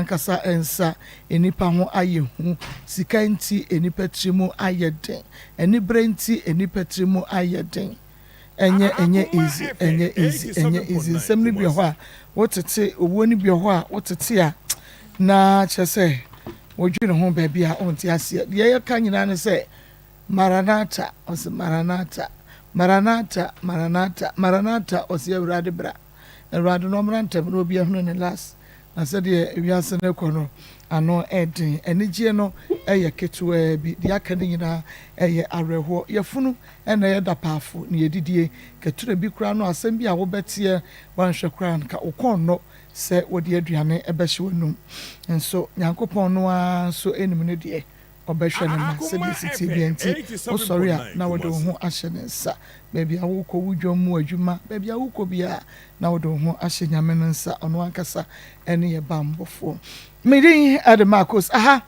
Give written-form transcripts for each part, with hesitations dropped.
Ankasa nsa, nnipa ho ayɛ hu. Sika nti nnipa tiri mu ayɛ den. Anibere nti nnipa tiri mu ayɛ den. Ɛnyɛ ɛnyɛ easy, ɛnyɛ easy, ɛnyɛ easy. Nsɛm no bi wɔ hɔ a wotete, owuo no bi wɔ hɔ a wotete a na kyerɛ sɛ wodwene ho baabi a wonte aseɛ. Deɛ yɛka nyinaa ne sɛ Maranatha, ɔsɛ Maranatha, Maranatha, Maranatha, Maranatha, ɔsɛ Awurade bra. Awurade no ɔmmra ntɛm na obi ahunu ne last. Na sɛdeɛ wiase no kɔ no, ano ɛden. Anigyeɛ no ɛyɛ ketewaa bi. Deɛ aka no nyinaa ɛyɛ awerɛhoɔ. Yɛfunu ɛna ɛyɛ dapaafo na yɛdidie. Ketewa bi koraa no, asɛm bi a wobɛteɛ wanhwɛ koraa nka wo kɔn nnɔ sɛ wode aduane ɛbɛhyɛ w'anum. Nso Nyankopɔn no ara nso anim no deɛ, ɔbɛhwɛ ne ma sɛdeɛ sitie bia nti wosɔre a na wode wo ho ahyɛ ne nsa. Baabi a wokɔ, wo dwom mu adwuma, baabi a wokɔ biara na wode wo ho ahyɛ Nyame no nsa. Ɔno ankasa ɛne yɛ bambɔfoɔ. Medin ɛde Marcos. Aha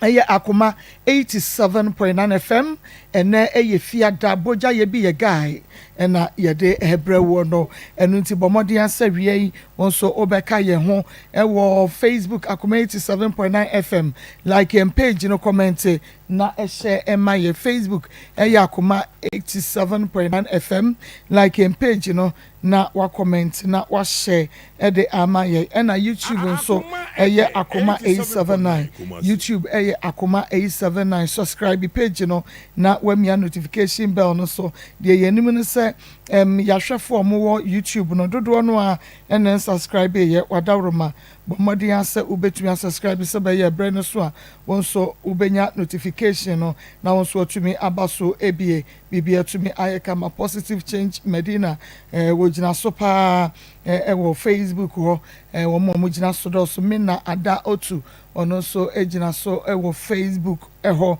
ɛyɛ Akoma 87.9 FM. Ɛnɛ ɛyɛ Fiada, bogya yɛ bi yɛ guy ɛna yɛde ɛbrɛ wɔ no. Ɛno nti bɔ mmɔden asɛ wia yi wɔn nso wobɛka yɛn ho ɛwɔ Facebook, Akoma 87.9 FM. Like yɛn page no, comment na ɛhyɛ ɛma yɛ. Facebook ɛyɛ Akoma 87.9 FM. Like yɛn page no na wa comment na wahyɛ ɛde ama yɛ. Ɛna YouTube nso ɛyɛ Akoma 879. YouTube ɛyɛ Akoma 879. Subscribe page no na wamia notification bell no so. Deɛ yɛn anim no sɛ yɛahwɛfo a wɔwɔ YouTube no dodoɔ no a ɛna subscribe yɛ wadaworoma. Bɔ mmɔden asɛ wobɛtumi asubscribe sɛ bɛyɛ ɛbrɛ no so a wɔn nso wobɛnya notification no na wɔn nso atumi aba so ebie. Biribi atumi ayɛ kama. Positive Change Medina wɔgyina so paa ɛwɔ Facebook hɔ. Wɔn a wɔgyina so dɔɔso. Mina Ada Otu, ɔno nso gyina so ɛwɔ Facebook ɛhɔ.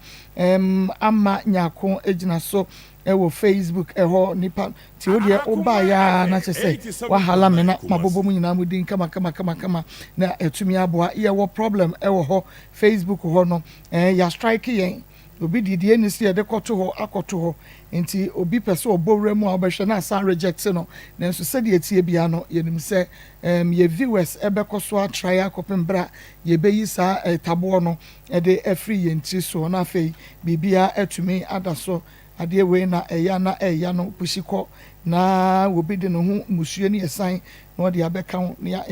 Ama Nyako gyina so ɛwɔ Facebook ɛhɔ. Nipa tí o deɛ ɔbaa yaa na kyerɛ sɛ wahala mi na mabobɔ mu nyinaa mu din kama kama kama kama na ɛtumi aboa. Yɛwɔ problem ɛwɔ hɔ, Facebook hɔ no. Yɛ strike yɛn. Obi didi eni si yɛde kɔto hɔ akɔto hɔ nti obi pɛ sɛ ɔbɔ wura mu a ɔbɛhwɛ na asan reject no. Nanso sɛdeɛ tie bia no, yɛnim sɛ yɛ viewers ɛbɛkɔ so atra yɛ akɔpem bra yɛbɛyi saa taboɔ no ɛde ɛfiri yɛn tiri so na afei biribiara ɛtumi ada so. Adeɛ wei na ɛya na ɛya no pusi kɔ na obi de ne ho musuo ne yɛsan na ɔde abɛka ho na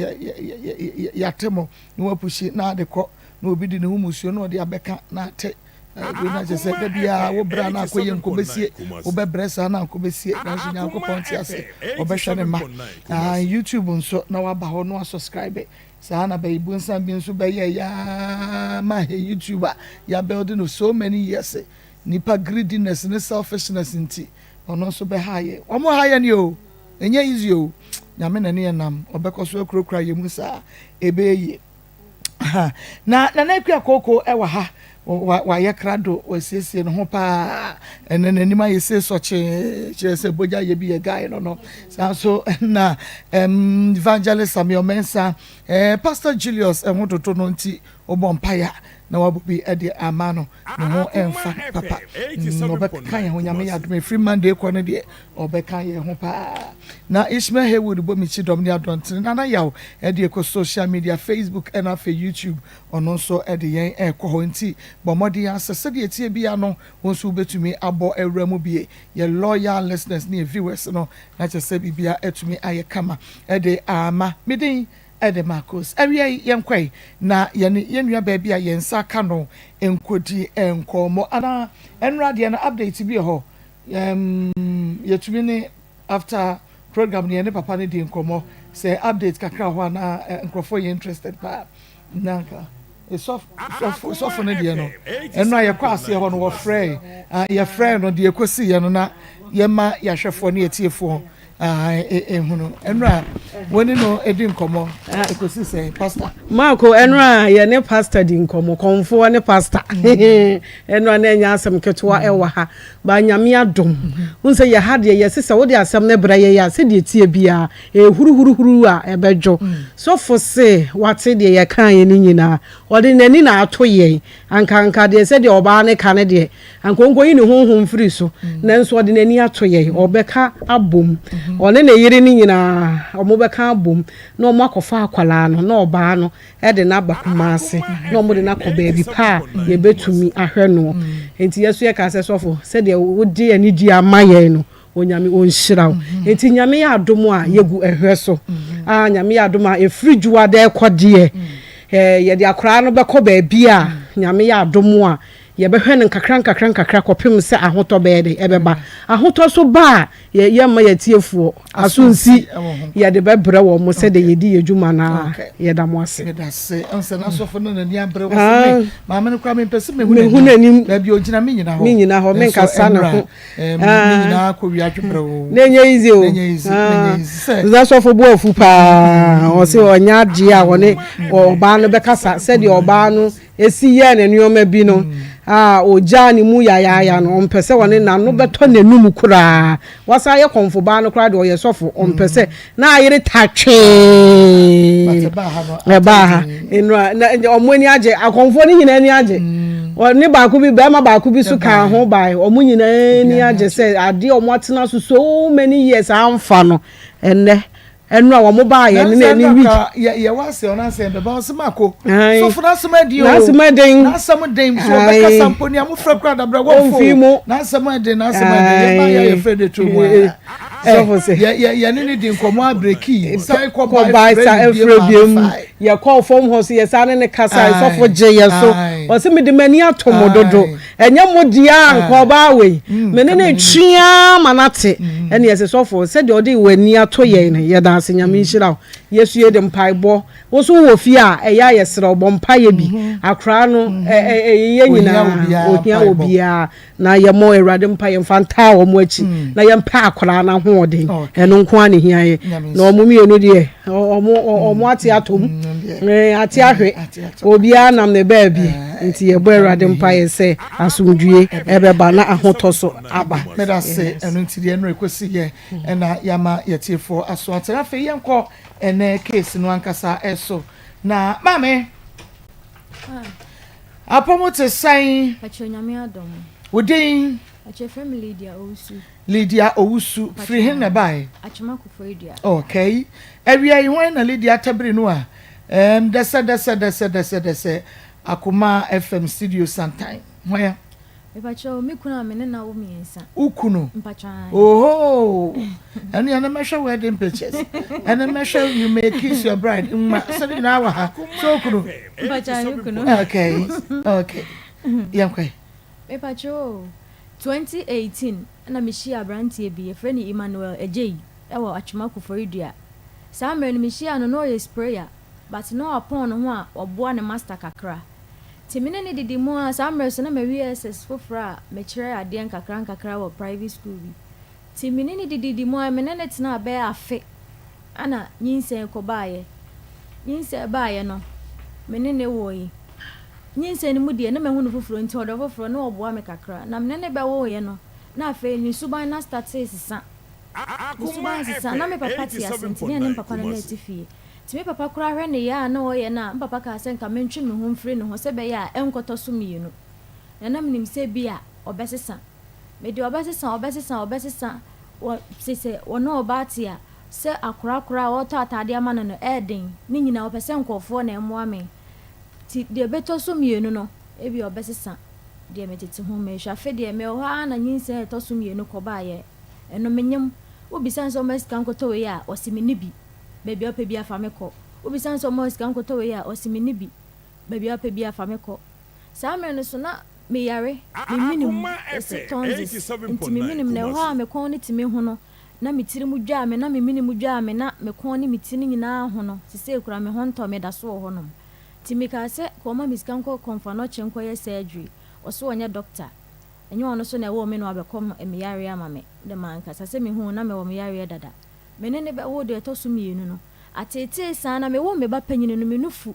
yɛate mo na wapusi na ade kɔ na obi de ne ho musuo na ɔde abɛka na ate. Wei na kyerɛ sɛ da biara wo bra na akɔyɛ nkɔbɛsie, wobɛbrɛ saa na nkɔbɛsie. Nanso Nyankopɔn te ase, ɔbɛhwɛ ne ma. YouTube nso na waba hɔ na wasubscribe saa na bɛyi bonsan bi nso bɛyɛ yaa ma hɛ. YouTube a yɛabuild no so many years, nipa greediness ne selfishness nti ɔno nso bɛha yɛ. Ɔmo ha yɛ ni o, ɛnyɛ easy o. Nyame na ne yɛ nam, ɔbɛkɔ so akurakura yɛ mu saa, ɛbɛyɛ yie. Na Nana Akua Kooko ɛwɔ ha, wayɛ krado, wasiesie ne ho paa. Ɛnɛ n'anim ayɛ se sɔkye kyerɛ sɛ bogya yɛ bi yɛ guy no saa nso. Na Evangelist Samuel Mensa, Pastor Julius ɛho dodo no nti ɔbɔ mpaeɛ na wabɔ bi ɛde ama no. Ne ho ɛmfa papa. Ɔbɛka yɛn ho. Nyame yɛ adom, ɛfiri Monday kɔ no deɛ, ɔbɛka yɛn ho paa. Na Ishmael Haywood bɔ mi kyi dɔm ne adɔntene. Nana Yaw ɛde ɛkɔ social media, Facebook ɛna afei YouTube, ɔno nso ɛde yɛn ɛkɔ hɔ. Nti bɔ mmɔden asɛ sɛdeɛ tie bia no, wɔn nso wobɛtumi abɔ awura mu bie. Yɛ loyal listeners ne yɛ viewers no na kyerɛ sɛ biribia atumi ayɛ kama ɛde ama. Medin ɛde Marcos. Awia yi yɛnkɔ yi na yɛne yɛn nua baabi a yɛn nsa ka no nkɔdi nkɔmmɔ anaa ɛnura deɛ no update bi wɔ hɔ. Yɛtumi ne after program no yɛne papa no di nkɔmmɔ sɛ update kakra hɔ anaa nkurɔfoɔ yɛ interested paa. Nanka sɔfo no deɛ no, ɛno a yɛkɔ aseɛ hɔ no, wɔfrɛ yɛfrɛ no deɛ ɛkɔsi yɛ no na yɛma yɛahwɛfoɔ ne yɛtiefoɔ ehunu. Ɛno a wɔne no edi nkɔmmɔ ɛkɔsi sɛ pastor. Maako, ɛno a yɛne pastor di nkɔmmɔ, kɔnfoɔ ne pastor. Ɛno a na ɛnyɛ asɛm ketewa ɛwɔ ha ba. Nyame adom n sɛ yɛ ha deɛ, yɛse sɛ wode asɛm no brɛ yɛyɛ a, sɛdeɛ tie biara ɛhuruhuruhuru a ɛbɛdwo. Sɔfo se wate deɛ yɛka yɛ no nyinaa, ɔde n'ani na ato yɛn. Ankanka deɛ, sɛdeɛ ɔbaa ne ka ne deɛ, anka ɔnkɔyi ne honhom firi so, nanso ɔde n'ani ato yɛn, ɔbɛka abom. Ɔne ne yere no nyinaa wɔbɛka abom na wɔakɔfa akwadaa no na ɔbaa no de no aba Kumasi na wɔde no akɔ baabi pa a yɛbɛtumi ahwɛ noɔ. Nti yɛn nso yɛkaa sɛ, Sɔfo, sɛdeɛ wode anigyeɛ ama yɛn no, Onyame ɔnhyira wo. Nti Nyame yɛ adom a yɛgu ɛhwɛ so. Ah, Nyame yɛ adom a ɛfiri Dwuada ɛkɔ deɛ, yɛde akwadaa no bɛkɔ baabi a Nyame yɛ adom a yɛbɛhwɛ no nkakra nkakra nkakra kɔpem sɛ ahotɔ bɛyɛ dɛn? Ɛbɛba. Ahotɔ so ba a, yɛ yɛmma yɛn atiefoɔ aso nsi, yɛde bɛbrɛ wɔn sɛdeɛ yɛdi yɛn dwuma no ara. Yɛda mo ase. Meda ase. Ɛhu sɛ n'asɔfo no n'ani abere wɔ sɛ me maame no koraa mempɛ sɛ mehu n'anim. Baabi a ogyina me nyina hɔ. Me nyina hɔ, menkasa ne ho. Ne nyinaa kɔ wia adwebrɛ o. Na ɛnyɛ easy o. Na ɛnyɛ easy, na ɛnyɛ easy sɛ. N'asɔfo bo afu paa. Ɔse ɔnyɛ adeɛ a ɔne ɔbaa no bɛkasa sɛdeɛ ɔbaa no si yɛɛ no nneɛma bi no a ogyaa ne mu yayaaya no, ɔmpɛ sɛ ɔne n'ano bɛtɔ n'anum koraa. Wasan ayɛ kɔmfo baa no koraa deɛ, ɔyɛ sɔfo, ɔmpɛ sɛ na ayere tatwee. Ɛbaa ha nnura na wɔn ani agye, akɔmfoɔ no nyinaa ani agye. Ɔne baako bi, barima baako bi so kaa ho bae. Wɔn nyinaa ani agye sɛ adeɛ a wɔatena so so many years amfa no, ɛnnɛ Ɛno a wɔn baa yɛ ne na ɛne week. Yɛ yɛ wɔ ase ɔno asɛm bɛba ɔsɛ mako. Sɔfo n'asɛm adi o. N'asɛm ɛden. N'asɛm den so ɔbɛkasa mpo nea mo fɛ kura dabrɛ wɔn fo. N'asɛm ɛden n'asɛm ɛden yɛ ba yɛ yɛ fɛ de to mu a. Sɔfo sɛ. Yɛ yɛ yɛ ne ne di nkɔmɔ abireki. San kɔ ba efrɛ ne bie ma ne fa. Yɛ kɔɔ fam hɔ so yɛ saa ne ne kasa sɔfo gye yɛ so. Ɔsɛ mede m'ani ato mo dodo. Ɛnyɛ mo dea anka ɔbaa wei. Me ne no retwe ara ma no ate. Ɛne yɛse sɔfo sɛdeɛ ɔde w'ani ato yɛn no yɛda ase Nyame nhyira wo. Yɛso yɛde mpaebɔ. Wo nso wowɔ fie a ɛyɛ a yɛsrɛ wo bɔ mpaeɛ bi. Akoraa no ɛyɛ nyinaa ohia obiara na yɛmmɔ Awurade mpaeɛ mfa ntaa wɔn akyi na yɛmpɛ akoraa no ahoɔden. Ɛno nko ara na ɛhia yɛn. Na wɔn mmienu deɛ wɔn ate atom. Ate ahwe. Obiara nam ne baabi. Nti yɛbɔ Awurade mpaeɛ sɛ asomdwie ɛbɛba na ahotɔ so aba. Meda se ɛno nti deɛ ɛno ɛkɔsi yɛ ɛna yɛama yɛtiefoɔ aso ate. Afei yɛnkɔ ɛnɛ case no ankasa ɛso. Na maame, apɔmu te sɛn? Wo din? Lydia Owusu firi he na ɛbaeɛ? Atwoma Koforidua. Okay. Awia yi hwan na Lydia tabiri no a? Um, dɛsɛ dɛsɛ dɛsɛ dɛsɛ dɛsɛ Akoma FM studio santan. Hwan a? Mepakyɛw, me kunu a me ne no awo mmiɛnsa. Wo kunu? Mpakyɛw ae. Ohoo! Ɛno ɛno mɛhwɛ wedding pictures. Ɛno mɛhwɛ you may kiss your bride. Mma, sɛ ne nyinaa wɔ ha. So wo kunu? Mpakyɛw, me kunu. Okay, okay. Yɛnkɔ ɛ. Mepakyɛw o, 2018 na mihyiaa aberanteɛ bi, yɛfrɛ no Emmanuel Adjei wɔ Atwoma Koforidua. Saa mmerɛ no mehyiaa no na ɔyɛ sprayer but na wapɔn ne ho a ɔboa ne master kakra. Nti me ne no didi mu ara, saa mmerɛ so na mawie SS foforɔ a mekyerɛ adeɛ nkakra nkakra wɔ private school bi. Nti me ne no dididi mu ara, me ne no tenaa bɛyɛ afe ɛna nyinsɛn kɔbaeɛ. Nyinsɛn baeɛ no, me ne no woe. Nyinsɛn no mu deɛ, na mahu no foforɔ nti ɔdɔ foforɔ, na ɔboa me kakra. Na me ne no bɛwoeɛ no, na afei ne suban no astate resesa. Ne suban resesa. Na me papa te ase nti, na yɛne me papa no na ɛte fie. Nti me papa koraa hwɛ nneyɛɛ a na ɔreyɛ no a, me papa kaa sɛ nka mentwe me ho mfiri ne ho sɛ ɛbɛyɛ a ɛnkɔtɔ so mmienu. Na na menim sɛ ebia ɔbɛsesa. Me deɛ ɔbɛsesa, ɔbɛsesa, ɔbɛsesa, wɔ te sɛ ɔne ɔbaa te a, sɛ akora koraa a ɔretɔ ataadeɛ ama no no, ɛyɛ den. Ne nyinaa ɔpɛ sɛ nkurɔfoɔ na ɛmmoa me. Nti deɛ ɛbɛtɔ so mmienu no, ebia ɔbɛsesa deɛ metete ho. Mehwɛ afe deɛ, mewɔ hɔ ara na nyinsɛn a ɛtɔ so mmienu kɔbaeɛ. Ɛno menyem. Wobisa no sɛ ɔmma sika nkɔtɔ wei a, ɔse menni bi. Baabi a wopɛ biara fa me kɔ. Wobisa no sɛ ɔmma sika nkɔtɔ wei a, ɔse menni bi. Baabi a wopɛ biara fa me kɔ. Saa mmerɛ no so na meyare, me menem, yɛse tonsils, nti me menem na ɛhɔ a me kɔn no tumi hono na me tiri mu dwaa me na me mene mu dwaa me na me kɔn ne me ti no nyinaa hono, sesei koraa me ho ntɔ me da so wɔ hɔ nom. Nti me kaa sɛ kɔ ɔma me sika nkɔ Kɔmfoanɔkye nkɔ yɛ surgery, ɔse ɔnyɛ doctor, ɛnyɛ ɔno so na ɛwoo me na wabɛkɔ me yareɛ ama me, de mankasa sɛ me huu na me wɔ me yareɛ dada. Me ne no bɛwoo deɛ ɛtɔ so mmienu no, ateetee saa na me woo me ba panyini no me nufu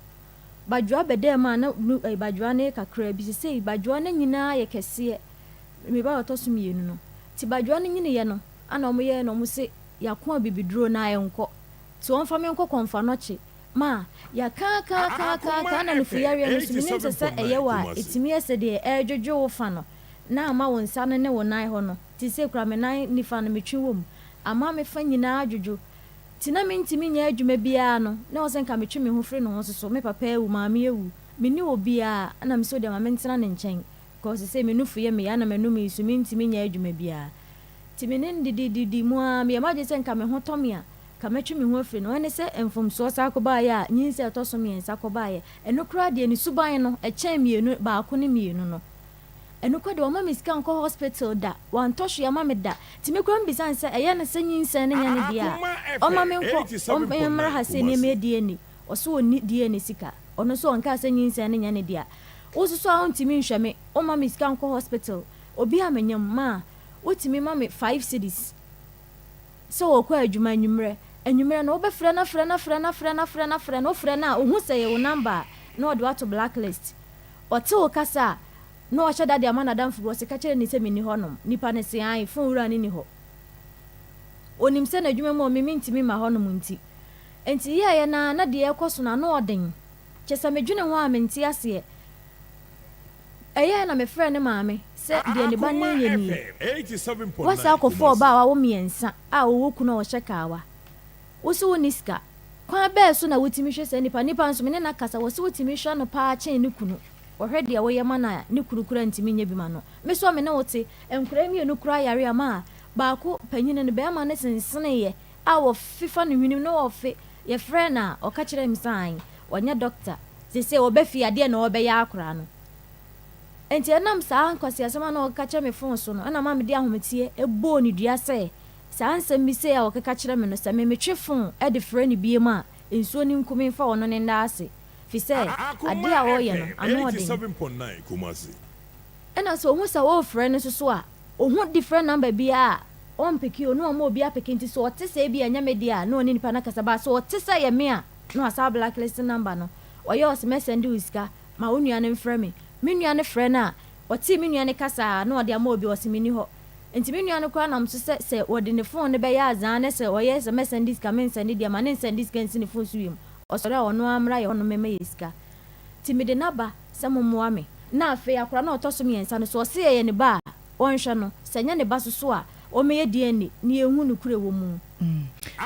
badwoa bɛdaa mu a na nu eh, badwoa no yɛ kakraa bi, sesei badwoa no nyinaa yɛ kɛseɛ, me ba a ɔtɔ so mmienu no, nti badwoa no nyiniiɛ no, Ana ɔmo yɛɛ no ɔmo se yako abibiduro na ɛnkɔ nti ɔmfa me nkɔ kɔnfanɔkye ma yɛakaakaakaaka ana nufu yareɛ no so menim sɛ sɛ ɛyɛ wo a ɛtumi yɛ sɛ deɛ ɛredwodwo wo fa no na ama wo nsa no ne wo nan hɔ no te sei koraa me nan nifa no metwe wɔ mu. Ama me fa nyinaa adwodwo. Nti na mentumi nyɛ adwuma biara no, na ɛwɔ sɛ nka metwe me ho firi ne ho nso so. Me papa awu, maame awu, menni obiara. Ɛna mese wodeɛ ma mentena ne nkyɛn because seesei me nufu yɛ me ya na m'anum yi so mentumi nyɛ adwuma biara. Nti me ne no didididi mu ara, meyɛɛ m'adwene sɛ nka me ho tɔ me a, nka mɛtwe me ho afiri ne ho. Ɛne sɛ mfomsoɔ san kɔbaeɛ a, nyinsɛn a ɛtɔ so mmiɛnsa kɔbaeɛ. Ɛno koraa deɛ ne suban no, ɛkyɛn mmienu, baako ne mmienu no. Ɛno koraa deɛ wamma me sika nkɔ hospital da, wantɔ hwee amma me da. Nti me koraa mebisa no sɛ ɛyɛ no sɛ nyinsɛn no nyɛ ne dea a, ɔmma menkɔ, ɔmmra ha sei nneɛma yɛ DNA. Ɔse ɔnni DNA sika. Ɔno nso ɔnkaa sɛ nyinsɛn no nyɛ ne dea. Wo nso so a wontumi nhwɛ me, womma me sika nkɔ hospital. Obi a menyem ma a, wotumi ma me five cedis sɛ ɔkɔ adwuma anwummerɛ. Anwummerɛ no wobɛfrɛ no afrɛ no afrɛ no afrɛ no afrɛ no afrɛ no, wofrɛ no a ɔhu sɛ ɛyɛ wo number a, na ɔde wo ato black list. Ɔte wo kasa a, na wahyɛ da de ama n'adamfo bi, ɔse ka kyerɛ no sɛ menni hɔnom. Nipa no se ae, phone wura no nni hɔ. Ɔnim sɛ n'adwuma mu a me mentumi mma hɔnom nti. Enti yɛɛyɛ no ara na deɛ ɛrekɔ so no ano ɔden. Kyerɛ sɛ medwene ho a mente aseɛ. Ɛyɛɛ na mefrɛɛ ne maame sɛ deɛ ne ba no reyɛ nie. Woasan akɔfa ɔbaa a wawo mmiɛnsa a ɔwɔ kunu a ɔhyɛ kaawa. Wo se wonni sika. Kwan bɛɛ so na wotumi hwɛ saa nipa no? Nipa nso me ne no akasa, wɔse wotumi hwɛ no paa kyɛn ne kunu. Wɔhwɛ deɛ woyɛ ma no a, ne kunu koraa ntumi nyɛ bi ma no. Me nso a me ne wo te, nkwadaa mmienu koraa yare a maa baako panyini no, barima no senseneeɛ a wɔfefa ne hwenem na wɔfe, yɛfrɛɛ no a, ɔka kyerɛɛ me sɛ aane, ɔnyɛ dɔkta. Seesei ɔba fie a, deɛn na ɔrebɛyɛ akwadaa no? Enti ɛnam saa nkwaseasɛm a na ɔkeka kyerɛ me fon so no na ama mede ahometeɛ bɔɔ no dua sɛ, saa nsɛm bi sei a ɔkeka kyerɛ me no, sɛ me metwe fon de frɛ no biom a, nsuo no nku me mfa ɔno ne nna ase, firi sɛ adeɛ a ɔreyɛ no, ano ɔden. Ɛna sɛ ɔhu sɛ worefrɛ no nso so a, ɔhu different number biara a, ɔmpeke o, na wama obi apeke, nti sɛ ɔte sɛ ebia ɛnyɛ me deɛ a, na ɔne nipa no akasa, but sɛ ɔte sɛ ɛyɛ me a, na wasan ablacklist number no. Ɔyɛ ɔse mɛsɛnde wo sika, Ma wo nua no mfrɛ me. Me nua no frɛ no a, ɔtee me nua no kasa a, na ɔde ama obi, ɔse menni hɔ. Nti me nua no koraa nam so sɛ, sɛ wɔde ne phone no bɛyɛ azaa na sɛ ɔyɛ sɛ mɛsɛnde sika, mensɛnde deɛ, ma ne nsɛnde sika nsi ne phone so wiem. Ɔsɔre a, ɔno ara mmra yɛ hɔnom mmɛma yɛ sika. Nti mede no aba sɛ mommoa me. Na afei akwadaa no a ɔtɔ so mmiɛnsa no, sɛ ɔse ɛyɛ ne ba a, ɔnhwɛ no. Sɛ ɛnyɛ ne ba nso so a, ɔmmɛyɛ DNA na yɛnhu nokorɛ wɔ mu.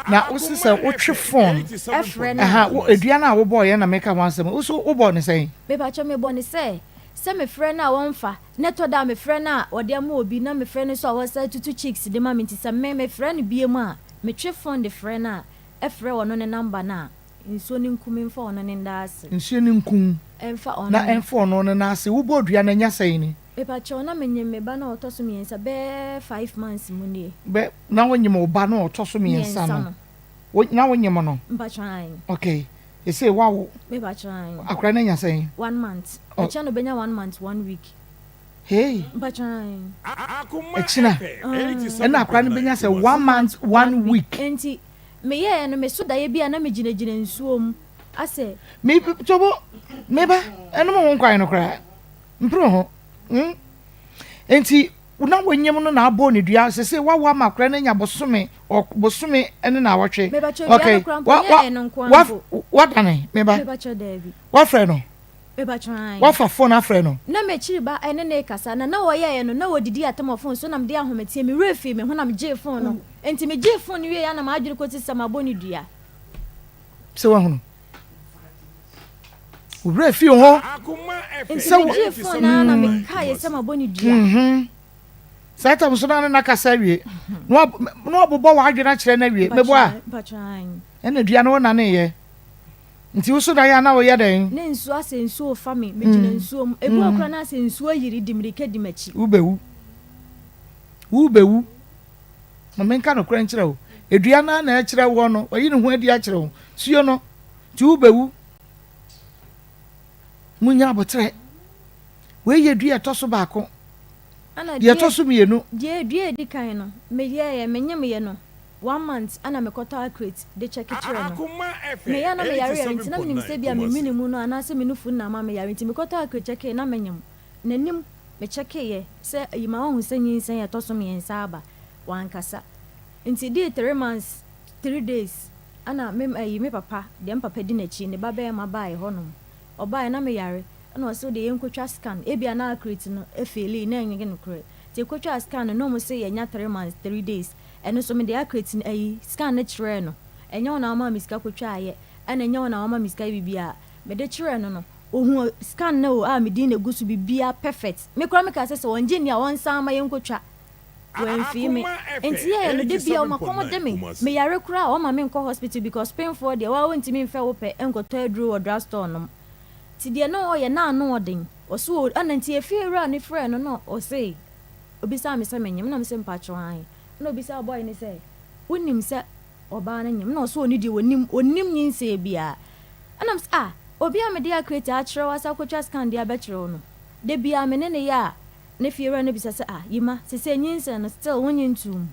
Na wosi sɛ wotwe phone Ɛfrɛ no ɛha a. wo edua no a wobɔɔ yɛ na meka ho asɛm wo so wobɔɔ no sɛn? Mepakyɛw mebɔ no sɛ sɛ mefrɛ no a ɔmfa na ɛtɔ da a mefrɛ no a ɔde ama obi na mefrɛ no nso a ɔsan tutu cheeks de ma me nti sɛ me mefrɛ no biom a metwe phone de frɛ no a ɛfrɛ ɔno ne number no a nsuo no nku me mfa ɔno ne nda ase. Nsuo no nku wo Ɛmfa ɔno na ne. ɛmfa ɔno ne nan ase wobɔɔ dua no anya sɛn ni? Mepakyɛw na menyem me ba no a ɔtɔ so miensa bɛɛ five months mu nie. Bɛ na wonyem wo ba no a ɔtɔ so miensa Miensa no no. wo na wonyem no? Mpakyɛw ae. Okay sesei woawo? Mepakyɛw ae. Akora no anya sɛn? One month. Ɔ. Ɛkyɛ no obenya one month one week. Hey. Mpakyɛw ae. Ɛkyina ɛna akora no benya sɛ one month one week. Enti meyɛɛ no meso daeɛ bi a na megyinagyina nsuo mu asɛ. Me tobo meba ɛnom ho nkwan no koraa. Mpere ho. Hmm. Enti na wonyim no na abɔ ne dua sese wawo ama akora no anya bosome bosome ne na awɔtwe. Okay. Wa wa wa wadane meba. Wafrɛ no. Wafa phone afrɛ no. Na m'akyiri ba ɛne ne kasa na na wɔyɛɛ no na wɔdidi atam wɔ phone so na mede ahometeɛ me werɛ fii me ho na megyee phone no. Enti megyee phone no wieɛ na m'adwene kɔsi sɛ mabɔ ne dua. Sɛ wahunu. Wo werɛ fi wo ho. Nti megyee fon no ara na mekaeɛ sɛ mabɔ no dua. Mhm. Saa tam so na ne na kasa awie. Na wabobɔ w'adwene akyerɛ no awie. Meboa. Ɛna dua no wo naneeɛ. Nti wo so dan a na woyɛ dɛn? Ne nsuo asɛ nsuo fa me, megyina nsuo mu. Ebi wɔ koraa na asɛ nsuo ayiri di mirika di m'akyi. Wobɛwu. Wobɛwu. Ma menka nokorɛ nkyerɛ wo. Dua no ara na ɛkyerɛ woɔ no, wayi ne ho adi akyerɛ wo. Suo no. Nti wobɛwu. Munya aboterɛ. Wei yɛ dua ɛtɔ so baako. Deɛ ɛtɔ so mmienu. Deɛ dua edi kan no, meyɛeɛ, menyemyɛ no one month ɛna mekɔtɔ acrate de kyɛke kyerɛ no. Meyɛ a na meyare yare nti na menim sɛ ebia me mene mu no anaasɛ me nufu no na ama meyare nti mekɔtɔ acrate kyɛkee na menyem. N'anim mekyɛkeeɛ sɛ ayi ma wahu sɛ nyinsɛn a ɛtɔ so mmiɛnsa aba. Wankasa. Nti edii 3 months 3 days Ɛna me ayi me papa deɛ me papa di n'akyi ne ba bɛɛma baeɛ hɔ nom ɔbaeɛ na me yare ɛna ɔse wodeɛ yɛnkɔ twa scan ebia na accurate no ɛfeelii na ɛnyɛ nokorɛ. Nti yɛkɔtwaa scan no na ɔmo se yɛanya 3 months 3 days. Ɛno nso mede accurate no ayi scan no kyerɛɛ no. Ɛnyɛ wo na womaa me sika kɔtwaeɛ ɛna ɛnyɛ wo na wama me sika yɛ biribiara. Mede kyerɛɛ no no, ohuu scan no o a me din na egu so biribiara perfect. Me koraa mekaa sɛ sɛ ɔngye nni a ɔnsan mma yɛnkɔtwa. Wamfii me. Nti yɛɛ no da biara ɔma kɔm de me. Me yare koraa a ɔma me nkɔ hospital because penfoɔ deɛ waa wontumi mfɛ wo pɛ nkɔtɔ aduro wɔ drug store nom. Nti deɛ na ɔyɛ na ano ɔden. Ɔse o ɛna nti efie wura no frɛɛ no na ɔse obisaa me sɛ menyem na mese mpakyɛw aane. Ɛna obisaa boy no sɛ wonim sɛ ɔbaa no nyem na ɔse ɔno deɛ ɔnim ɔnnim nyinsɛn biara. Ɛna mese ah obi a mede akreti akyerɛ wo asa akɔtwa scan de abɛkyerɛ wo no da biara me ne no yɛ a Ne fiewura no bisa sɛ, Ah, Yima, sesei nyinsɛn no, still wonnye ntoo mu?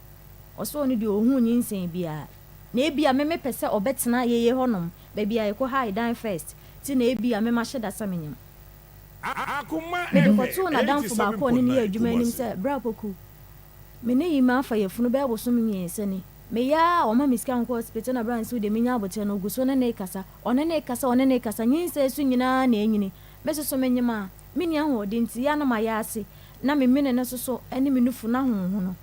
Ɔse ɔno deɛ ɔnhuu nyinsɛn biara. Na ebia me mepɛ sɛ ɔbɛtena yeye hɔnom, baabi a yɛkɔ hae dan first, nti na ebia me mahyɛ da sɛ menyem. Mede kɔtoo n'adamfo baako a ɔne no yɛ adwuma anim sɛ, Bra Poku, me ne Yima afa yafunu bɛyɛ bosome mmiɛnsa ni. Meyɛ ara a ɔmma me sika nkɔ hospital na bra nso deɛ menya aboterɛ no, ɔgu so ne no rekasa, ɔne no rekasa, ɔne no rekasa, nyinsɛn so nyinaa na anyini. Me nso so menyem a, Menni ahoɔden nti, yɛ a na mayɛ ase, na me mene no soso ne me nufu no ahonhono.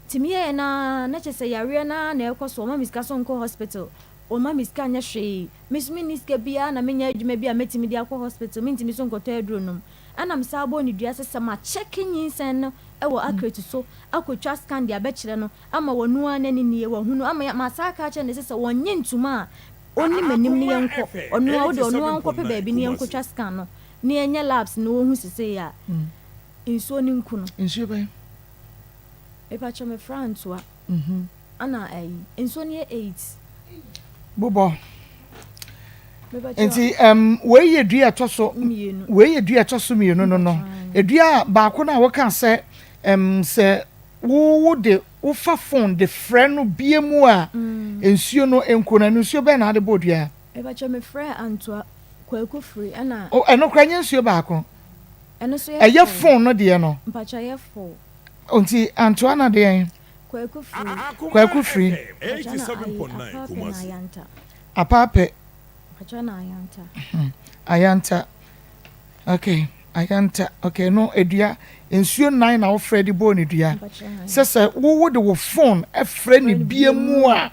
Nti meyɛeɛ no ara, na kyerɛ sɛ yareɛ no ara na ɛrekɔ so, wɔmma me sika so nkɔ hospital, wɔmma me sika nyɛ hwee. Me nso menni sika biara na menyɛ adwuma bi a mɛtumi de akɔ hospital, mentumi nso nkɔtɔ aduro nnom. Ɛna mesan bɔɔ no dua sɛ sɛ makyɛke nyinsɛn no wɔ accurate so akɔtwa scan de abɛkyerɛ no ama wano ara n'ani nie, wahunu ama masan aka akyerɛ no sɛ sɛ wɔnnye ntoma a ɔnni m'anim no yɛnkɔ, ɔno ara, wode ɔno ara nkɔpɛ baabi na yɛnkɔtwa scan no. Ne yɛnyɛ labs na wohu sesei a nsuo no nku no. Nsuo bɛn? Mepakyɛw mefra ntoa ana ayi nsuo no yɛ 8. Bobɔ. Nti um, wei yɛ dua ɛtɔ so wei yɛ dua ɛtɔ so mmienu no no. Dua baako no a woka sɛ um, sɛ wo wo de wofa phone de frɛ no bie mu a nsuo no nku no, ɛno nsuo bɛn na ade bɔ dua? Mepakyɛw mefrɛ antoa Kwaku firi ɛna. Oh ɛno koraa nyɛ nsuo baako. Ɛno nso yɛ Ɛyɛ phone no deɛ no. Mpakyɛw ɛyɛ four. Nti Antoa na deɛn? Kwaku firi. Kwaku firi. Mpakyɛw na ayi Apaapɛ na Ayanta. Apaapɛ. Mpakyɛw na Ayanta. Ayanta ok Ayanta ok ɛno edua nsuo nan na wofrɛ de bɔɔ ne dua. Sɛ sɛ wo wo de wo phone frɛ ne bie mu a.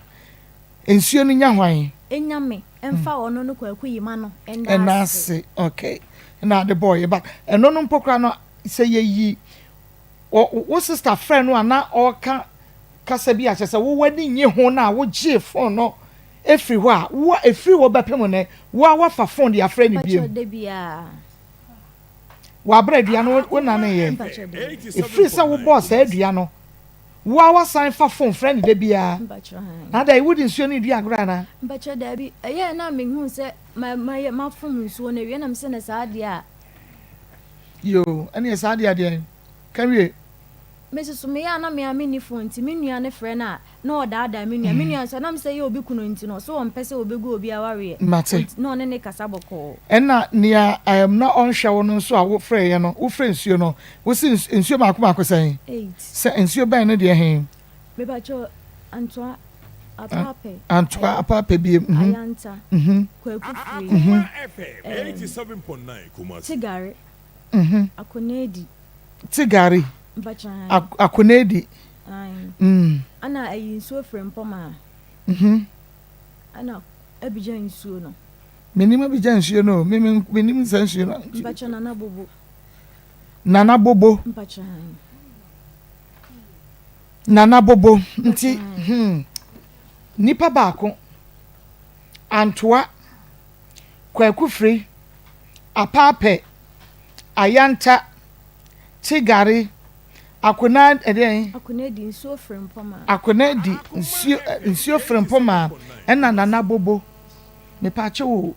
Nsuo no nya hwan? Nya me mfa ɔno no Kwaku Yima no nda ase. Ɛna ase ok ɛna ade bɔɔ yɛ ba ɛno no mpo koraa no sɛ yɛyi wo sister frɛ no a na ɔka kasa bi a kyerɛ sɛ wo w'ani nye ho no a wogyee phone no ɛfiri hɔ a wo a ɛfiri hɔ bɛpem nnɛ wo a woafa phone de afrɛ no biom. Mpakyɛw da biara. W'abrɛ dua no wo naneeɛ ɛfiri sɛ wobɔɔ saa dua no Wo a woasan fa phone frɛ no da biara. Na adɛn, wode nsuo no redi agorɔ anaa? Mpakyɛ daabi, ɛyɛɛ na mehuu sɛ ma mayɛ mafom nsuo no awie na mesɛ na saa adeɛ a. Yoo, ɛneɛ saa adeɛ a deɛn? Ka wie. Me nso so meyɛ a na me ara menni phone nti me nua no frɛ no a na ɔdaadaa me nua. Me nua nso ɛnam sɛ ɛyɛ obi kunu nti no ɔse ɔmpɛ sɛ ɔbɛgu obi awareɛ. Mate. Na ɔne no kasa bɔkɔɔ. Ɛna nea ɛɛm na ɔnhwɛ wo no nso a wofrɛeɛ no, wofrɛ nsuo no, wose nsuo baako baako sɛn? 8. Sɛ nsuo bɛn ne deɛ he? Mepakyɛw, Antoa Apaapɛ. Antoa Apaapɛ biem. Mhm. Ayanta. Mhm. Kwaku Firi. Mhm. Ɛɛm, Tigare. Mhm. Akonedi. Tigare. Mpakyɛw, ae. Akonedi. Ae. Mm. Ɛna ayi nsuo Frimpɔmaa. Mhm. Ɛna Abidjan nsuo no. Menim Abidjan nsuo no o, me me menim saa nsuo no. Mpakyɛw, Nana Bobo. Nana Bobo. Nana Bobo nti hmm nipa baako Antoa Kwaku Firi Apaapɛ Ayanta Tigari Akona ɛdeɛn Akonadi nsuo frempɔmaa. Akonadi nsuo nsuo frempɔmaa ɛna Nana Bobo mepaakyɛw o.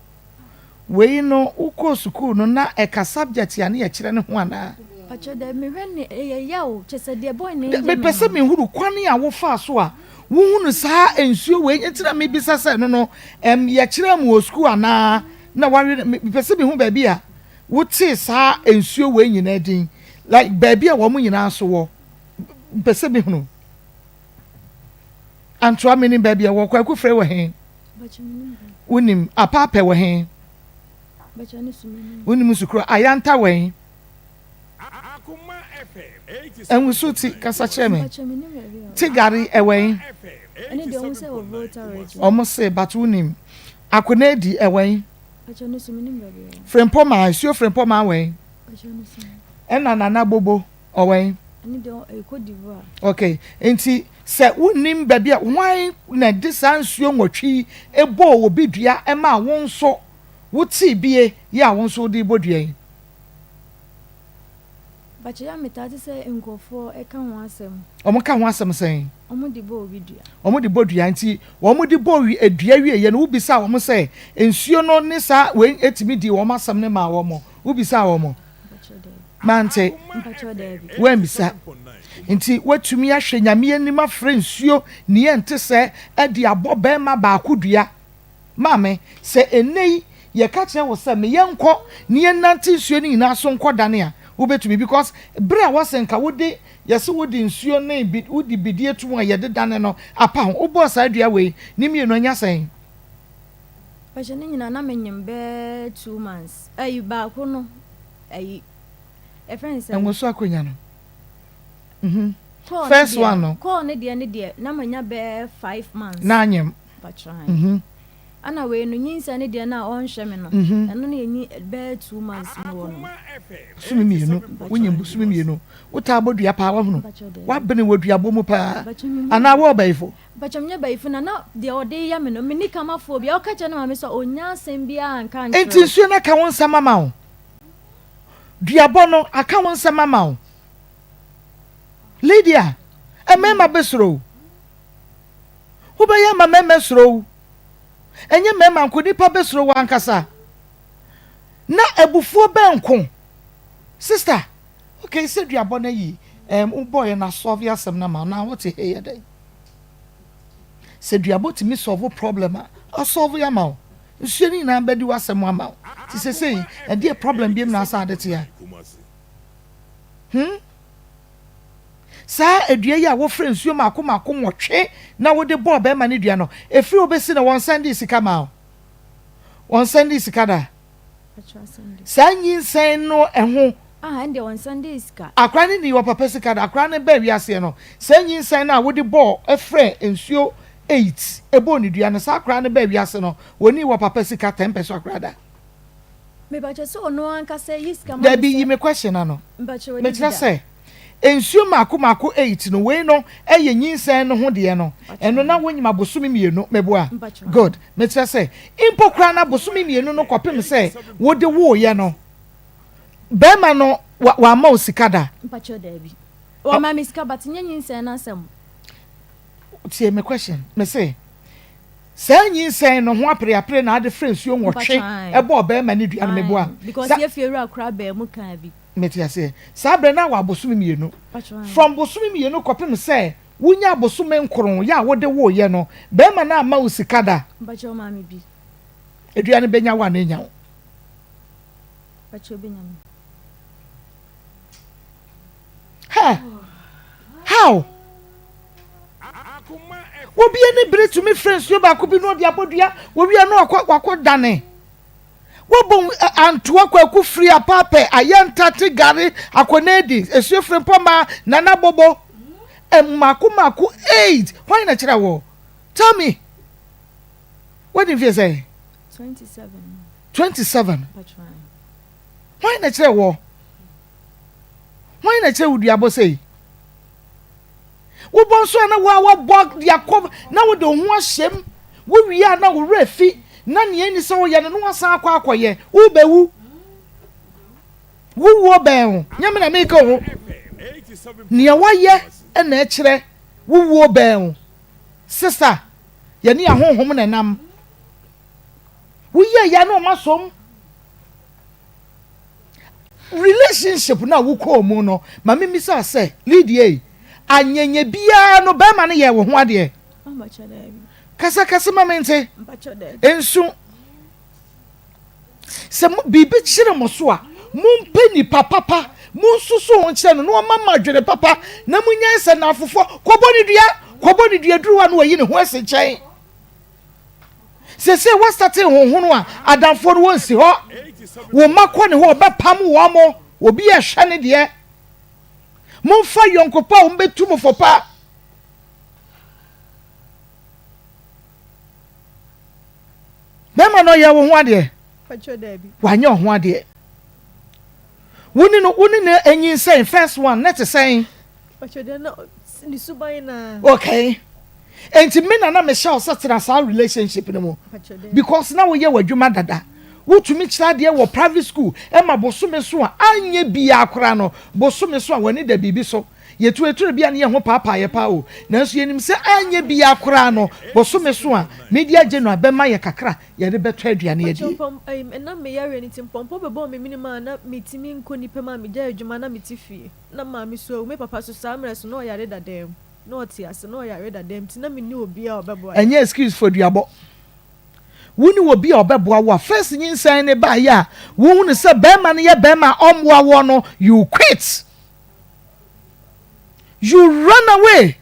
Wei no wo kɔɔ sukuu no na ɛka subject a ne yɛkyerɛ no ho anaa? Pakyɛ daabi mehwɛ ne ɛyɛ yaw kyɛsɛ deɛ boy no yɛ me no. Mepɛ sɛ mehunu kwan a wofaa so a wohunu saa nsuo wei nti na mebisa sɛ ɛno no ɛm yɛkyerɛɛ mo wɔ sukuu anaa na wawe mepɛ sɛ mehu baabi a wotee saa nsuo wei nyinaa din like baabi a wɔn nyinaa nso wɔ mpɛ sɛ mehunu Antoa menim baabi a wɔ Kwaku Frɛ wɔ he? Wonim Apaapɛ wɔ he? Wonim Sukuro Ayanta wɔ he? Ɛnwoso ti kasa kyerɛ me. Ti gari ɛwɔ yi. Ɔmo se but wonim. Akonedi ɛwɔ yi. Frimpɔmaa nsuo frimpɔmaa wɔ yi. Ɛna Nana Bobo ɔwɔ yi. Okay nti sɛ wonim baabi a hwan na ɛde saa nsuo nwɔtwe yi ɛbɔɔ obi dua ɛmaa wo nso wotee bie yi a wo nso wode bɔ dua yi. Mpakyɛ yɛ a metaa te sɛ nkurɔfoɔ ka ho asɛm. Wɔn ka ho asɛm sɛn? Wɔn de bɔ obi dua. Wɔn de bɔ dua nti wɔn de bɔ dua wie yɛ no wo bisaa wɔn sɛ nsuo no ne saa wei etumi dii wɔn asɛm no maa wɔn wo bisaa wɔn? Mpakyɛ daabi. Mante. Mpakyɛ daabi. Woammisa. Nti woatumi ahwɛ Nyame anim afrɛ nsuo nea ɛnte sɛ ɛde abɔ bɛɛma baako dua. Maame, sɛ ɛnnɛ yi yɛka kyerɛ wo sɛ me yɛnkɔ na yɛnnante nsuo no nyinaa so nkɔ dane a, wobɛtumi? Because berɛ a wɔse nka wode, yɛse wode nsuo ne bi, wode bidie to mu a yɛde dane no apa ho, wobɔɔ saa dua wei ne mmienu anya sɛn? Mpakyɛ ne nyinaa na menyem bɛɛ 2 months, ayi baako no, ayi, yɛfrɛ no sɛn? Ɛnwo so akonya no. Mhm. First one no. Kɔɔ ne deɛ ne deɛ na manya bɛɛ 5 months. Na anyem. Mhm. Ana wei no nyinsɛn ne deɛ no a ɔnhwɛ me no. Ɛno no yɛ nyi bɛyɛ 2 months mu wɔ no. Bosome 2, wonyim bosome 2. Wotaa bɔ dua paa wahunu. Wabene wɔ duabɔ mu paa. Anaa wo ɔbayifo? Mpakyɛ menyɛ bayifo na na deɛ ɔde yɛ me no menni kamafoɔ bi. Ɔka kyerɛ ne maame sɛ ɔnnya asɛm biara nka nkyerɛ. Enti nsuo no aka wo nsɛm ama wo? Duabɔ no aka wo nsɛm ama wo? Lydia, mmarima bɛsuro wo. Wobɛyɛ ama mmarima asuro wo. Ɛnyɛ mmarima nko, nnipa bɛsuro wo ankasa. Na abufuo bɛn nko? Sister, okay, sɛ duabɔ no ayi, um, wobɔeɛ no asɔve asɛm no ama wo, na wote he yɛ dɛn? Sɛ duabɔ tumi solve problem a, asɔve ama wo. Nsuo no nyinaa bɛdi w'asɛm ama wo. Nti sesei, ɛdeɛ problem biom na asa ade te a? Hmm? Saa dua yi a wofrɛ nsuo mmaako mmaako 8 na wode bɔɔ barima no dua no, ɛfiri hɔ bɛsi nnɛ wɔnsan dii sika maa wo? Wɔnsan dii sika da? Saa nyinsɛn no ɛho. Akora no nii ɔpapa sika da. Akora no baa wiaseɛ no, saa nyinsɛn no a wode bɔɔ frɛ nsuo 8 bɔɔ ne dua no, saa akora no baa wiase no, wɔnii wɔpapa sika 10 pɛsoa koraa da. Mepakyɛ sɛ ɔno ankasa yi sika ma me Dabi, yi sɛ. me question ano. Mpakyɛ wadi bi Mekyerɛ da. sɛ, nsuo mmaako mmaako 8 no, wei no yɛ nyinsɛn no ho deɛ no, ɛno na wonyim abosome 2, meboa? Mpakyɛ. Good. Mekyerɛ sɛ, mpo koraa no abosome 2 no kɔpem sɛ wode wooyɛ no, barima no wa wamma wo sika da? Mpakyɛ daabi. Wama me sika but nyɛ nyinsɛn no asɛm. Tie me question, mese, Saa nyinsɛn no ho apereapere na ade frɛ nsuo 8 bɔ ɔbarima ne dua no meboa. Because Sa yɛ fie wura koraa baa mu kaa bi. Mete aseɛ. Saa berɛ no na wɔ abosome 2. From bosome 2 kɔpem sɛ wonya abosome 9 yɛ a wode woeɛ no, barima no amma wo sika da. Mpakyɛ ɔmaa me bi. Dua no bɛnya wo anaa ɛnya wo? Mpakyɛ ɔbɛnya me. Hɛ! How? Obi ani bere tumi frɛ nsuo baako bi na ɔde abɔ dua, wɔwie na wakɔ wakɔ dane. Wɔbɔ antoa kwaku firi apaapɛ ayɛ ntate gare akɔnɛdi esuo firi mpɔmaa nana bobo mmaako mmaako 8 hwan na kyerɛ wɔ? Tell me. Wadi mfie sɛn? 27. 27. Hwan na kyerɛ wɔ? Hwan na kyerɛ wo duabɔ sei? Wobɔ nso a na wo a wabɔ de akɔ na wode wo ho ahyɛm. Wowie a na wo werɛ fi na nea ɛnni sɛ woyɛ no na wasan akɔ akɔyɛ. Wobɛwu. Wowuo bɛn wo. Nyɛ me na meka o. Nea woayɛ na ɛkyerɛ wowuo bɛn wo. Sista, yɛne ahonhom na ɛnam. Woyɛ ya na ɔma som. Relationship no a wokɔɔ mu no, ma memmisa sɛ, Lydia ei, anyɛnyɛ biara no bɛrima no yɛɛ wo ho adeɛ? Kasa kɛse ma mente. Nsu. Sɛ biribi kyere mo so a, mompɛ nipa papa, monsusu ho nkyerɛ no na ɔma mo adwene papa, na monyae sɛ nnamfofoɔ, kɔbɔ ne dua, kɔbɔ ne dua, duru hɔ a na wayi ne ho asi nkyɛn. Seesei woastate honhono a adamfoɔ no wɔnsi hɔ. Wo mma kɔ ne hɔ ɔbɛpam wɔn mo. Obi a ɛhwɛ ne deɛ. Momfa yɔnko pa a wɔbɛtu mo fo pa. Bɛrima no ɔyɛ wo ho adeɛ? Wanyɛ wo ho adeɛ. Wo ne no wo ne no anyinsɛn first one na te sɛn? Okay. Enti me na na mehyɛ wo sɛ tena saa relationship no mu because na woyɛ w'adwuma dada. Wotumi kyerɛ adeɛ wɔ private school ɛma bosome so a anyɛ biara koraa no bosome so a w'ani da biribi so. Yɛtu eturo bi a ne yɛn ho paapaa yɛ paa o, nanso yɛnim sɛ anyɛ biara koraa no bosome so a media general bɛma yɛ kakra yɛde bɛtɔ aduane adi. Mpakyɛw pɔm ɛyi ɛnam me yareɛ no nti mpɔmpɔ bɛbɔɔ me menem a na metumi nkɔ nipa mu a megyae adwuma na mete fie na maame so awu me papa so saa mmerɛ so na ɔyare dada mu na ɔte ase na ɔyare dada mu nti na menni obiara a ɔbɛboa yɛn. Ɛnyɛ excuse for duabɔ. Wonni obi a ɔbɛboa wo a first nyinsɛn no baeɛ a wohunu sɛ barima no yɛ barima a ɔmmoa woɔ no you quit. You run away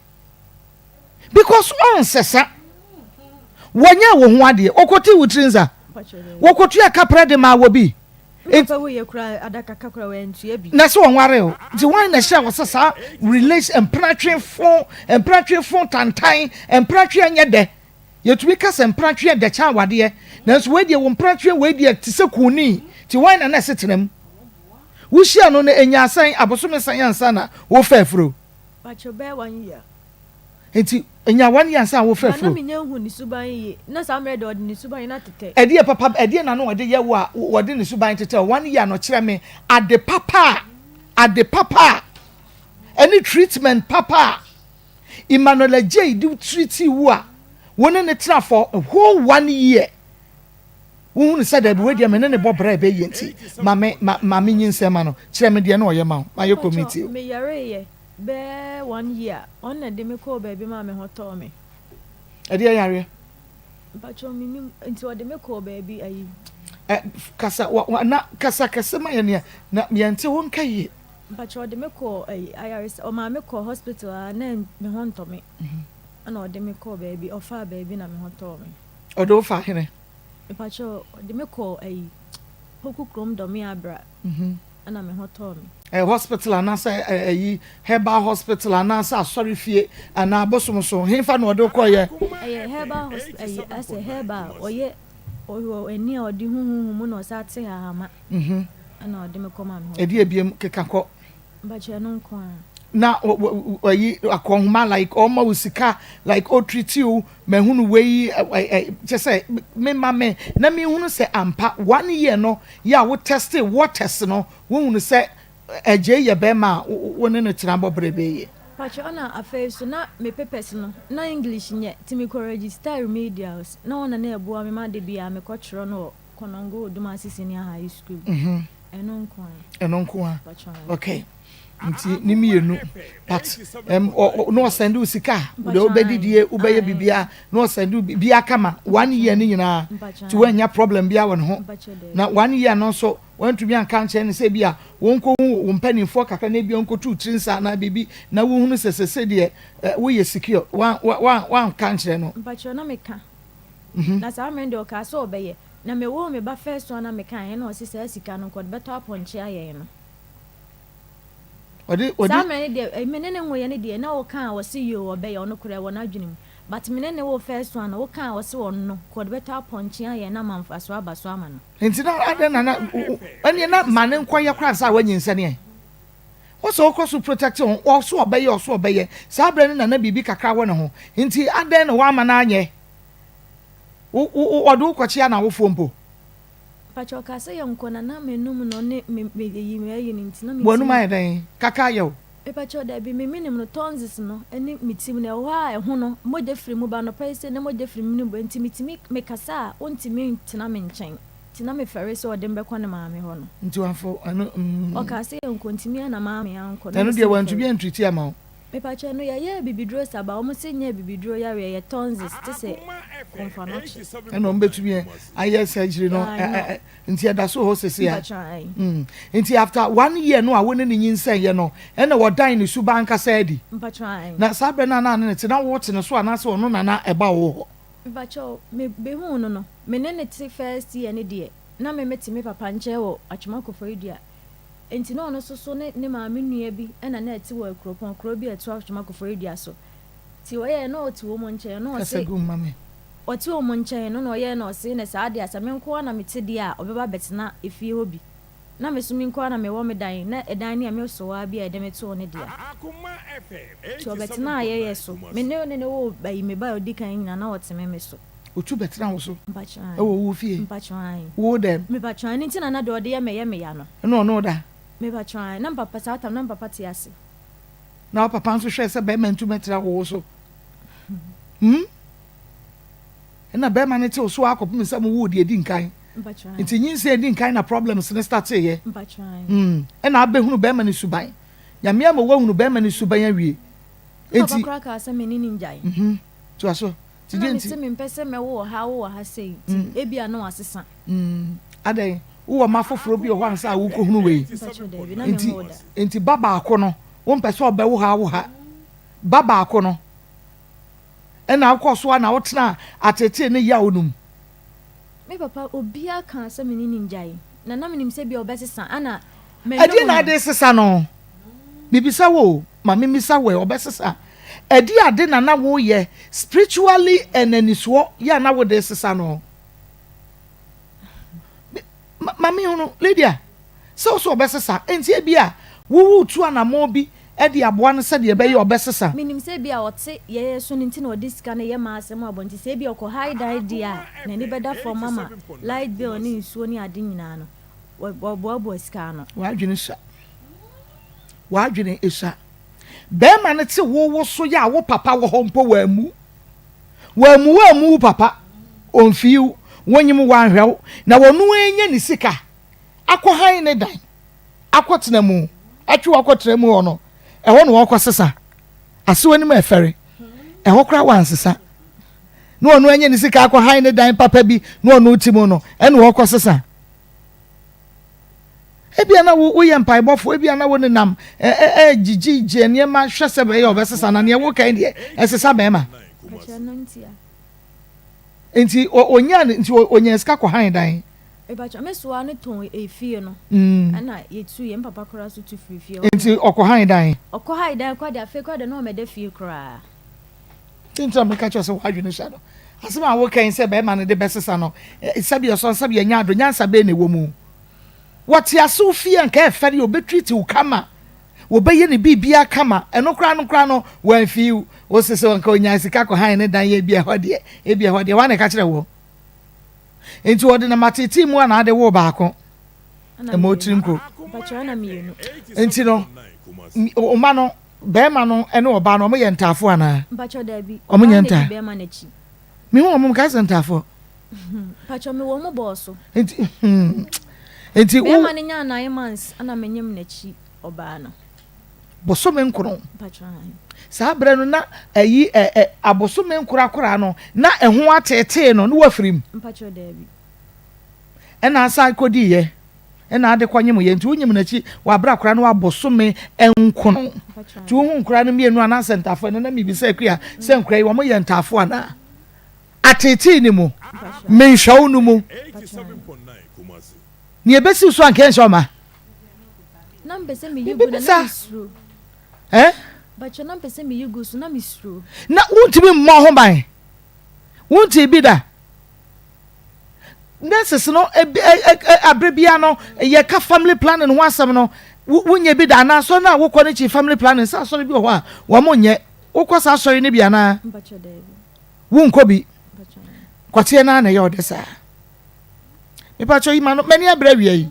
because ɔnsesa. Wɔnyɛ wo ho adeɛ. Wɔkɔte wo tiri nsa. Wɔkɔtua kaprɛ de maa wɔ bi. Na sɛ wɔnware o. Nti wɔn na ɛhyɛ wɔ sɛ saa relation mpenatwe fo mpenatwe fo tantan mpenatwe anyɛ dɛ. Yɛtumi ka sɛ mpenatwe yɛ dɛ kyɛn awadeɛ. Nanso wei deɛ wo mpenatwe wei deɛ te sɛ kunni. Nti wɔn na na ɛse tena mu. Wohyiaa no no, enyaa sɛn? Abosome sɛn ansa na wofa afuro? Pakyɛ bɛyɛ one year. Nti enyaa one year ansa na wofa afuro? Ba na menya nhu ne suban yie. Na saa mmerɛ deɛ ɔde ne suban no atetɛ. Ɛdeɛ papa ɛdeɛ na na ɔde yɛ wo a ɔde ne suban tetɛ wo? One year no kyerɛ me ade papa a ade papa a ɛne treatment papa a Emmanuel Adjei de treatii wo a wo ne no tena for a whole one year. Wohunu sɛ dabi wei deɛ me ne ne bɔ bra ɛbɛyie nti ma me ma ma me nyinsɛn ma no kyerɛ me deɛ na ɔyɛ ma wo ma yɛ kɔ Mpakyɛw meeting o. me yareeɛ bɛɛ one year ɔno na ɛde me kɔɔ baabi maa me ho tɔɔ me. Ɛdeɛ yareɛ? Mpakyɛw me nim nti ɔde me kɔɔ baabi ayi. Ɛ kasa wa wa na kasa kɛse ma yɛ nea na yɛn te wo nka yie. Mpakyɛw ɔde me kɔɔ ayi ayaresa ɔmaa me kɔɔ hospital a na me ho ntɔ me ɛna ɔde me kɔɔ baabi ɔfaa baabi na me ho tɔɔ me. Ɔde wo faa hene? Mepakyɛw, ɔde me kɔɔ ayi, Poku kurom Dɔme Abra, ɛna me ho tɔɔ me. Ɛyɛ hospital anaasɛ ayi, herbal hospital anaasɛ asɔre fie anaa abosom so, henfa na ɔde wo kɔeɛ? Ɛyɛ herbal hosp ayi, asɛ herbal, ɔyɛ, ɔwɔ ani a ɔde hu honhom mu na ɔsan te hahama, ɛna ɔde me kɔ maa me ho tɔɔ me. Ɛdeɛ biom, keka kɔ. Mpakyɛ ɛno nko ara. Na ayi akɔnhoma like ɔma wo sika like ɔtriti wo mahunu wei kyɛ sɛ me ma me na mehunu sɛ ampa one year no yɛ a wo teste waters no wohunu sɛ ɛgyei yɛ bɛrima a wo ne no tena bɔ bere bɛyɛ. Pakyɛ ɔna afei so na me papers no na English nyɛ nti me kɔ register remedials na ɔna na ɛboa me ma da biara me kɔ twerɛ no wɔ Konongo Odumase Senior High School. Ɛno nko ara. Ɛno nko ara. Okay. Nti ne mmienu but um, na ɔsɛnde wo sika a wode wobɛdidie wobɛyɛ biribiara na ɔsɛnde wo biribiara kama one year ne nyinaa nti woannya problem biara wɔ ne ho na one year no nso wantumi anka nkyerɛ no sɛ bi a wɔnkɔhu wo mpanimfoɔ kakra na ebi ɔnkɔtu tiri nsa anaa biribi na wohunu sɛ sɛ sɛ deɛ woyɛ secure wanka nkyerɛ no. Mpakyɛ na meka Na saa mmerɛ no deɛ ɔkaa sɛ ɔbɛyɛ. Na me woo me ba first one a me kaeɛ na ɔse saa sika no nka ɔde bɛtɔ apɔnkye ayɛn no. Ɔde ɔde. Saa mmerɛ no deɛ me ne no nwoeɛ no deɛ na ɔka a ɔse yoo ɔbɛyɛ ɔno koraa ɛwɔ n'adwene mu. But me ne no woo first one no woka a ɔse ɔno nka ɔde bɛtɔ apɔnkye ayɛn no ama mfasoɔ aba so ama no. Nti na adɛn na na ɛneɛ na ma no nkɔyɛ koraa ansa wanyinsɛne ɛ. Wo sɛ wokɔ so protect ho ɔso ɔbɛyɛ ɔso ɔbɛyɛ saa berɛ no na na biribi kakra wɔ ne ho nti adɛn na woamma no anyɛ wo wo ɔde wo kɔkyea n'awofoɔ mpo. Mpakyɛ ɔkaa sɛ yɛnkɔ na na m'anum no ne me me eyi me ayi no nti na me W'anum ayɛ dɛn kaka ayɛ wo. Mepakyɛw dabi me menim no tonsils no ne me tirim no ɛwɔ hɔ a ɛho no mogya firi mu ba anɔpa yi sei na mogya firi me menim ba nti metumi mekasa a ontumi ntena me nkyɛn. Nti na mefɛre sɛ ɔde me bɛkɔ ne maame hɔ no. Nti wamfa ɛno mm. Ɔkaa sɛ yɛnkɔ nti me ara na maame ankɔ. Na ɛno deɛ wantumi antriti ama wo. Mepakyɛ no yɛyɛɛ abibiduro sa ba wɔn se nyɛ abibiduro yareɛ yɛ tonsils te sɛ komfanoche. Ɛna wɔn bɛtumi ayɛ surgery no nti ɛda so hɔ sese a. Mpakyɛ ae. Nti after one year no a wo ne ne nyinsɛn yɛ no ɛna wɔdan ne suban ankasa adi. Mpakyɛ ae. Na saa berɛ no a na ne ne te na wote ne so anaasɛ ɔno na na ɛba wo hɔ? Mpakyɛw, me behuu no no, me ne no te first year no deɛ, na me mete me papa nkyɛn wɔ Atwoma Koforidua. Enti na ɔno nso so ne ne maame nua bi na na ɛte wɔ Akuropɔn, kuro bi a ɛto Atwoma Koforidua so. Nti ɔyɛɛ na ɔte wɔn nkyɛn na Kasa ɔse gu mu ma me. ɔte wɔn nkyɛn no na ɔyɛɛ na ɔse na saa deɛ a sɛ me nko ara na mete deɛ a ɔbɛba abɛtena efie hɔ bi. Na me nso me nko ara na mewɔ me dan, na ɛdan no yɛ me sowaa bi a yɛde me too ne dea. Nti ɔbɛtenaa yɛyɛ so. Me ne ne woo ayi me ba a ɔdi kan nyinaa na ɔte me me so. Otu bɛtena wo so Mpakyɛw ae. wɔ wo fie? Mpakyɛw ae. Wo dɛm? Mepakyɛw ae. Ɛno nti na na deɛ ɔde yɛ me yɛ me ya no. Ɛna ɔne wo da? Mepakyɛw ae. Na me papa saa tam na me papa te ase. Na wo papa nso hwɛɛ sɛ bɛrima ntu mɛtena wo so? Hmm? Ɛna bɛrima no te wo so akɔpem sɛ mo woo deɛ edi nkan. Mpakyɛw ae. Nti nyinsɛn edi nkan na problems no starteeɛ. Mpakyɛw ae. Hmm. Ɛna abɛhunu bɛrima no suban. Nyame ama woahunu bɛrima no suban awie. Me papa Enti. koraa kaa sɛ me ne no ngyae. Mhm. Toa so. Nti Ɛna deɛ mese nti? mempɛ sɛ mɛwo wɔ ha wo wɔ ha sei nti ebia na wasesa. Mm, adɛn, wowɔ mma foforɔ bi wɔ hɔ ansa a wokɔhunu wei? Mpakyɛw daabi, na Nti, menwoo da. nti ba baako no, wompɛ sɛ ɔbɛwo ha wo ha. Ba baako no, ɛna wokɔɔ so a na wotenaa ateetee ne yaw no mu. Me papa, obiara kaa sɛ me ne no ngyae, na na menim sɛ ebia ɔbɛsesa, ɛna Ɛdeɛn m'anom na no. ade resesa no? Mebisa wo o, ma memmisa wo ɛ, ɔbɛsesa? Ɛdeɛn ade na na woyɛ spiritually and anisoɔ yɛ a na wode resesa no? Ma menhunu, Lydia, sɛ wo sɛ ɔbɛsesa, enti ebia woretu anammɔn bi de aboa no sɛdeɛ ɛbɛyɛ ɔbɛsesa. Menim sɛ ebia ɔte yɛn so no nti na ɔde sika no yɛ m'asɛm abɔ nti sɛ ebia ɔkɔ high dan deɛ a, n'ani bɛda fam ama light bill ne nsuo ne ade nyinaa no. Wɔboaboa sika ano. W'adwene sua. W'adwene sua. Bɛrima no te wo wo so yɛ a wo papa wɔ hɔ mpo wammu. Wammu wammu wo papa. Ɔmfii wo. Wonyim wanhwɛ wo. Na ɔno anya ne sika akɔ han ne dan akɔtena mu. Atwe wo akɔtena mu hɔ no, ɛhɔ na ɔkɔsesa. Asew anim ɛfɛre. Ɛhɔ koraa wansesa. Na ɔno anya ne sika akɔ han ne dan papa bi na ɔno te mu no, ɛna ɔkɔsesa. Ebia na wo woyɛ mpaebɔfo, ebia na wo nenam ɛɛgyigye gye nneɛma hwɛ sɛ bɛyɛ ɔbɛsesa na nea woka yi deɛ ɛsesa bɛrima. Nti onya nti onya sika kɔ han dan. Ebakyɛ me soa no tɔn efie no. Ɛna yɛtu yɛn papa koraa so tu firi fie. Nti ɔkɔ han dan. Ɔkɔ han dan kɔ de afei kɔ de na ɔmɛda fie koraa. Nti na meka kyerɛ sɛ w'adwene sua no. Asɛm a woka yi sɛ bɛrima no de bɛsesa no, sɛbi ɔsɔ sɛbi ɛnyɛ ado, nyansa bɛn na ɛwɔ mu? Wɔte ase wo fie a nka ɛfɛre, wɔbɛtreat wo kama, wɔbɛyɛ ne biribiara kama, ɛno koraa no koraa no, wɔamfii wo. Wose sɛ nka ɔnyaa sika kɔ han ne dan yɛ ebi ɛhɔ deɛ, ebi ɛhɔ deɛ, hwan na ɛka kyerɛ woɔ? Nti wɔde nam ateetee mu a na ade woo baako, ɛma ɔtiri nko. Nti no, ɔma no Bɛɛma no ne ɔbaa no ɔmo yɛ ntaafoɔ anaa? Mpakyɛw daabi. Ɔmo nyɛ Ɔbaa no na ntaa? di bɛɛma no akyi. Me hu ɔmo mekae sɛ ntaafoɔ. Mpakyɛw me wɔ ɔmo bɔɔ so. Nti hmm nti wo. Bɛɛma no nyaa 9 months ɛna me nyem n'akyi ɔbaa no. Bosome nkron. Mpakyɛw ahe. Saa berɛ no na ayi ɛ ɛ abosome nkorakora no na ɛho ateetee no na wafiri mu. Mpakyɛw daabi. Ɛna asan kɔdiiɛ. Ɛna ade kɔ nyem yɛ nti wonyim n'akyi wɔ abere akora no abosome nkono nti wohu nkora no mmienu anaasɛ ntaafo ɛno na mebisa akua sɛ nkora yi wɔn yɛ ntaafo anaa atetee ne mu menhwɛw no mu nea ebesi so anka ɛnhyɛ ɔma bibisa eh na wontumi mmɔ ho ban wonti bi da Nurses no abere bia no yɛka family planning ho asɛm no wonyɛ bi da anaa asɔre no a wokɔ no kyi family planning sɛ asɔre bi wɔ hɔ a wɔn nyɛ wokɔ saa asɔre no bi anaa wonkɔ bi kɔteɛ no a na ɛyɛ ɔdɛ saa mepakyɛ yi ma no m'ani abere awia yi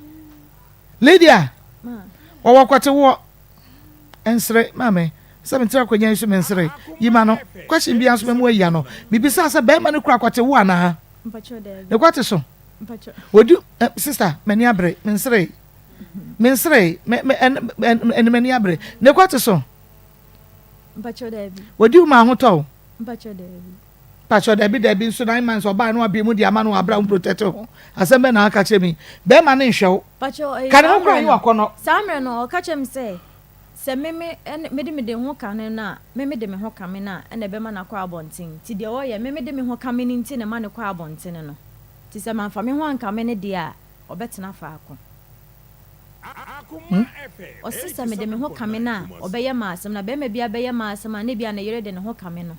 Lydia wɔwɔ kɔte woɔ Nsere, maame. Sɛ mete akonnwa yi so mensere. Yi ma no. Question biara nso mɛmu ayi ano. Mebisaa sɛ bɛrima no kura kwate wo anaa? Ne kwate so. Odi eh, sister, m'ani abere. Mensere. Mensere. Me me ɛn m'ani abere. Ne kwate so. Odi wo ma ahotɔ wo. Pakyɛw dabi dabi nso 9 months ɔbaa no abie mu de ama no wɔ abere a wo protect ho asɛm bɛn na aka kyerɛ me yi bɛɛma no nhwɛ wo Pakyɛw ɛyɛ ka ne saa ho koraa mmerɛ nyɛ no wakɔnɔ. saa mmerɛ no ɔka kyerɛ me sɛ sɛ me me ɛne mede mede ho ka no no a me mede me ho ka me no a ɛna ɛbɛma no akɔ abɔnten nti deɛ ɔyɛ me mede me ho ka me no nti na ɛma no kɔ abɔntene no nti sɛ manfa me ho anka me no deɛ a ɔbɛtena faako. Hmm? Ɔse sɛ mede me ho kame no a, ɔbɛyɛ m'asɛm, na barima biara bɛyɛ m'asɛm a, na ebia ne yere de ne ho kame no.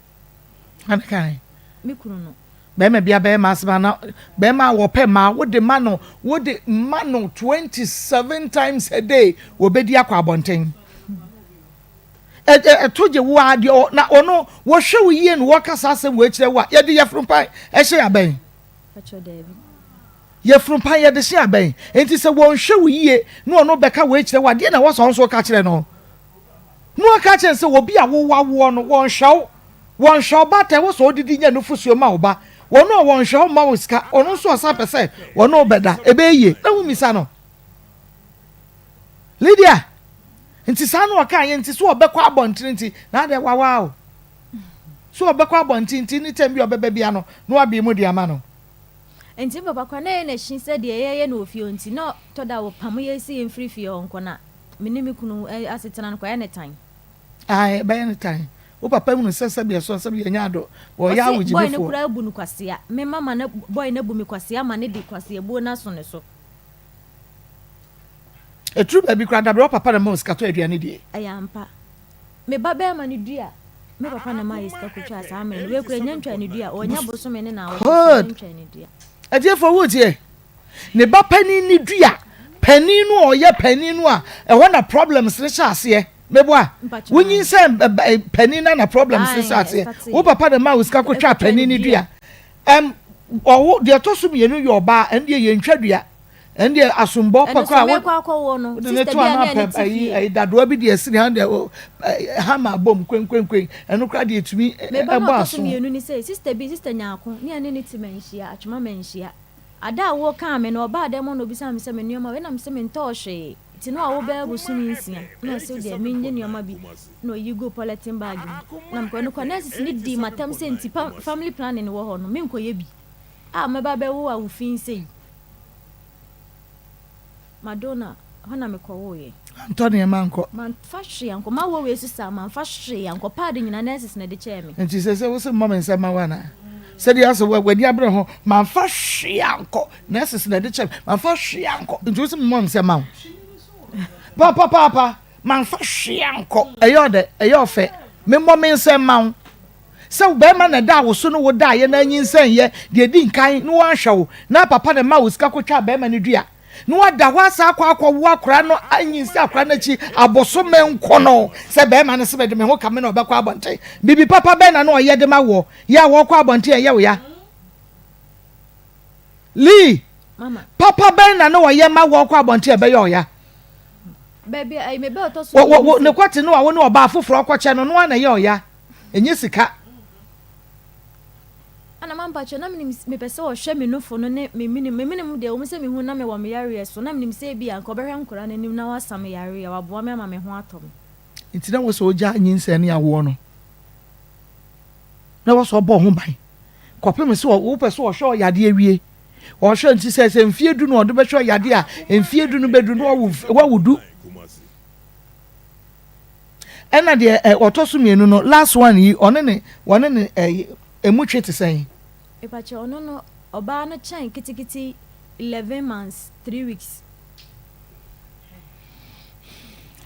Hwan kae? Me kunu no. Barima biara bɛyɛ m'asɛm a, na barima a wɔpɛ mmaa, wode ma no, wode ma no 27 times a day, wɔbɛdi akɔ abɔnten. Ɛto gye wo a deɛ na ɔno wɔhwɛ wo yie na wɔka saa asɛm wɔ akyerɛ wo a, yɛde yɛforo mpa ɛhyɛ abɛn. Yafunu pa yɛde hyɛ abɛn. Enti sɛ wɔnhwɛ wo yie na ɔno bɛka wei kyerɛ wo a, deɛ na ɛwɔ sɛ ɔno nso ka kyerɛ no? Na waka akyerɛ no sɛ obi a wowawoɔ no, wɔnhwɛ wo. Wɔnhwɛ wo ba ta, ɛwɔ sɛ ɔdidi nya nufosuo ma wo ba. Wɔn a wɔnhwɛ wo mma wo sika, ɔno nso ɔsan pɛ sɛ wɔne wo bɛda. Ɛbɛyɛ yie? Na wommisa no. Lydia, nti saa na ɔkaeɛ nti sɛ ɔbɛkɔ abɔntene nti, na adɛn wawaa o. Sɛ ɔbɛkɔ abɔntene nti, ne tɛm bi a ɔbɛba bia no, na wabee mu de ama no. Ntsi me papa koraa na ɔyɛ n'ehyi sɛ deɛ yɛyɛ no wɔ fie hɔ ntsi na ɔtɔ da a wɔpamo yɛn sɛ yɛmfiri fie hɔ nkɔ na me ne me kunu asetena no kɔyɛ ne tan. Ae, ɛbɛyɛ ne tan. Wo papa hunu sɛ sɛbi ɛsɔ sɛbi yɛnyɛ ado, wɔyɛ Ɔse boy no awogyimifoɔ. koraa abu no kwasea, me mama no boy no abu me kwasea ma no de kwaseabuo no aso ne so. Ɛduru baabi koraa dabrɛ wo papa na ɛma wo sika tɔ aduane die. Ɛyɛ ampa. Me ba barima no dua me papa na mayɛ sika kotwaa saa mmerɛ no wei koraa nya ntwaa ne dua ɔnya bosome ne naawɔtwe so Good. nya ntwaa ne dua. Atiefoɔ wotie? Ne ba panin ne dua panin no a ɔyɛ panin no a ɛhɔ na problems no hyɛ aseɛ. Meboa? Mpakyɛ Wonyinsɛn panin no na problems no hyɛ ae aseɛ. ɛstartee Wo papa na ɛmaa wo sika kotwaa ɛkotwaa ne panin no dua. dua. Ɛm ɔwo deɛ ɛtɔ so mmienu yɛ ɔbaa ɛno deɛ yɛntwa dua. Ɛndeɛ asombɔ Ɛno pɛ so koraa wo mekɔ akɔwɔ no wode ne sister to bi a ano na ɛne apɛ te ayi fie. ayi dadoa bi deɛ ɛsene ha deɛ hama abom kwenkwenkwen ɛno koraa deɛ ɛtumi Me ba no ɛbɔ a ɔtɔ so aso. mmienu ne sɛ sister bi sister Nyarko ne ɛne ne te manhyia Atwoma manhyia ada a wɔkaa me no ɔbaa dɛm hɔ na ɔbisaa me sɛ me nnoɔma wei na mese mentɔɔ hwee nti na wawo bɛyɛ bosome nsia na ɔse wodeɛ mennye nnoɔma bi na ɔyi guu polythene bag mu na mekɔ ɛno kɔ nurses no dii matam sɛ nti family planning wɔ hɔ no menkɔyɛ bi a mɛba bɛwo awo fi sei. Madonna, hɔ na mekɔwoeɛ. Mantɔ nneɛma ankɔ. Mamfa hwee ankɔ. M'awoɔ wei so saa, mamfa hwee ankɔ. Paadi nyinaa nurses na ɛde kyɛɛ me. Nti seesei wo se mmɔ me nsa mma wo anaa? Sɛdeɛ asɛ w'ani abere ho, mamfa hwee ankɔ. Nurses na ɛde kyɛɛ me, mamfa hwee ankɔ. Nti wo se mmɔ me nsa mma wo? Papapaapa, mamfa hwee ankɔ. Ɛyɛ ɔdɛ, ɛyɛ ɔfɛ. Memmɔ me nsa mma wo. Sɛ wo barima na ɛdaa wo so ne wo daeɛ na anyinsɛn yɛ deɛ ɛdi nkan na wanhwɛ wo na papa na ɛmaa wo sika kɔtwaa barima no dua na wada hɔ asan akɔ akɔwo akwadaa no anyinsɛn akwadaa no akyi abosome nkono sɛ barima no sɛ mede me ho ka me na ɔbɛkɔ abɔnten biribi papa bɛn na na ɔyɛ de ma woɔ yɛ a wɔkɔ abɔnten ɛyɛ wo ya Lee papa bɛn na na ɔyɛ ma wɔkɔ abɔnten ɛbɛyɛ ɔya ne kɔte no a wo ne ɔbaa foforɔ kɔkyɛ no no a na ɛyɛ ɔya Ɛnyɛ sika. Ana mampakyɛ na menim mepɛ sɛ ɔhwɛ me nufo no ne me menim me menim deɛ wɔn sɛ mehu na mewɔ me yareɛ so na menim sɛ ebi a nka ɔbɛhwɛ nkwadaa no anim na wasa me yareɛ waboa me ama me ho atɔ me. Nti na wɔ sɛ ɔgya nyinsɛn ne awoɔ no na wɔ sɛ ɔbɔ ho ban kɔpem sɛ wopɛ sɛ ɔhwɛ ɔyadeɛ wie ɔhwɛ nti sɛ sɛ mfie du na ɔde bɛhwɛ ɔyadeɛ a mfie du no bɛdu no wawo du. Ɛna deɛ ɛ ɔtɔ so mmienu no last one yi ɔne ne wɔne ne ɛ emu twe te sɛn? Mepakyɛ ɔno no ɔbaa no kyɛn ketekete 11 months 3 weeks.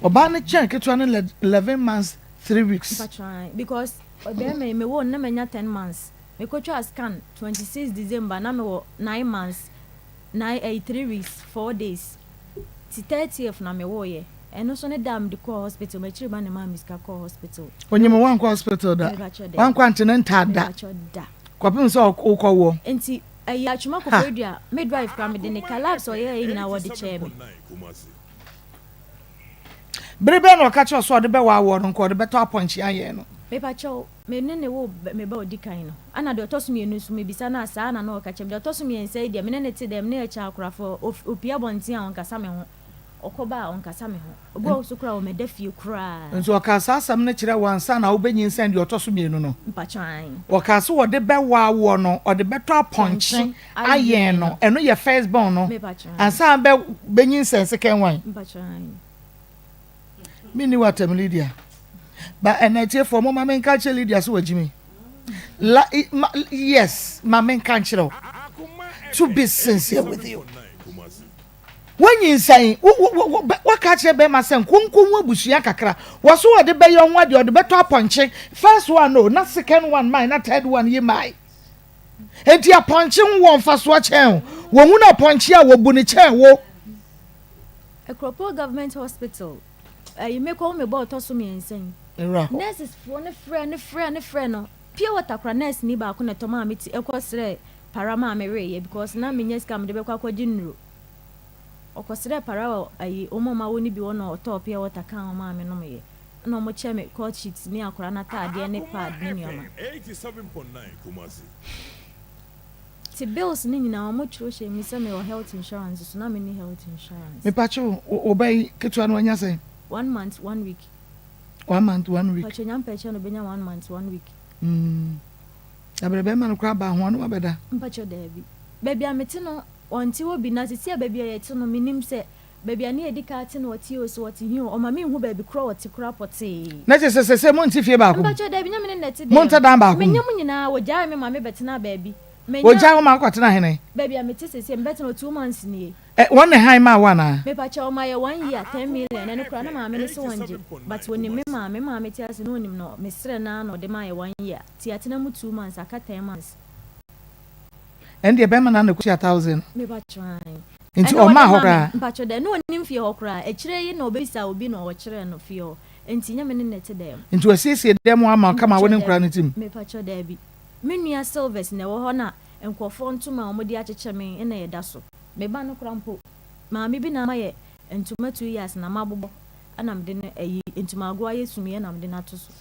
Ɔbaa no kyɛn ketewa no 11 months 3 weeks. Mepakyɛ ae because ɔbɛrima yi mewoo no na manya 10 months mekotwaa scan 26 December na mewɔ 9 months 9 ɛyi 3 weeks 4 days. Ti 30th na me woo yɛ. Ɛno nso ne da a mede kɔɔ hospital m'akyiri ba na ɛmaa me sika kɔɔ hospital. Onyim wankɔ hospital da. Wankɔ antenatal da. Mepakyɛw da. Kɔpem sɛ wokɔ woɔ. Nti ɛyi Atwuma Koforidua midwife koraa mede ne ka labs ɔyɛɛ yɛ nyinaa wɔde kyɛɛ me. Bere bɛn na ɔka kyerɛ wo sɛ ɔde bɛwɔ awoɔ no nka ɔde bɛtɔ apɔnkye ayɛn no? Mepakyɛw me ne no woo me ba a ɔdi kan no. Ɛna deɛ ɔtɔ so mmienu nso mebisa no a saa na na ɔka kyerɛ me. Deɛ ɔtɔ so mmiɛnsa yi deɛ me ne no te dɛm na yɛkyɛ akorafo. Ɔpue abɔnten a ɔnkasa me ho. Ɔkɔba a ɔnkasa me ho. Obi wɔ hɔ nso koraa a ɔmmɛda fie koraa. Nso ɔkaa saa asɛm no kyerɛɛ wo ansa na wobɛnyinsɛn deɛ ɔtɔ so mmienu no? Mpakyɛ aane. Ɔkaa sɛ ɔde bɛwɔ awoɔ no, ɔde bɛtɔ apɔnkye ayɛn no. Ɛno yɛ first born no. Mepakyɛ aane. Ansa na bɛnyinsɛn second one. Mpakyɛ aane. Menni w'atɛm Lydia. Ba ɛnɛ atiefoɔ mo ma menka nkyerɛ Lydia sɛ wagyi me. La, ma, yes, ma menka nkyerɛ wo. To be sincere with you. Woanyinsɛn, wo, wo, wo, wo, woaka akyerɛ bɛrima sɛ nkonko ho abusua kakra. Wɔ so ɔde bɛyɛ ho adeɛ, ɔde bɛtɔ apɔnkye. First one o, na second one mae, na third one yi mae. Enti apɔnkye ho wɔ mfasoɔ kyɛn wo. Wɔhunu apɔnkye a, wɔbu no kyɛn wo. Akuropɔn Government Hospital, ɛyi mekɔ wo mebɔ ɔtɔ so mmiɛnsa yi. Nwura hɔ. Nurses foɔ no frɛ no frɛ no frɛ no. Pure water kora nurse ni baako na ɛtɔ maa me ti ɛkɔ srɛ para maa me weeɛ because na menya sika a mede bɛkɔ akɔgye nnuro. Ɔkɔsrɛɛ para wɔ ayi wɔn a wɔawo no bi hɔ na ɔtɔɔ pure water kaa ho maa me nomyɛ. Ɛna wɔn kyɛɛ me court sheet ne akwadaa no ataadeɛ ne pad ne nneɛma. Te bills no nyinaa wɔn twerɛ hyɛɛ mu sɛ mewɔ health insurance so na menni health insurance. Mepakyew wo ba yi ketewa no wanya sɛn? One month one week. One month one week. Mpakyɛw Nyame pɛ kyɛ no obenya one month one week. Mm. Dabrɛ bɛrima no koraa baa ho a na wabɛda. Mpakyɛw daabi. Baabi a mete no ɔnte hɔ bi na sisi a baabi a yɛte no menim sɛ baabi a ne yɛdi kan te no ɔte o sɛ ɔte he o ɔma menhu baabi korɔ a ɔte koraa pɔtee. Na kyerɛ sɛ sɛsɛ monte fie baako mu? Mpakyɛw daabi nyɛ me ne no na ɛte Monte dɛm. dan baako mu? Menya mu nyinaa wɔgyaee me ma me bɛtenaa baabi. Menya. Wɔgyae wo ma wokɔtena hene? Baabi a mete sɛsɛ mebɛtena hɔ 2 months nie. Ɛ wɔn na hann maa wo anaa? Mepakyɛw mayɛ one year 10 million ɛno koraa na maame no se wɔngye but onim me maame, me maame te ase na onim no mesrɛ no ara na ɔde mayɛ one year ti atena mu 2 months aka 10 months. Ɛno deɛ bɛrima no ara na ɛkɔtua thousand. Mepakyɛw ae. Nti Ɛna ɔde ɔmaa hɔ maa me koraa? mpakyɛw dɛ na onim fie hɔ koraa akyire yi na ɔbɛbisaa obi na ɔkyerɛɛ no fie hɔ nti nyɛ me ne no na ɛte dɛm. Nti wasiesie dan mu ama wo kama wo Mpakyɛw ne nkwadaa daabi no te mu? mepakyɛw daabi me nua Silvers na ɛwɔ hɔ na nkurɔfoɔ ntoma a wɔde akyekyɛ me na ɛda so. Me ba no koraa mpo, maame bi na ama yɛ ntoma 2 years na mabobɔ ɛna mede no ayi ntomago ayɛ sumiiɛ na mede no ato so.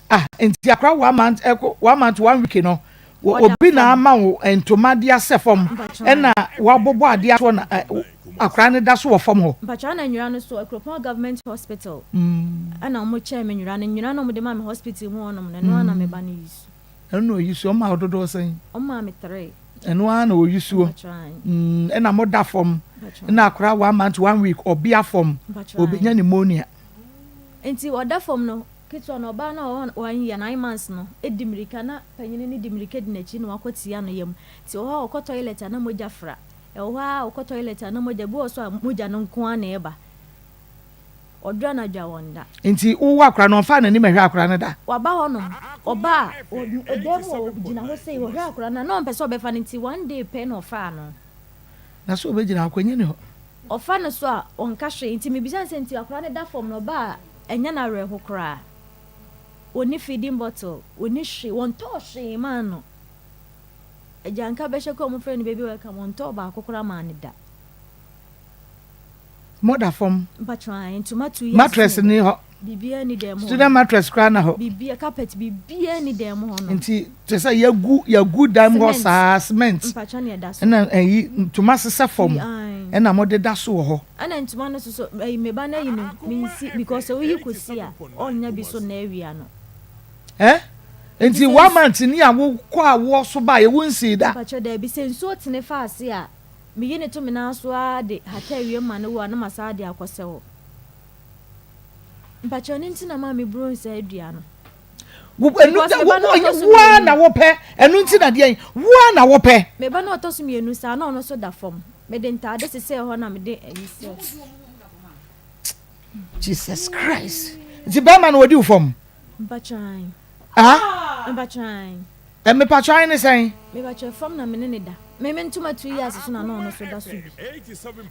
Ah, nti akora 1 month ɛkɔ 1 month 1 week no, Ɔda obi na fam. ama wo ntoma de asɛ fam Mpatwa. ɛna wabobɔ adeɛ atoɔ na ɛ akora no da so wɔ fam hɔ. Mpatwa na nwura no so Akuropɔn Government Hospital ɛna wɔn kyɛɛ me nwura no nwura no wɔn de ma me hospital mu hɔnom no ɛno ara na me ba no yi so. Ɛno na oyi so ɔma wo dodoɔ sɛn? Wɔn maa me three. Ɛno ara na oyi soɔ. Mpatwa. Ɛna mo da fam. Mpatwa. Ɛna akora 1 month 1 week ɔbea fam. Mpatwa. Obenya pneumonia. Nti ɔda fam no ketewa no ɔbaa no a ɔwɔ 1 year 9 months no edi mirika na panyin no di mirika di n'akyi na wakɔ tia no yam nti wɔ hɔ a ɔkɔ toilet a na mogya fra ɛwɔ hɔ a ɔkɔ toilet a na mogya bi wɔ so a mogya no nko ara na ɛba ɔdura anadwo a wɔn da. Nti wowɔ akora no ɔmfa n'anim ɛhwɛ akora no da. Waba hɔnom ɔba a ɔdan mu wɔ gyina hɔ sei ɔhwɛ akora no a na ɔmpɛ sɛ ɔbɛfa no nti one day pɛ na ɔfaa no. Na so ɔbɛgyina akonnwa ni hɔ. Ɔfa no so a ɔnka hwee nti mebisa no sɛ nti akora no da fam no ɔba a ɛnyɛ no awerɛho koraa. Ɔnni feeding bottle, ɔnni hwee, wɔntɔɔ hwee maa no. Agyanka bɛhyɛ kɔ a wɔfrɛ no baby welcome, wɔntɔɔ baako koraa maa no da. Mɔda fam. Mpatwa ntoma 2 years. Mattress ni hɔ. Biribiara ni dan mu hɔ. Student mattress koraa na hɔ. Biribiara carpet biribiara ni dan mu hɔ no. Nti te sɛ yɛgu yɛgu dan mu hɔ saa cement. Mpatwa ne ɛda so. Ɛna ɛyi ntoma sesɛ fam. Ɛna mo de da so wɔ hɔ. Ɛna ntoma no soso ɛyi meba no ayi no mensi because sɛ woyi kɔsi a ɔnnya bi so na awia no. Ɛ nti 1 month ni a wokɔ a woɔ so ba yɛ wo nsii da. Mpatwa daabi sɛ nsuo tene fa ase a meyi ne to me nan so ara de hata awie ma no wo a na ma saa de akɔsɛ hɔ. Mpatwa ne nti na maa me buro nsa adua no. Woa na wopɛ ɛno nti na deɛ woa na wopɛ. Me ba no ɔtɔ so mmienu saa na ɔno nso da fam mede ntaade sesɛɛ hɔ na mede ayi sɛ. Jesus Christ nti bɛrima no ɔdi wo fam. Mpatwan. Ah? Mpatwan. Mepatwan ne sɛn? Mepatwan fam na me ne ne da. Me me ntoma 2 years so na na ɔno so da so bi.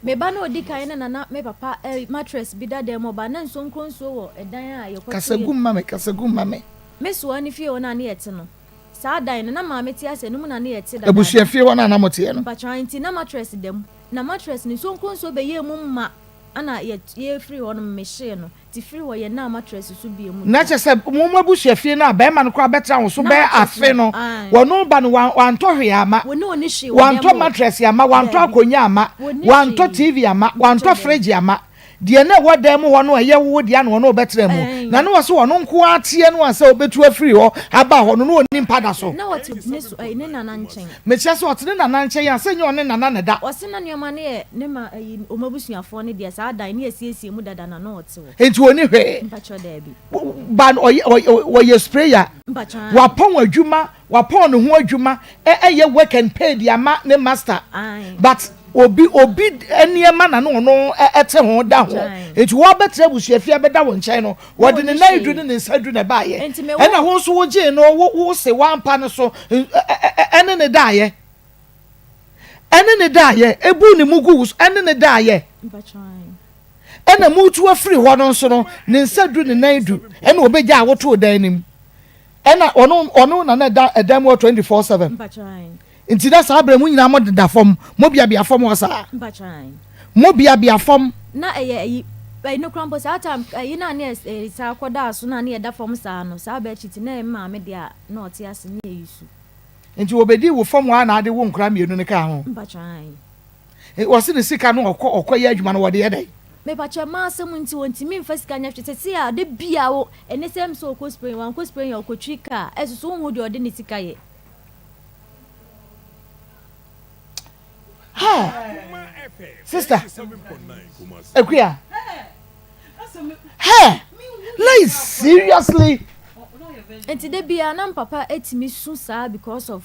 Me ba no odi kan ne nana me papa mattress bi da dan mu ɔba na nsuo nkuronsuo wɔ ɛdan a yɛkɔto Kasagu mma me, kasagu mma me. Me soa ne fie hɔ na ne yɛte no. Saa dan no na maame te ase no mu na ne yɛte dada. Abusua fie hɔ na na mo teɛ no. Mpatwan nti na mattress da mu. Na mattress no nsuo nkuronsuo bɛyɛɛ mu ma ana yɛ yɛfiri hɔ no mehyee no. Ti firi hɔ yɛ na mattress so bie mu. Na kyerɛ sɛ mo mo abusua fie no a bɛrima no koraa bɛtena wo so bɛyɛ afe no wɔno ba no wantɔ hwee ama wantɔ mattress ama wantɔ akonnwa ama wantɔ TV ama wantɔ fridge ama deɛ na ɛwɔ dan mu hɔ no ɛyɛ wo deɛ na ɔno ɔbɛtena mu na ne wɔ so ɔno nko ateɛ no a sɛ ɔbɛtu afiri hɔ aba hɔ no na ɔni mpa da so. Na ɔte ne so ɛyi ne nana nkyɛn. Mekyerɛ sɛ ɔte ne nana nkyɛn a sɛ nyɛ ɔne nana na da. Ɔse na nneɛma no yɛ ne ma ɛyi wɔn abusuafoɔ no deɛ saa dan ne yɛsiesie mu dada na na ɔte hɔ. Nti ɔni hwee. Mpakyɛ daabi. Ba no ɔyɛ ɔyɛ ɔyɛ sprayer. Mpakyɛ. Wapɔn adwuma wapɔn ne ho adwuma ɛyɛ work and pay de ama ne master. Aye. But. Obi obi nneɛma na no ɔno ɛte ho da ho. Nti wɔbɛtena abusuafie abɛda wo nkyɛn no, wɔde ne nan du ne ne nsa du na ɛbaayɛ. Ɛna wo nso wogyee no wo wo se wampa no so ɛne ne daayɛ. Ɛne ne daayɛ, ebu ne mu gu wo so ɛne ne daayɛ. Ɛna mutu afiri hɔ no nso no, ne nsa du ne nan du ɛna ɔbɛgya a wotoo dan no mu. Ɛna ɔno ɔno na na ɛda ɛdan mu hɔ 24/7. Nti na saa berɛ mo nyinaa mo deda fam, mo biabia fam hɔ saa. Mo biabia fam. Na ɛyɛ ayi ɛyi no koraa mpo saa time ɛyi na ne yɛ saa kɔdaa so na ne yɛda fam saa no saa bedsheet na ɛyɛ me maame deɛ a na ɔte ase ne yɛ use. Nti wɔbɛdii wo fam hɔ a na ade wo nkora mmienu no kaa ho. Wɔse ne sika no ɔkɔ ɔkɔ yɛ adwuma no wɔde yɛ dɛn? Mepakyɛ mmaa asɛm nti wɔntumi nfa sika nyɛ hwee sɛsei a da biaa wo ɛne sɛ sɛ ɔkɔ spraying wankɔ spraying a ɔkɔtwi car ɛsoso wonhu deɛ ɔde ne sika yɛ. Hey, sister, Akuya. Hey, like seriously. Nti da biara na mpapa etimi su saa because of.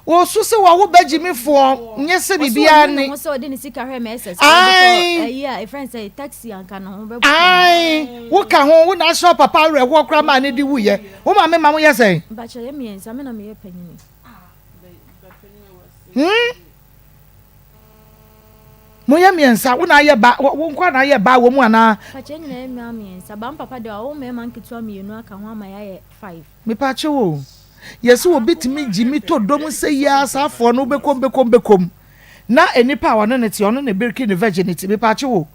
Wɔsu sɛ wɔwo bɛgyimifoɔ nyɛ sɛ biribiara ne. Ɔsɛ ɔde ne sika hwɛ ma ɛsɛ sɛ ɛyi a efrɛ sɛ taxi anka ne ho bɛbɔ. Ae, woka ho wo na ahyɛ papa awerɛhoɔ koraa maa ne de wuyɛ. Wo maame ma mo yɛ sɛn? Mpakyɛ yɛ mmiɛnsa me na meyɛ panyini. Hmm? Moyɛ mmiɛnsa, wo na ayɛ ba, wo nkoa na ayɛ ba wɔ mu anaa? Mpakyɛ nyina yɛ mmaa mmiɛnsa, ba mpapa deɛ ɔwo mmarima nketewa mmienu aka ho ama yɛayɛ five. Mepakyɛ o, yɛsɛ obi tumi gyimi tɔ dɔm sɛ yi ara saa afoɔ no wobɛkɔm bɛkɔm bɛkɔm na nnipa a ɔne ne te ɔno na ɛbreki ne virginity mepakyɛ o,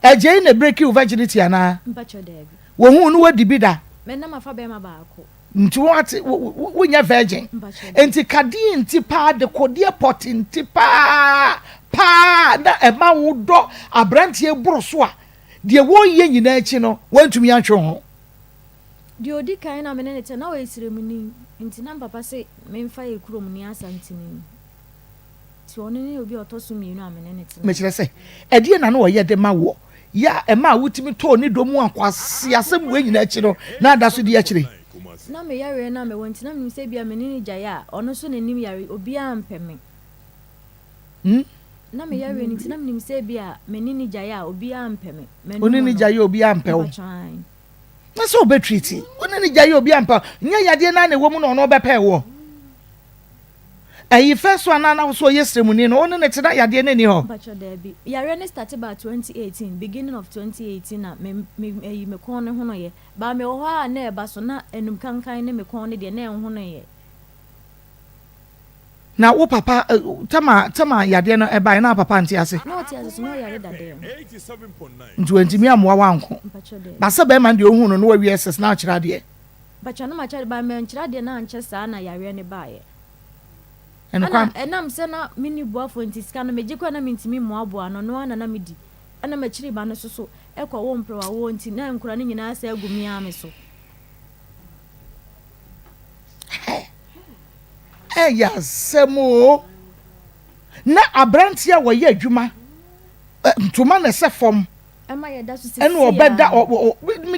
ɛgyei na ɛbreki wo virginity anaa? Mpakyɛ daabi. Wɔhu no wadi bi da? Me na mafa bɛrima baako. Nti woate wonyɛ virgin. Nti kadeɛ nti paa dekodeɛ pɔte nti paa paa na ɛma wo dɔ aberanteɛ boro so a deɛ wɔyɛ nyinaa akyi no woantumi antwe ho. Deɛ ɔdi kan na me ne no te na ɔyɛ sremuni nti na mpapa se memfa yɛ kuromni Asanteni. Nti ɔno ne obi a ɔtɔ so mmienu a me ne no tena. Mekyerɛ sɛ, ɛdeɛn na na ɔyɛ de ma woɔ yɛ a ɛmaa wotumi tɔɔ ne dɔ mu a nkwaseasɛm wei nyinaa akyi no na ada so di akyire? Na me yareɛ no a mewɔ nti na menim sɛ ebia me ne no gyae a ɔno nso n'anim yare obiara mpɛ me. Hmm? Na me yareɛ no nti na menim sɛ ebia me ne no gyae a obiara mpɛ me. Wo ne no gyae a obiara mpɛ wo? Na sɛ ɔbɛtreati wo ne no gyae a obiara mpɛ wo nyɛ yadeɛ no ara na ɛwɔ mu na ɔno ɔbɛpɛ woɔ? Ɛyi first one na na wo so ɔyɛ sremuni no wo ne no te na yadeɛ no nni hɔ? Mpakyɛ daabi. Yareɛ no starte baa 2018 beginning of 2018 na me me ɛyi me kɔn no honoeɛ. But me wɔ hɔ a na ɛba so na anum kankan ne me kɔn no deɛ na ɛnhonoeɛ. Na wo papa tɛma tɛma yadeɛ no ɛbaeɛ na papa nte ase? Na ɔte ase so na ɔyare dada mu. Nti wantumi ammoa wo anko? Mpakyɛ daabi. Ba sɛ bɛrima no deɛ ohuu no na wawie SS na akyerɛ adeɛ? Mpakyɛ no makyɛ ba mankyerɛ adeɛ na ankyɛ saa na yareɛ no baeɛ. Ɛnokwa. Ɛna ɛnam sɛ na menni boafoɔ nti sika no megye koraa na mentumi mmoaboa ano, ɛno ara na na medi. Ɛna m'akyiri ba no nso so kɔ wo mperewawoɔ nti na nkwadaa no nyinaa sɛe agu me ara me so. Hɛ! Ɛyɛ asɛm oo. Na aberanteɛ a wɔyɛ adwuma, ntoma na ɛsɛ fam. Ɛma yɛda so sisi ɛna ɔbɛda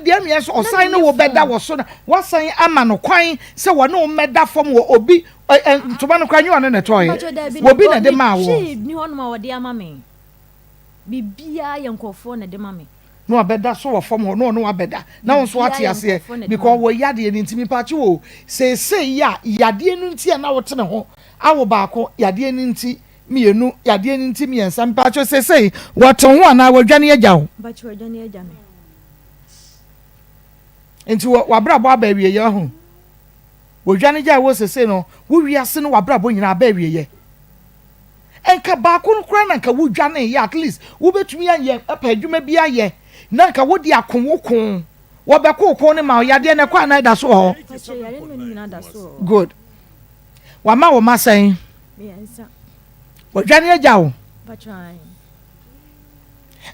deɛ meɛ so ɔsan ne wo bɛda wɔ so na wasan ama no kwan sɛ wɔne wo mmɛda fam wɔ obi ntoma no kora nyɛ ɔne na ɛtɔeɛ obi na ɛde maa wɔ ni hɔnom a wɔde ama me biribiara yɛ nkurɔfoɔ na ɛde ma me na wabɛda so wɔ fam hɔ na ɔne wabɛda na wo nso wate aseɛ because wɔ yadeɛ no nti mepakye wɔ seesei yɛ a yadeɛ no nti a na wote ne ho awo baako yadeɛ no nti Mienu, yadeɛ no nti miɛnsa, mpakyɛw seesei wɔte wo ho anaa wɔadwane agya wo? Mpakyɛw wɔadwane agya me. Nti wɔ w'abrabɔ aba awieɛ wahu? Wɔdwane gyae wo seesei no, wo wiase no w'abrabɔ nyinaa aba awieɛ. Nka baako no koraa na nka wodwane yɛ at least wobɛtumi ayɛ apɛ adwuma bi ayɛ na nka wode ako wo ko. Wɔbɛko wo ko no ma wo yadeɛ no ɛkɔ anaa ɛda so wɔ hɔ? Mpakyɛw yadeɛ no nyinaa da so wɔ hɔ. Good. Wama wo mma sɛn? Wadwane agya wo?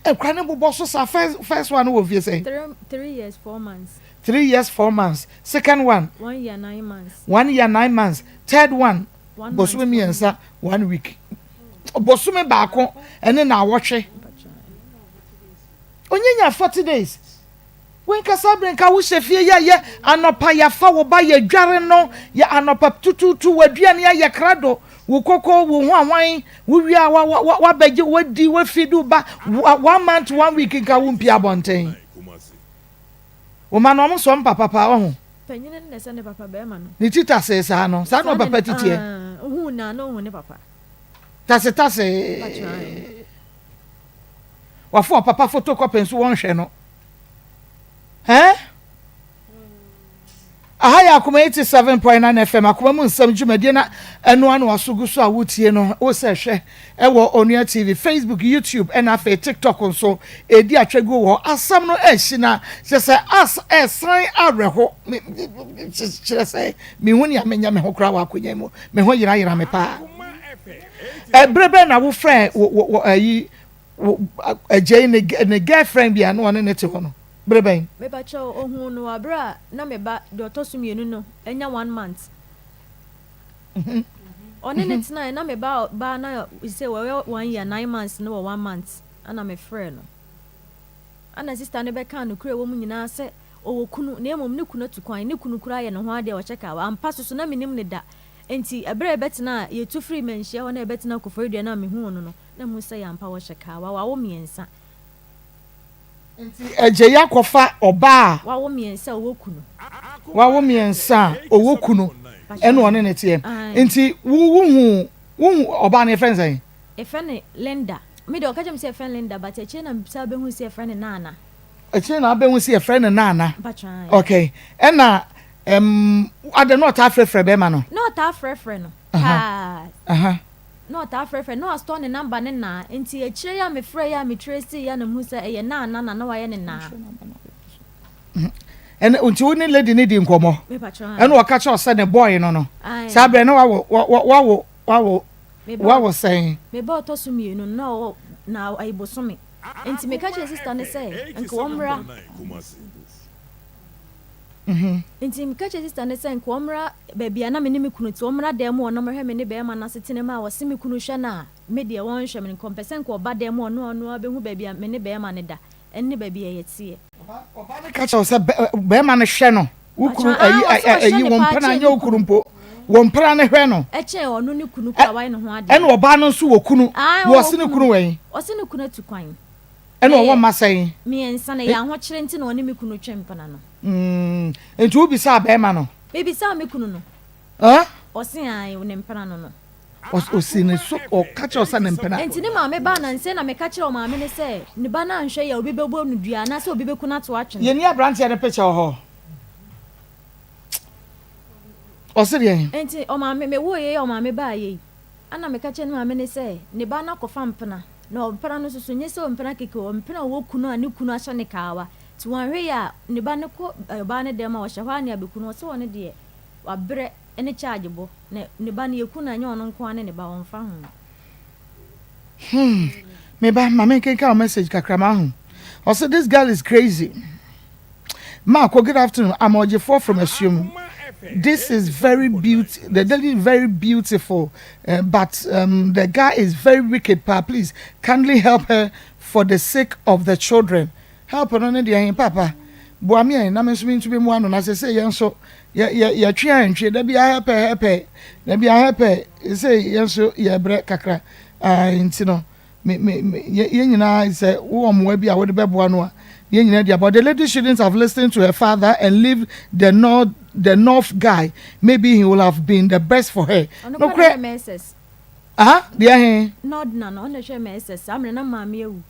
Nkura ne bobɔ so saa first first one wɔ fie sɛn? 3 years 4 months. 3 years 4 months. Second one? 1 year 9 months. 1 year 9 months. Third one? Bosome mmiɛnsa 1 week. Bosome baako ɛne na awɔtwe. Onyanya 40 days. Wenkasa bere nka wo hyɛ fie yɛ yɛ anɔpa yɛafa wo ba yɛdware no yɛ anɔpa tutuutu w'aduane ayɛ krado. Wo koko, wo ho ahwan, wo wie a wa wa wabɛgye wadi wafidi wo ba one month one week nka wo mpie abɔnten. Wo ma no ɔmo sɔ mpa papa ɔho. Panyini no na ɛsɛ ne papa bɛrima no. Ne ti tasee saa no, saa na ɔpapa ti teɛ. Ohuu na na ohu ne papa. Tase tasee. Wafo ɔpapa photocopy nso wɔnhwɛ no. Ɛn? Aha yɛ Akoma 87.9 FM, Akoma mu nsɛm dwumadie na ɛno ano aso gu so a wotie no, wo sɛ hwɛ ɛwɔ Onua TV, Facebook, YouTube ɛna afei TikTok nso ɛdi atwaguo wɔ hɔ. Asɛm no ɛhyi na kyerɛ sɛ as ɛsan awerɛho, kyerɛ sɛ mehu nea menyɛ me ho koraa wɔ akonnwa mu, me ho yerayera me paa. Ɛberɛ bɛn na wofrɛ wɔ ayi agyei ne girlfriend bi a na ɔne ne te hɔ no? Bere bɛn? Mepakyɛw, ohuu no wɔ bere a na me ba deɛ ɔtɔ so mmienu no anya one month. Ɔne no tenae, na me ba baa na sɛ wɔyɛ one year 9 months no wɔ one month ɛna mefrɛɛ no. Ɛna sister no bɛkaa nokorɛ a ɛwɔ mu nyinaa sɛ ɔwɔ kunu na mmom ne kunu atu kwan, ne kunu koraa yɛ ne ho adeɛ a ɔhyɛ kaa. Ampa so so na menim no da. Enti ɛberɛ a yɛbɛtenaa, yɛtu firii Manhyia hɔ na yɛbɛtenaa Koforidua no a mehuu no no, na mehu sɛ yɛ ampa wɔhyɛ kaa. Wawo mmiɛnsa. Nti agya yi akɔfa ɔbaa a. Wawo mmiɛnsa a ɔwɔ kunu. Wawo mmiɛnsa a ɔwɔ kunu ɛna ɔne no teɛ. Nti wo wohu wohu ɔbaa no yɛfrɛ no sɛn? Yɛfrɛ no Linda. Me deɛ ɔka kyerɛ me sɛ yɛfrɛ no Linda but akyire na mesan bɛhu sɛ yɛfrɛ no Nana. Akyire na abɛhu sɛ yɛfrɛ no Nana. Okay. Ɛna ɛm adɛ na ɔtaa frɛfrɛ bɛrima no? Na ɔtaa frɛfrɛ no paa. Aha. Na ɔtaa frɛfrɛ no, na wasitɔɔ ne number ne naa, nti akyire yi a mefrɛɛ yi a me trace yi a na mehu sɛ ɛyɛ Nana na na wayɛ ne naa. Ɛna nti wo ne lady no di nkɔmmɔ? Ɛna ɔka kyerɛ sɛ ne boy no no. Saa berɛ na wawo wawo wawo wawo sɛn? Me ba ɔtɔ so mmienu no na ɔwɔ na ayi bosome. Nti meka kyerɛ sister no sɛ nka ɔmmra. Nti meka kyerɛɛ sista no sɛ nka ɔmmra baabi a na me ne me kunu te, ɔmmra dan mu hɔ na ɔmmɛhwɛ me ne barima no asetena mu a ɔse me kunu hwɛ no a, me deɛ ɔnhwɛ me no, nka ɔmpɛ sɛ nka ɔba dan mu hɔ na ɔno ara bɛhu baabi a me ne barima no da ne baabi a yɛteɛ. Ɔbaa no ka kyerɛ wo sɛ barima no hwɛ no, wo kunu, ayi, ayi, wɔn mpena, nyɛ wo kunu mpo, wɔn mpena no hwɛ no. Ɛkyɛn ɔno ne kunu koraa, wayɛ ne ho adeɛ. Ɛna ɔbaa no nso wɔ kunu, na ɔse ne kunu wɔ he? Ɔse ne kunu atu kwan. Ɛna ɔwɔ mma sɛn? Mmiɛnsa, na ɛyɛ ahokyere nti na ɔne me kunu twe mpena no. Mm, nti wobisaa bɛrima no? Mebisaa me kunu no. Huh? Ɔse ae, ne mpena no no. Ɔsi ne so, ɔka kyerɛ sɛ ne mpena. Nti ne maame baa nansa na meka kyerɛ ɔmaame no sɛ ne ba no anhwɛ yie a obi bɛbɔ no dua anaasɛ obi bɛku no ato atwene. Yɛnni aberanteɛ no picture wɔ hɔ. Ɔse deɛn? Nti ɔmaame, mewoo yei a ɔmaame baa yei. Ɛnna meka kyerɛɛ ne maame no sɛ, ne ba no akɔfa mpena, na ɔmpena no nso so, nyɛ sɛ ɔmpena kɛkɛ o, ɔmpena a ɔwɔ kunu a ne kunu ahyɛ no kawa. Nti wanhwɛ yie a, ne ba no kɔ ɔbaa no dɛm a, ɔhyɛ hɔ ara ne abɛku no. Ɔse ɔno deɛ, wabrɛ ne charge bɔ, na ne ba no yɛku no a, ɛnyɛ ɔno nko ara ne ne ba, ɔmfa ho. Hmm, me ba, ma menkenkan wo message kakra mahu. Ɔse, this girl is crazy. Marco, good afternoon. I'm Ojifo from Asuom. This is very beautiful. The lady is very beautiful, but the guy is very wicked. Pa, please kindly help her for the sake of the children. Help no ne deɛ papa. Boa me na me nso me ntumi mmoa no na sɛ sɛ yɛn nso yɛ yɛ yɛtwe a ntwe da bi ahɛpɛ hɛpɛ da bi ahɛpɛ sɛ yɛn nso yɛbrɛ kakra. Ah, nti no me me me yɛn nyinaa sɛ wowɔ mmoa bi a wode bɛboa no a, yɛn nyinaa di about. The lady shouldn't have listened to her father and leave the north guy. Maybe he will have been the best for her. Ɔno kora na hwɛ me SS. Ah, deɛ he? Na ɔdena no, ɔna hwɛ me SS. Saa mmerɛ na maame awu.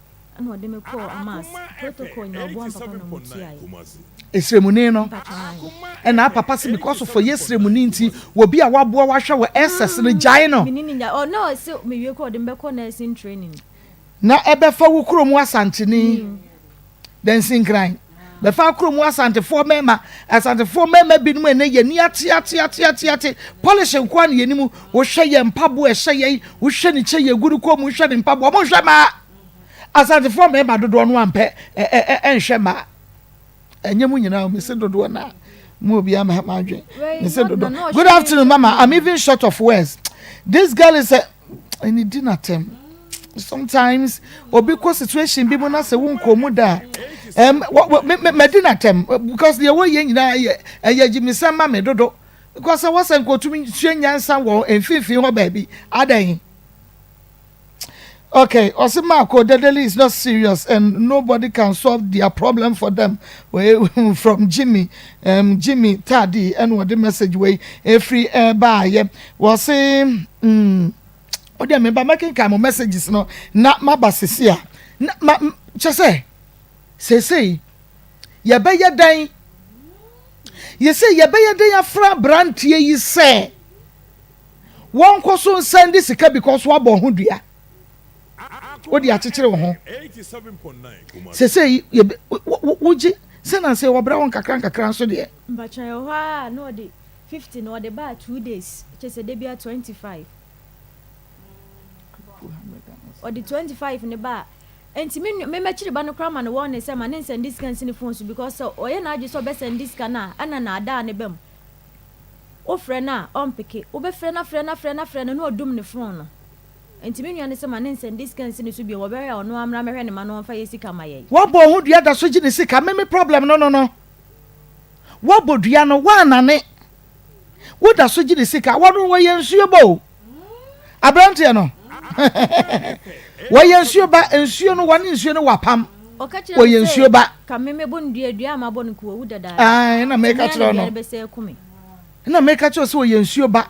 Ɛna ɔde me kɔɔ Amas. Protocol nyinaa ɔboa me papa na ɔmo tuaeɛ. Esremuni no ɛna papa se because of ɔyɛ sremuni nti obi a waboa wahwɛ wɔ SS no gyae no. Mene ne nya ɔ na ɔse mewie kɔ ɔde me bɛkɔ nursing training. Na ɛbɛfa wo kurom Asanteni Dansinkran bɛfa kurom Asantefoɔ mmarima Asantefoɔ mmarima binom ɛnɛ yɛn ani ate ate ate ate ate polish nkoa ne yɛn anim wohwɛ yɛn mpaboa ɛhyɛ yɛn wohwɛ ne kyɛ yɛ gu ne kɔn mu wohwɛ ne mpaboa mo nhwɛ mmaa Asantefoɔ mmarima dodoɔ no ampɛ ɛ ɛ ɛnhwɛ mmaa. Ɛnyɛ mu nyinaa, mese dodoɔ na mu obi ama ma adwen. Mese dodoɔ. Good afternoon, mama. I'm even short of words. This girl is a ɛne di n'atɛm. Sometimes obi kɔ situation bi mu na sɛ wo nkɔ mu da a, madi n'atɛm because deɛ wɔyɛ nyinaa yɛ ɛyɛ gyimisɛm ma me dodo. Because sɛ wɔsɛ nka otumi sua nyansa wɔ mfimfini hɔ baabi adɛn. Okay, ɔsi Marco Dedeli is not serious and nobody can solve their problem for them. Wei from Jimmy, Jimmy Tadi ɛna ɔde message wei efiri ɛbaayɛ. Wɔsi ɔde meba mɛkenkan mo messages no na maba sisi a na ma kyɛ sɛ seesei yɛbɛyɛ dɛn, yɛsɛ yɛbɛyɛ dɛn afra aberanteɛ yi sɛ wɔnkɔ so nsɛn de sika because wabɔ ho dua, wode akyekyere wo ho. Seesei yɛbɛ wogye sɛ na sɛ wɔbrɛ wo nkakra nkakra nso deɛ. Mpatwa yɛ hɔ a na ɔde 50 na ɔde baa 2 days, kyɛ sɛ de bia 25, ɔde 25 ne ba a, nti me me mɛkyiri ba no koraa ma no wɔn ne sɛ ma ne nsɛn de sika nsi ne phone so, because sɛ ɔyɛ n'adwe sɛ ɔbɛsɛn de sika no a, ɛna naadaa ne bɛm. Wofrɛ no a ɔmpeke, wobɛfrɛ no afrɛ no afrɛ no afrɛ no na ɔdum ne phone no. Nti me nua no sɛ ma ne nsɛn de sika nsi ne so bio, wɔbɛhwɛ a ɔno amra mɛhwɛ ne ma no ɔmfa yɛ sika ma yɛn. Wabɔ ho dua da so gye ne sika. Meme problem no, wabɔ dua no woanane, woda so gye ne sika. Wɔno wɔyɛ nsuo ba o, aberanteɛ no wɔyɛ nsuo ba, nsuo no wɔne nsuo no wapam. Ɔka kyerɛ wɔyɛ me sɛ nsuo ba. Ka me mɛbɔ no dua, dua a mabɔ no nko wawu dadaada. Ae, na meka kyerɛ no. Bɛsɛ kume. Na meka kyerɛ sɛ ɔyɛ nsuo ba.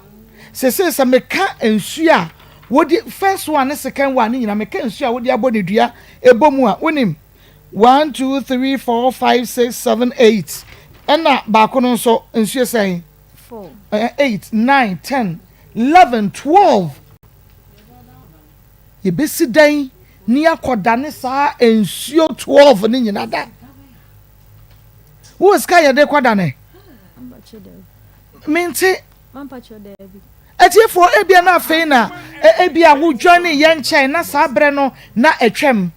Sese sɛ meka nsuo a wode first one ne second one ne nyinaa, meka nsuo a wode abɔ ne dua ɛbɔ mu a, wonim 1 2 3 4 5 6 7 8, ɛna baako no nso nsuo sɛn? 4. 8 9 10 11 12. Yɛbɛsi dan ne akɔdane saa nsuo 12 ne nyina da. Wowɔ sika yɛde kɔdane? Mampakyɛ daabi. Mente. Mampakyɛ daabi. Atiefoɔ, ebia na afei na ebia wodwane yɛn nkyɛn na saa berɛ no na atwam.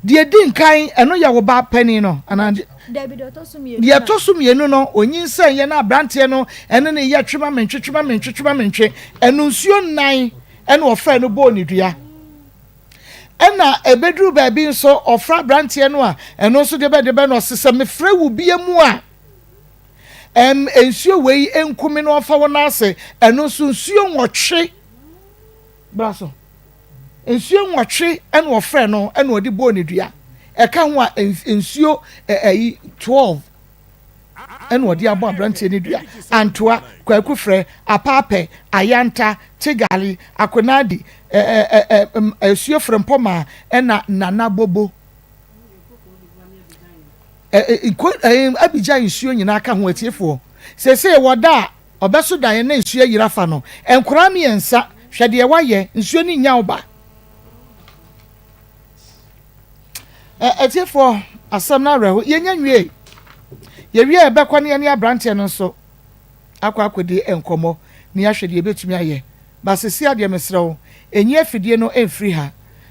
Deɛ di nkan, ɛno yɛ wo ba panin no anaa? Daabi, deɛ ɔtɔ so mmienu. Deɛ ɛtɔ so mmienu no, onyinsɛn yɛ na aberanteɛ no ɛne ne yɛ twema mentwe, twema mentwe, twema mentwe. Ɛno nsuo nnan ɛna ɔfrɛ no bɔɔ ne dua. Ɛna ɛbɛduru baabi nso ɔfrɛ aberanteɛ no a, ɛno nso deɛ bɛ de bɛ no, ɔse sɛ mefrɛ wo bia mu a, nsuo wei nkumi no ɔfa wɔn ase. Ɛno nso nsuo 8 bra so, nsuo 8 ɛna ɔfrɛ no ɛna ɔde bɔɔ ne dua. Ɛka ho a, nsuo ɛyi 12 ɛna ɔde abɔ aberanteɛ ne dua. Antoa Kwaku frɛ Apaapɛ Ayanta Tigali Akonadi ɛɛ ɛɛ ɛsuo frɛmpɔmaa ɛna Nana Bobo ɛɛ nko ɛɛ Abigya nsuo nyinaa ka ho. Atiefoɔ, sese wɔda a ɔbɛso dan na nsuo ayira fa no. Nkwaraa mmiɛnsa, hwɛ deɛ wayɛ nsuo ne nya ɔba. Atiefoɔ, asɛm no awerɛho. Yɛnya nwie, yɛwie a yɛbɛkɔ ne yɛne aberanteɛ no nso akɔ akɔdi nkɔmmɔ ne yɛahwɛ deɛ yɛbɛtumi ayɛ. Ba sesi adeɛ, mesrɛ wo, ɛnyi afidie no ɛmfiri ha.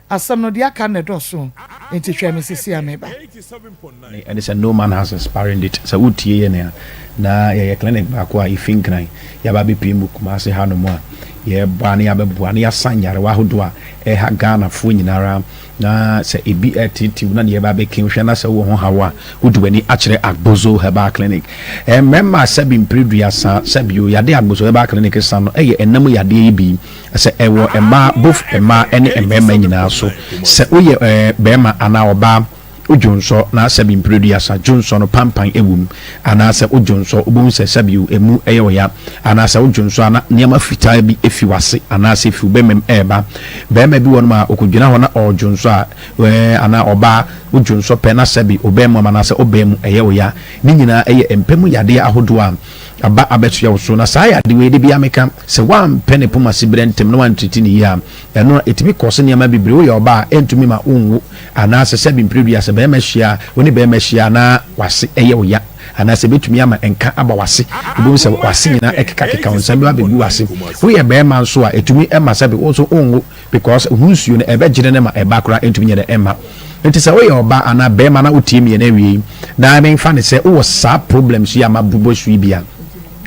Asɛm no deɛ aka no na ɛdɔɔso, nti hwɛ me sesi a meba. Ɛne sɛ no man has inspired it. Sɛ wotie yɛ nea na yɛyɛ clinic baako a yɛfi Nkran yɛaba abɛpie mu Kumase hanom a, yɛba ne yɛabɛboa na yɛasa nyarewa ahodoɔ a ɛha Ghanafoɔ nyinara. Na sɛ ebi ɛtetew na deɛ ɛba abɛka hwɛ na sɛ wowɔ ho haw a, wode w'ani akyerɛ Agbozo Herbal Clinic. Mmarima sɛbi mpereduasa sɛbi o yade Agbozo Herbal Clinic sa no ɛyɛ ɛnam yadeɛ yi bi sɛ ɛwɔ mmaa, both mmaa ne mmarima nyinaa so. Sɛ woyɛ barima anaa ɔbaa, wodwonsɔ na sɛbi mpereduasa dwonsɔ no pampan wɔ mu, anaasɛ wodwonsɔ wobɛhu sɛ sɛbi o emu yɛ ɔya, anaasɛ wodwonsɔ a na nneɛma fitaa bi fi w'ase anaasɛ fi wo bɛmam ɛreba. Barima bi wɔ nom a ɔkɔgyina hɔ na ɔredwonsɔ a ɛɛ anaa ɔbaa wodwonsɔ pɛ na sɛbi wo bɛmam anaasɛ wo bɛn mu ɛyɛ wo ya. Ne nyinaa ɛyɛ mpɛ mu yadeɛ ahodoɔ a aba abɛsoɛ wo so. Na saa yadeɛ wei, da biara meka sɛ woampɛ ne poma siberɛ ntɛm na woantriti no yie a, ɛno a ɛtumi kɔse nneɛma bebree. Woyɛ ɔbaa a, ɛntumi ma wonwo, anaasɛ sɛbi mprɛdua sɛ barima hyia a, wo ne barima hyia a na w'ase yɛ wo ya, anaasɛ ɛbɛtumi ama nka aba w'ase. Wobɛhu sɛ w'ase nyinaa ɛkekakeka, wo nsa bi abɛgu w'ase. Woyɛ barima nso a, ɛtumi ma sɛbi wo nso wonwo because ho nsuo no ɛbɛgyene no ma ɛba koraa ɛntumi nyɛ dɛ ɛmma. Nti sɛ woyɛ ɔbaa anaa barima na wotie me yɛn awiei na memfa no sɛ wowɔ saa problems yi a mabobɔ so yi bi a,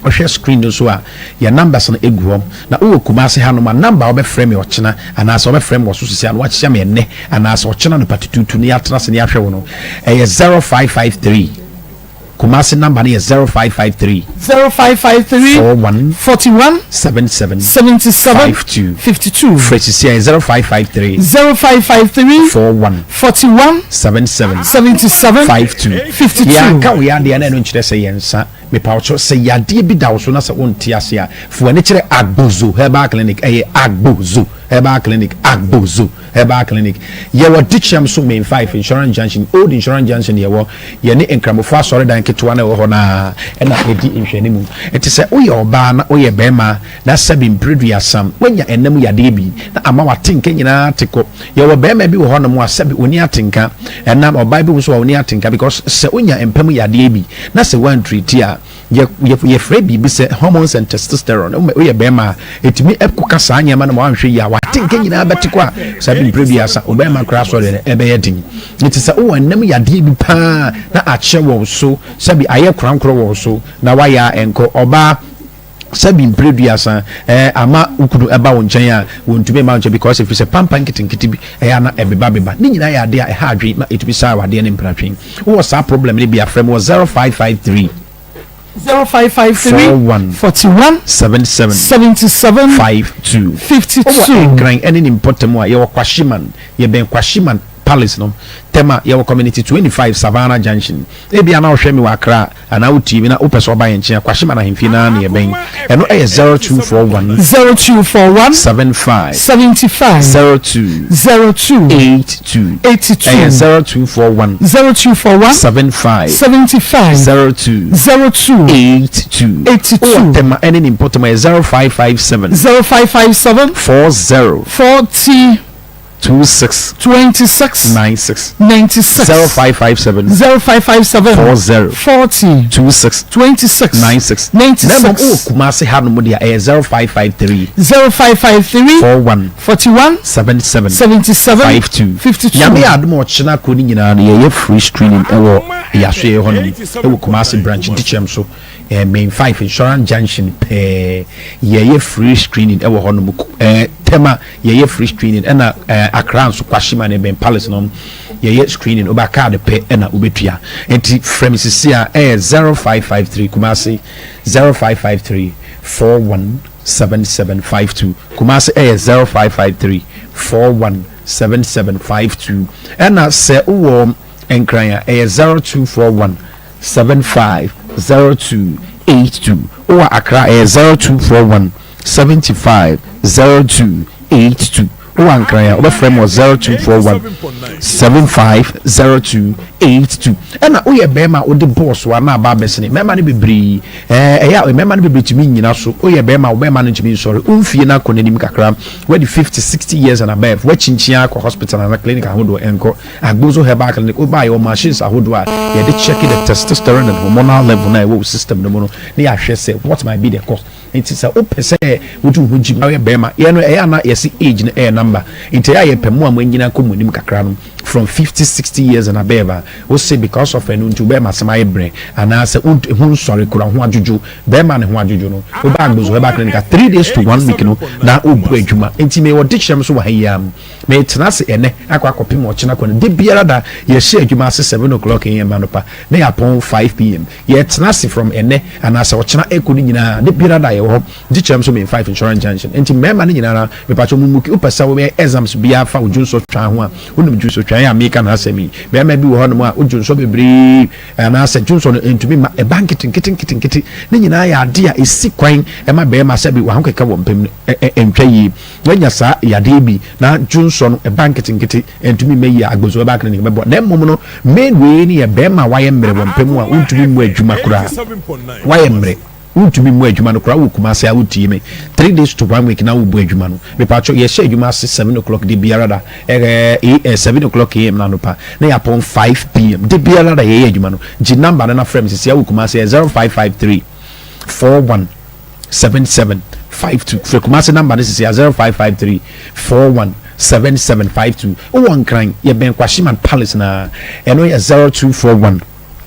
wohwɛ screen no so a, yɛn numbers no gu hɔ. Na wowɔ Kumasi hanom a, number a wobɛfrɛ me ɔkyena anaasɛ wobɛfrɛ me wɔ so sisi a na wakyia me ɛnnɛ anaasɛ ɔkyena anɔpa tutuutu na yɛatena ase na yɛahwɛ wo no, ɛyɛ 0553. Kumasi number no yɛ 0553. 0553. 41. 41. 77. 77. 52. 52. Frɛ sisi a 0553. 0553. 41. 41. 77. 77. 52. 52. Yɛanka wo yadeɛ na ɛno nkyerɛ sɛ yɛnsa. Mepawkyɛw, sɛ yadeɛ bi da wo so na sɛ wonte ase a, fa w'ani kyerɛ Agbozo Herbal Clinic. Ɛyɛ Agbozo Herbal Clinic, Agbozo Herbal Clinic. Yɛwɔ Dikyem so Main 5, Insurance Junction, Old Insurance Junction yɛwɔ. Yɛne Nkramofo asɔredan ketewa no a ɛwɔ hɔ no ara na ɛdi nhwɛanimu. Nti sɛ woyɛ ɔbaa na woyɛ barima na sɛbi mpereduasa woanya ɛna mu yadeɛ bi na ama w'atenka nyinaa te kɔ. Yɛwɔ barima bi wɔ hɔnom a sɛbi ɔnni atenka ɛna ɔbaa bi nso a ɔnni atenka because sɛ wonya mpa mu yadeɛ bi na sɛ woantreati a yɛ yɛ yɛfrɛ biribi sɛ hormones and testosterone. Woyɛ barima a ɛtumi ɛkɔka saa nneɛma no ma woanhwɛ yie a w'atenka nyinaa bɛte kɔ a sɛbi mpereduasa wo barima koraa sɔre no ɛbɛyɛ den. Nti sɛ wowɔ ɛna mu yadeɛ bi paa na akyɛ wɔ wo so sɛbi ayɛ korankorɔ wɔ wo so na woayɛ a ɛnkɔ. Ɔbaa Sɛbi mpere duasa eh, ama wo kunu ɛba wo nkyɛn a, wɔntumi mma wo nkyɛn because ɛfiri sɛ pampa nketenkete bi ɛyɛ a na ɛbeba beba. Ne nyinaa yɛ adeɛ a ɛha adwene ma ɛtumi saa awadeɛ ne mpratwe. Wowɔ saa problem no bi a, frɛ me wɔ 0553 0553 41 41 77 77 52. 52. Wowɔ Nkran ɛne ne mpɔtam a, yɛwɔ Kwashiman, yɛbɛn Kwashiman Palace no. Tema, yɛwɔ Community 25, Savannah Junction. Ebia na wohwɛ me wɔ Accra anaa wotie me na wopɛ sɛ ɔba yɛn nkyɛn a, Kwashima ahemfie no ara na yɛbɛn. Ɛno yɛ 0241. 0241. 75. 75. 02. 02. 82. 82. Ɛyɛ 0241. 0241. 75. 75. 02. 02. 82. 82. Wowɔ Tema ne ne mpɔtam a, ɛyɛ 0557. 0557. 40. 40. 26. 26. 96. 96. 0557. 0557. 40. 40. 26. 26. 96. 96. Na mmom wowɔ Kumase hanom deɛ ɛyɛ 0553. 0553. 41. 41. 77. 77. 52. 52. Nyame yɛ adom a ɔkyena koro no nyinaa no yɛyɛ free screening ɛwɔ Yasoyɛ hɔnom ɛwɔ Kumase branch Dikyɛm so eh, Main 5 Insurance Junction pɛɛ yɛyɛ free screening ɛwɔ hɔnom eh, Tema Yɛyɛ free screening ɛna eh, Accra nso Kwashima ne bɛn Palace no yɛyɛ screening woba card pɛ ɛna wobɛtua nti frɛ me sisi a ɛyɛ 0553 Kumasi 0553 417752 Kumasi ɛyɛ 0553 417752 ɛna sɛ wowɔ Nkran a ɛyɛ 0241 750282 wowɔ Accra ɛyɛ 0241 75 02 82 Wowɔ Ankran a, wobɛfrɛ me wɔ 0241 75 02 82. Ɛna woyɛ bɛrima a wode bɔɔso a na aba abɛsene. Mmarima no bebree, ɛɛ, ɛyɛ a mmarima no bebree tumi nnyina so. Woyɛ bɛrima a, wo bɛrima no ntumi nsɔre. Wo mfie no akɔ n'anim kakra. Woadi 50, 60 years and above. Woakyinkyin ara kɔ hospital anaa clinic ahodoɔ, ɛnkɔ. Agbozo Herbal Clinic, wobaeɛ wɔ machines ahodoɔ a yɛde check the testosterone and hormonal level no a ɛwɔ wo system no mu no, na yɛahwɛ sɛ what might be the cause. Nti sɛ wopɛ sɛ wode wo ho gyim na woyɛ bɛrima, yɛn no ɛyɛ a na yɛse age no ɛyɛ number, nti ɛyɛ a yɛpɛ mo a moanyini akɔ mo anim kakra no from 50, 60 years and above a, wose because of ɛno nti wo bɛrima asɛm ayɛ brɛ anaasɛ wo ho nsɔre koraa, wo ho adwodwo, bɛrima ne ho adwodwo no, woba Agbozo Herbal Clinic a 3 days to 1 week no na wobu adwuma. Nti mewɔ dekyerɛm nso wɔ ha yi ara, metena ase ɛnɛ akɔ akɔpem ɔkyena kɔ no, da biara da yɛhyɛ adwuma ase 7 o'clock am anɔpa na yɛapɔn 5 pm. Yɛtena ase from ɛnnɛ anaasɛ ɔkyena ɛkɔ no nyinaa da biara da yɛwɔ hɔ gye kyerɛm so main 5 insurance junction nti mmarima no nyinaa mepakyɛ mo muki wopɛ sɛ woyɛ exams biara fa wo dwonsɔ twaa ho a wonim dwonsɔ twaa yi a meka no asɛm yi barima bi wɔ hɔ nom a wo dwonsɔ bebree anaasɛ dwonsɔ no ntumi ma ɛba nkete nkete nkete nkete ne nyinaa yɛ ade a ɛsi kwan ɛma barima sɛ bi wahokeka wɔ mpam no ɛntwa yie Wanya saa yadeɛ bi na dwonsɔ no ɛba nketenkete ɛntumi mmɛ yie a Agbozo Herbal Clinic bɛboa na mmom no main wei no yɛ bɛɛma a wayɛ mmerɛ wɔ mpɛ mu a wontumi mmɔ adwuma koraa wayɛ mmerɛ wontumi mmɔ adwuma no koraa wɔ Kumasi a wotie me 3 days to 1 week na wobɔ adwuma no mepatwɔ yɛhyɛ adwuma ase 7 o'clock de biara da ɛɛ 7 o'clock am na anopa na yɛapɔn 5 pm de biara da yɛyɛ adwuma no gye number no na frɛ me sisi a wɔ Kumasi 0553 41 77 52 frɛ Kumasi number no sisi a 0553 41 77 52 wowɔ Nkran yɛbɛn Kwashiman Palace na ɛno yɛ 0241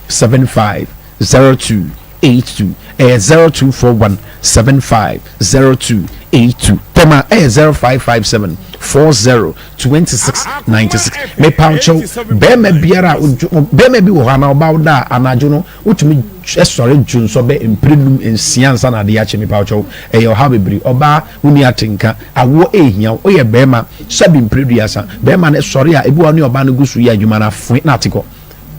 75 02 82 ɛyɛ 0241 75 02 82 Tema ɛyɛ 0557. 40 26 96. Mepawokyɛw, bɛrima biara a bɛrima bi wɔ hɔ anaa ɔbaa woda a anadwo no wotumi sɔre dwonsɔ bɛ mpere num nsia ansa na adeɛ akye. Mepawokyɛw, ɛyɛ ɔhaw bebree. Ɔbaa wonni atenka, awoɔ ɛhia wo, woyɛ bɛrima sɛbi mpere duasa, bɛrima no sɔre a ebi wɔ hɔ ne ɔbaa no gu so yɛ adwuma no afoe na ate kɔ.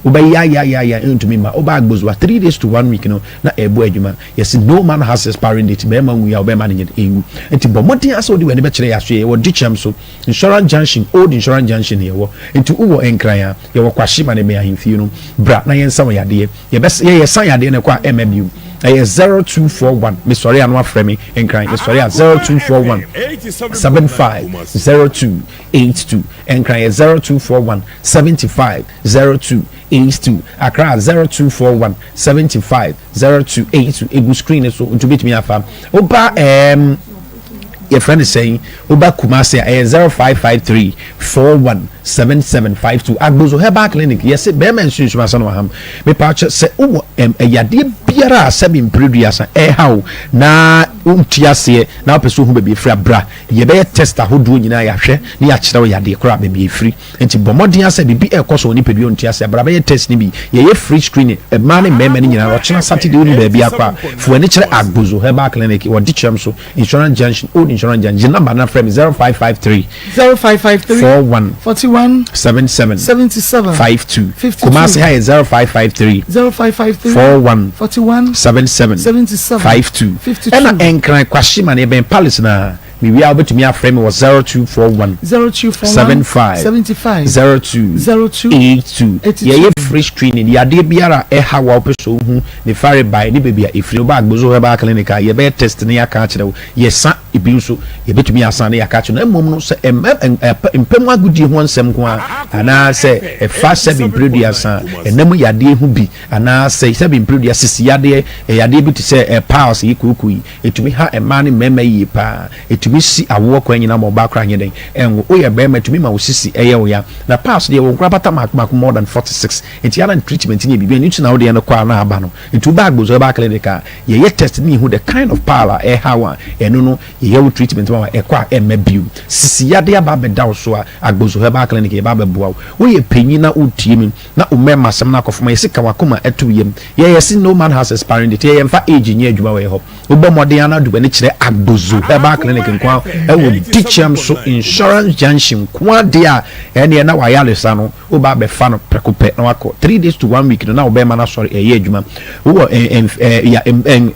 Wobɛyayayaya ɛntumi mma. Woba Agbozuwa 3 days to 1 week no na ɛɛbɔ adwuma. Yɛse no man has expiring date, bɛɛma nwui a wobɛɛma no nyɛ dɛ ɛnwu. Nti bɔ mmɔden ara sɛ wode w'ani bɛkyerɛ yɛ asoɛ. Yɛwɔ Dikyɛm so, Insurance Junction, Old Insurance Junction na yɛwɔ. Nti wowɔ Nkran a, yɛwɔ Kwashima na ɛbɛn ahemfie no. Bra na yɛnsa wo yadeɛ. Yɛbɛsa, yɛyɛ sa yadeɛ no ɛkɔ a ɛmma bio. Ɛyɛ 0241, mesɔre a na wafrɛ me, Nkran, mesɔre a 0241 75 02 82, Nkran yɛ 0241 75 02 82, Accra 0241 75 0282. Egu screen no so nti wobɛtumi afa. Woba ɛɛm yɛfrɛ no sɛn, woba Kumasi a ɛyɛ 0553 41 7752. Agbozo Herbal Clinic, yɛse bɛrima nsunsum asa no aham. Mepaakyɛ sɛ wowɔ ɛm ɛyadeɛ biara a sɛbi mpereduasa ɛha wo na wonti aseɛ na wopɛ sɛ wohu baabi efiri a, bra. Yɛbɛyɛ test ahodoɔ nyinaa, yɛahwɛ na yɛakyerɛ wo yadeɛ korɔ a baabi a ɛfiri. Nti bɔ mmɔden ara sɛ biribi ɛrekɔ so wɔ nipadua a wonte aseɛ a, bra bɛyɛ test no bi. Yɛyɛ free screening, mmaa ne mmarima no nyinaa. Ɔkyena Saturday wonni baabi akɔ a, fa w'ani kyerɛ Agbozo Herbal Clinic wɔ Dikyerɛm so, Insurance Junction, Old Insurance Junction. Gye number no na frɛ me, 0553 0553 41 41 77 77 52. 52. Kumasi ha yɛ 0553 0553 41 41 77 77 52. 52. Ɛna Nkran Kwashima no yɛbɛn Palace no ara. Mewie a wobɛtumi afrɛ me wɔ 0241 0241 75 75 02 02 82. 82. Yɛyɛ free screening. Yadeɛ biara a ɛha wo a wopɛ sɛ wohu ne farebae ne baabi a ɛfiri no, woba Agbozo Herbal Clinic a, yɛbɛyɛ test na yɛaka akyerɛ wo. Yɛsa ebi nso, yɛbɛtumi asa na yɛaka akyerɛ no. Mmom no, sɛ ɛmma mpa mu agodie ho nsɛm nko ara, anaasɛ ɛfa sɛbe mprɛduasa, ɛna mu yadeɛ ho bi, anaasɛ sɛbe mprɛdua, sisi yadeɛ, yadeɛ bi te sɛ piles yi, kooko yi, Ɛtumi ha mmaa ne mmarima yie pa ara. Ɛtumi si awoɔ kwan nyinaa ma ɔbaa koraa nyɛ dɛn? Ɛnwo. Woyɛ barima ɛtumi ma wo sisi yɛ wo ya. Na piles deɛ ɛwɔ nkorabata mmaako mmaako more than 46. Nti ara treatment no yɛ biribi. Ɛno nti na wo deɛ no kɔ a na aba no. Nti woba Agbozo Herbal Clinic a, yɛyɛ test na yɛhu the kind of pile a ɛreha wo a, ɛno no yɛyɛ wo treatment ma wo a, ɛkɔ a ɛmma bio. Sisi yadeɛ aba abɛda wo so a, Agbozo Herbal Clinic yɛba abɛboa wo. Woyɛ panyin na woretie me na wo mmarima asɛm no akɔ fam a, yɛse ka w'akoma to wo yam. Yɛ yɛse no man has expiring date, yɛ yɛnfa age nyɛ adwuma wɔ yɛ hɔ. Wobɔ mmɔden ara na de w'ani kyerɛ Agbozo Herbal Clinic nko ara ɛwɔ Dikyɛm so Insurance Junction nko ara deɛ a, ɛneɛ na w'ayaresa no woba abɛfa no prɛko pɛ na wakɔ. 3 days to 1 week no na wo bɛrima no asɔre ɛyɛ adwuma. Wowɔ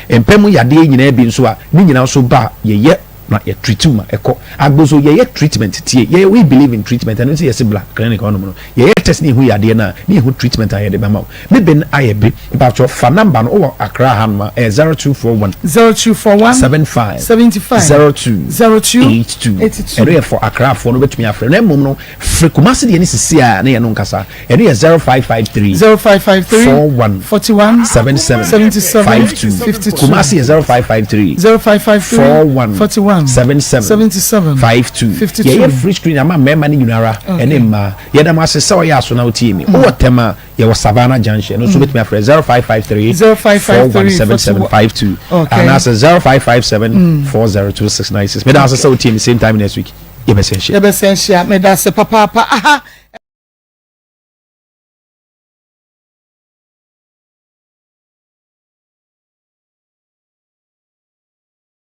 mpɛ mu yadeɛ nyinaa bi nso a, ne nyinaa nso ba a, yɛyɛ na yɛ treat wo ma ɛkɔ. Agbozo yɛyɛ treatment tie, yɛyɛ we believe in treatment ɛno nti yɛse bla clinic hɔ nom no yɛyɛ test ne yɛhu yadeɛ no a ne yɛhu treatment a yɛde bɛma wo. Me ben ayɛ be mpakyɛw fa number no wowɔ Accra ha nom a ɛyɛ 0241 0241 75 75 02 02 82 82. ɛno yɛ for Accra foɔ no wobɛtumi afrɛ na mmom no fre Kumasi deɛ no sisi a ne yɛne wo nkasa. Ɛno yɛ 0553 0553 41 41 77 77 52. 52. Kumasi yɛ 0553 0553 41 41 77 77 52. 52. Yɛyɛ free screen ama mmarima no nyinara ɛne mmaa. Yɛda mo ase sɛ ɔyɛ aso na wotie mi. Wowɔ tɛm a yɛwɔ Savannah Junction. Ɛno nso wobɛtumi afrɛ 0553 0553 417752 Okay. anaasɛ 0557 402696. Meda ase sɛ wotie mi same time next week. Yɛbɛsɛn hyia. Yɛbɛsɛn hyia. Meda ase papaapa. Aha.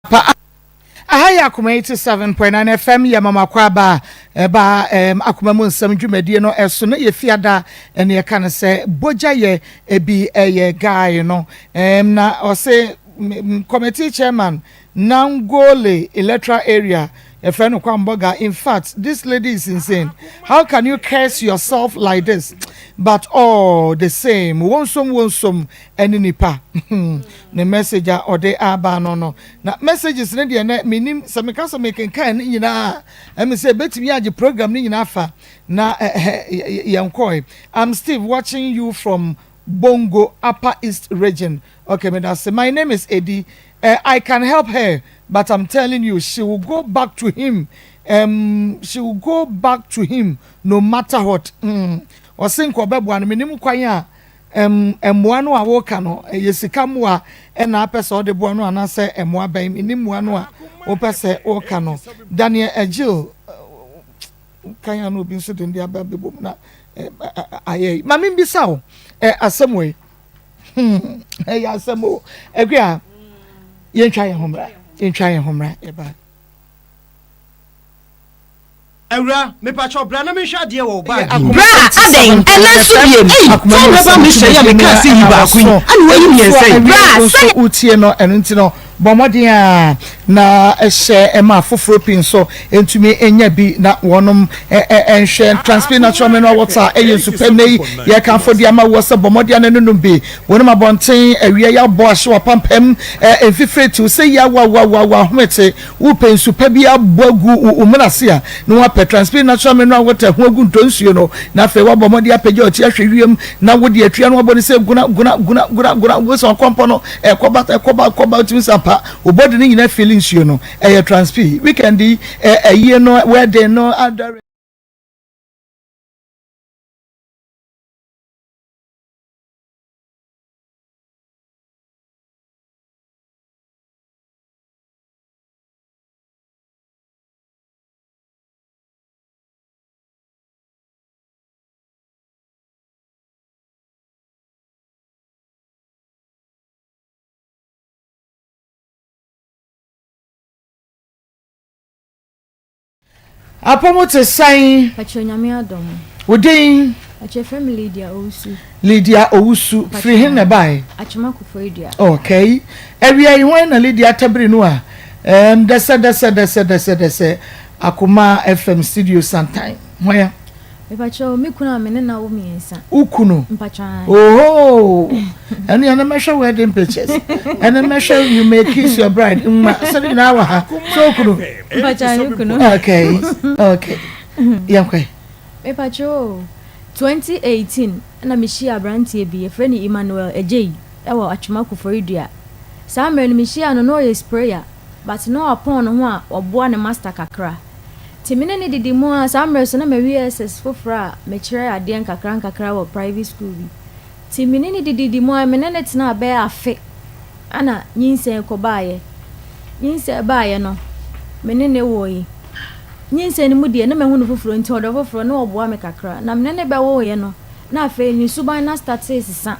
Pa aha yɛ Akoma 87.9 FM yɛ mama kɔ aba a ɛba um, akoma mu nsɛm dwumadie no ɛso na yɛ fiada ɛne ɛka no sɛ bogya yɛ ebi ɛyɛ guy no um, na ɔse committee chairman Nangole electoral area yɛfrɛ no Kwamboga infact this lady is insane how can you curse yourself like this but all the same wonsom wonsom ɛne nipa ne message a ɔde aba no no na messages ne deɛ nɛ menim sɛ meka sɛ mekenkan ne nyinaa ɛmi sɛ ebetumi agye program ne nyinaa fa na yɛn kɔɛ. I'm Steve watching you from Bongo Upper East Region. Okay, medase. My name is Eddie. I can help her but I'm telling you she will go back to him um, she will go back to him no matter what. Ɔse nka ɔbɛboa no, menim kwan a um, mmoa no a woka no ɛyɛ sika mmoa ɛna apɛ sɛ ɔde boa no anaasɛ mmoa bɛn, menim mmoa no a wopɛ sɛ woka no. Daniel Agil. Kan a na obi nso de ne de aba abɛbɔ mu na ayɛ yi. Ma membisa wo asɛm wei. Hmm, ɛyɛ asɛm o. Akua, yɛntwa yɛn ho mmra. Yɛntwa yɛn ho mmra. Yɛba. Awura, mepakyɛw bra na menhwɛ adeɛ wɔ wo baage yi mu. Bra, adɛn? Ɛnnɛ nso biem? Ei, Akoma sɛ wobɛba me hyɛ yi a mekaa sɛ yi baako yi, ɛna woayi mmiɛnsa yi. Bra, Wo nso sɛnea. wotie no, ɛno nti no, bɔ mmɔden a na hyɛ ma afoforɔ pii nso ntumi nya bi na wɔnom nhwɛ. Transpe Natural Mineral Water yɛ nsu pa nnɛ yi yɛkamfo de ama woɔ sɛ bɔ mmɔden a na nonom bi. Wonom abɔnten awia yi abɔ ahye w'apampam, mfifire tew sɛ yi awawawawa ahomete. Wopɛ nsu pa bi abɔ agu wo mena ase a, na woapɛ Transpir Natural Mineral Water ho agu ntɔ nsuo no, na afei woabɔ mmɔden apagya ɔkyi ahwɛ wiem, na wode atua na woabɔ no sɛ guna, guna, guna, guna, guna, wobɛhu sɛ wakɔmpɔ no ɛkɔba, ɛkɔba, ɛkɔba, wotumi sɛ ampa, wo body no nyinaa feeli nsuo no. Ɛyɛ Transpir. Weekend yi, ayie no, wedding no, adɔre. Apɔmu te sɛn? Pakyɛ Nyame adom. Wo din? Pakyɛ frɛ me Lydia Owusu. Lydia Owusu, firi hen na ɛbae? Akyem Koforidua. Okay. Awia yi hwan na Lydia atabiri no a um, dɛsɛ dɛsɛ dɛsɛ dɛsɛ dɛsɛ Akoma FM studio santan. Hwan a? Mepakyɛ me kunu a me ne no awo miensa. Wo kunu? Mpakyɛ ae. Ohoo! Ɛno ɛno mɛhwɛ wedding pictures. Ɛno mɛhwɛ you may kiss your bride. Mma sɛ ne nyinaa wɔ ha. So wo kunu? Mpakyɛ ae me kunu. Okay, okay. Yɛnkɔ. Mepakyɛ o, 2018 na mehyia aberanteɛ bi, yɛfrɛ no Emmanuel Agyei wɔ Atwema Koforidua. Saa mmerɛ no mehyiaa no na ɔyɛ sprayer but na wapɔn ne ho a ɔboa ne master kakra. Nti me ne no didi mu ara, saa mmerɛ so na mawie SS foforɔ a mekyerɛ adeɛ nkakra nkakra wɔ private school bi. Nti me ne no dididi mu ara, me ne no tenaa bɛyɛ afe ɛna nyinsɛn kɔbaeɛ. Nyinsɛn baeɛ no, me ne no woe. Nyinsɛn no mu deɛ na mahu no foforɔ nti ɔdɔ foforɔ na ɔboa me kakra. Na me ne no bɛwoeɛ no, na afei ne suban no astate resesa.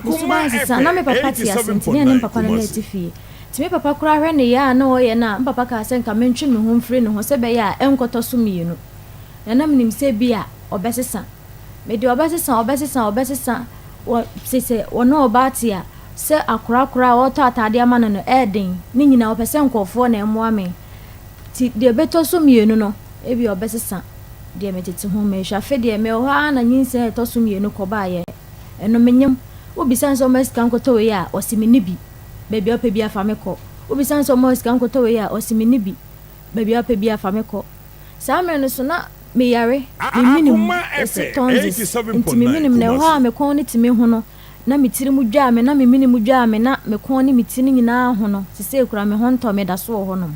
Ne suban resesa. Na me papa te ase nti na yɛne me papa no na ɛte fie. Nti me papa koraa hwɛ nneyɛɛ a na ɔreyɛ no a, me papa kaa sɛ nka mentwe me ho mfiri ne ho sɛ ɛbɛyɛ a ɛnkɔtɔ so mmienu. Na na menim sɛ ebia ɔbɛsesa. Me deɛ ɔbɛsesa, ɔbɛsesa, ɔbɛsesa, wɔ te sɛ ɔne ɔbaa te a, sɛ akorakora a ɔretɔ ataadeɛ ama no no, ɛyɛ den. Ne nyinaa ɔpɛ sɛ nkurɔfoɔ na ɛmmoa me. Nti deɛ ɛbɛtɔ so mmienu no, ebia ɔbɛsesa deɛ metete ho. Mehwɛ afe deɛ, mewɔ hɔ ara na nyinsɛn a ɛtɔ so mmienu kɔbaeɛ. Ɛno menyem. Wobisa no sɛ ɔmma sika nkɔtɔ wei a, ɔse menni bi. Baabi a wopɛ biara fa me kɔ. Wobisa no sɛ ɔmma wo sika nkɔtɔ wei a, ɔse menni bi. Baabi a wopɛ biara fa me kɔ. Saa mmerɛ no so na meyare, me mene mu, yɛse tonsils, nti me mene mu na ɛhɔ a me kɔn no tumi hono, na me tiri mu dwaa me, na me mene mu dwaa me, na me kɔn ne me ti no nyinaa hono, sesei koraa me ho ntɔ me, da so wɔ hɔnom.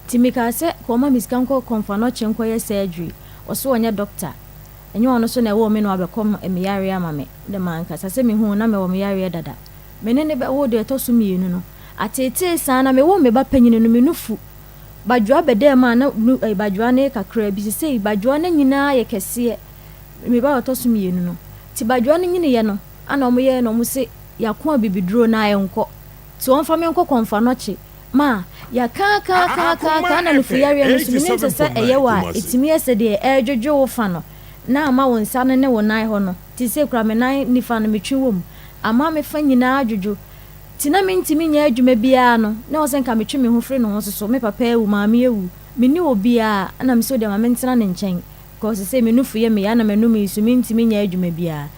Nti mekaa sɛ ka ɔma me sika nkɔ Kɔmfoanɔkye nkɔyɛ surgery, ɔse ɔnyɛ doctor, ɛnyɛ ɔno so na ɛwoo me na wabɛkɔ me yareɛ ama me, de mankasa sɛ mehuu na mewɔ me yareɛ dada. Me ne no bɛwoo deɛ ɛtɔ so mmienu no, ateetee saa na mewoo me ba panyini no, me nufu badwoa bɛdaa mu a na nu eh, badwoa no yɛ kakraa bi. Sesei badwoa no nyinaa yɛ kɛseɛ, me ba a ɔtɔ so mmienu no. Nti badwoa no nyiniiɛ no, ana wɔn yɛɛ no wɔn se yɛako abibiduro na ɛnkɔ. Nti wɔmfa me nkɔ kɔmfanɔkye. Ma yɛakaakaakaaka na nufu yareɛ no so menim sɛ sɛ ɛyɛ wo a ɛtumi yɛ sɛ deɛ ɛredwodwo wo fa no na ama wo nsa no ne wo nan hɔ no. Nti sei koraa me nan nifa no metwe wɔ mu. Ama me fa nyinaa adwodwo. Nti na mentumi nyɛ adwuma biara no, na ɛwɔ sɛ nka metwe me ho firi ne ho nso so. Me papa awu, maame awu, menni obiara, ɛna mese wodeɛ ma mentena ne nkyɛn because seesei me nufu yɛ me ya na m'anum yi nso mentumi nyɛ adwuma biara.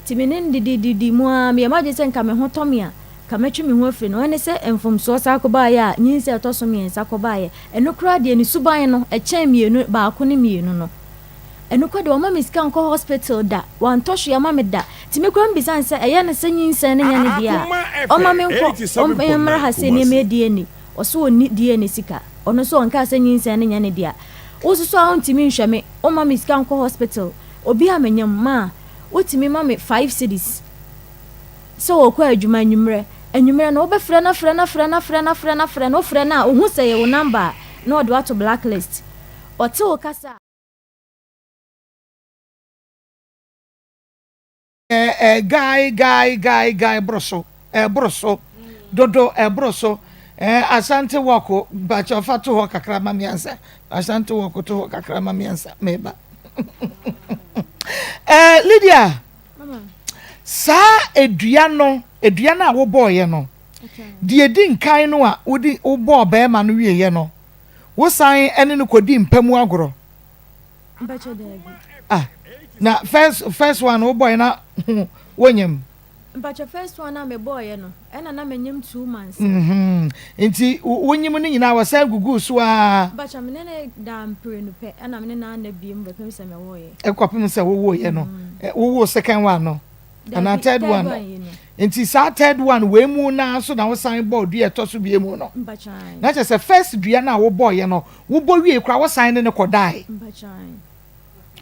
Nti me ne no didididi mu ara, meyɛɛ m'adwene sɛ nka me ho tɔ me a, nka mɛtwe me ho afiri ne ho. Ɛne sɛ mfomsoɔ san kɔbaeɛ a, nyinsɛn a ɛtɔ so mmiɛnsa kɔbaeɛ. Ɛno koraa deɛ ne suban no, ɛkyɛn mmienu, baako ne mmienu no. Ɛno koraa deɛ wamma me sika nkɔ hospital da, wantɔ hwee amma me da. Nti me koraa mebisa no sɛ ɛyɛ no sɛ nyinsɛn no nyɛ ne dea a, ɔmma me nkɔ, ɔmmra ha sɛ nneɛma yɛ DNA. Ɔse ɔnni DNA sika. Ɔno nso ɔnkaa sɛ nyinsɛn no nyɛ ne dea. Wo nso so a wontumi nhwɛ me, womma me sika nkɔ hospital. Obi a menyem ma a, wotumi ma me five cedis sɛ ɔkɔ adwuma anwummerɛ. Anwummerɛ no wobɛfrɛ no afrɛ no afrɛ no afrɛ no afrɛ no afrɛ no, wofrɛ no a, ɔhu sɛ ɛyɛ wo number a, na ɔde wo ato blacklist. Ɔte wo kasa a. Ɛɛ guy guy guy guy boro so ɛboro so dodo ɛboro so ɛɛ Ashanti walk mpakyɛ fa to hɔ kakra ma me ansa Ashanti walk to hɔ kakra ma me ansa meba ɛɛ Lydia saa edua no edua no a wobɔɔyɛ no deɛ edi nkan no a wodi wobɔɔ bɛrima no wieɛ no wosan ɛne no kɔdi mpa mu agorɔ. Mpakyɛ daabi. Ah na first first one wo bɔɛ na wo nyem. Mpakyɛ first one a me bɔɔyɛ no ɛna na me nyem 2 months. Mm-hmm. Nti wo nyem no nyinaa wɔ san gugu so aa. Mpakyɛ me ne ne daa mprenu pɛ ɛna me ne no anna biem bɛpem sɛ me woo yɛ. Ɛkɔpem sɛ wo woo yɛ no. Wo woo second one no. Anaa third one no. Nti saa third one wei mu naa nso na wo san bɔɔ dua ɛtɔ so bie mu no. Na kyerɛ sɛ first dua no a wo bɔɔyɛ no Wobɔ wiei koraa wosan ne no kɔdae.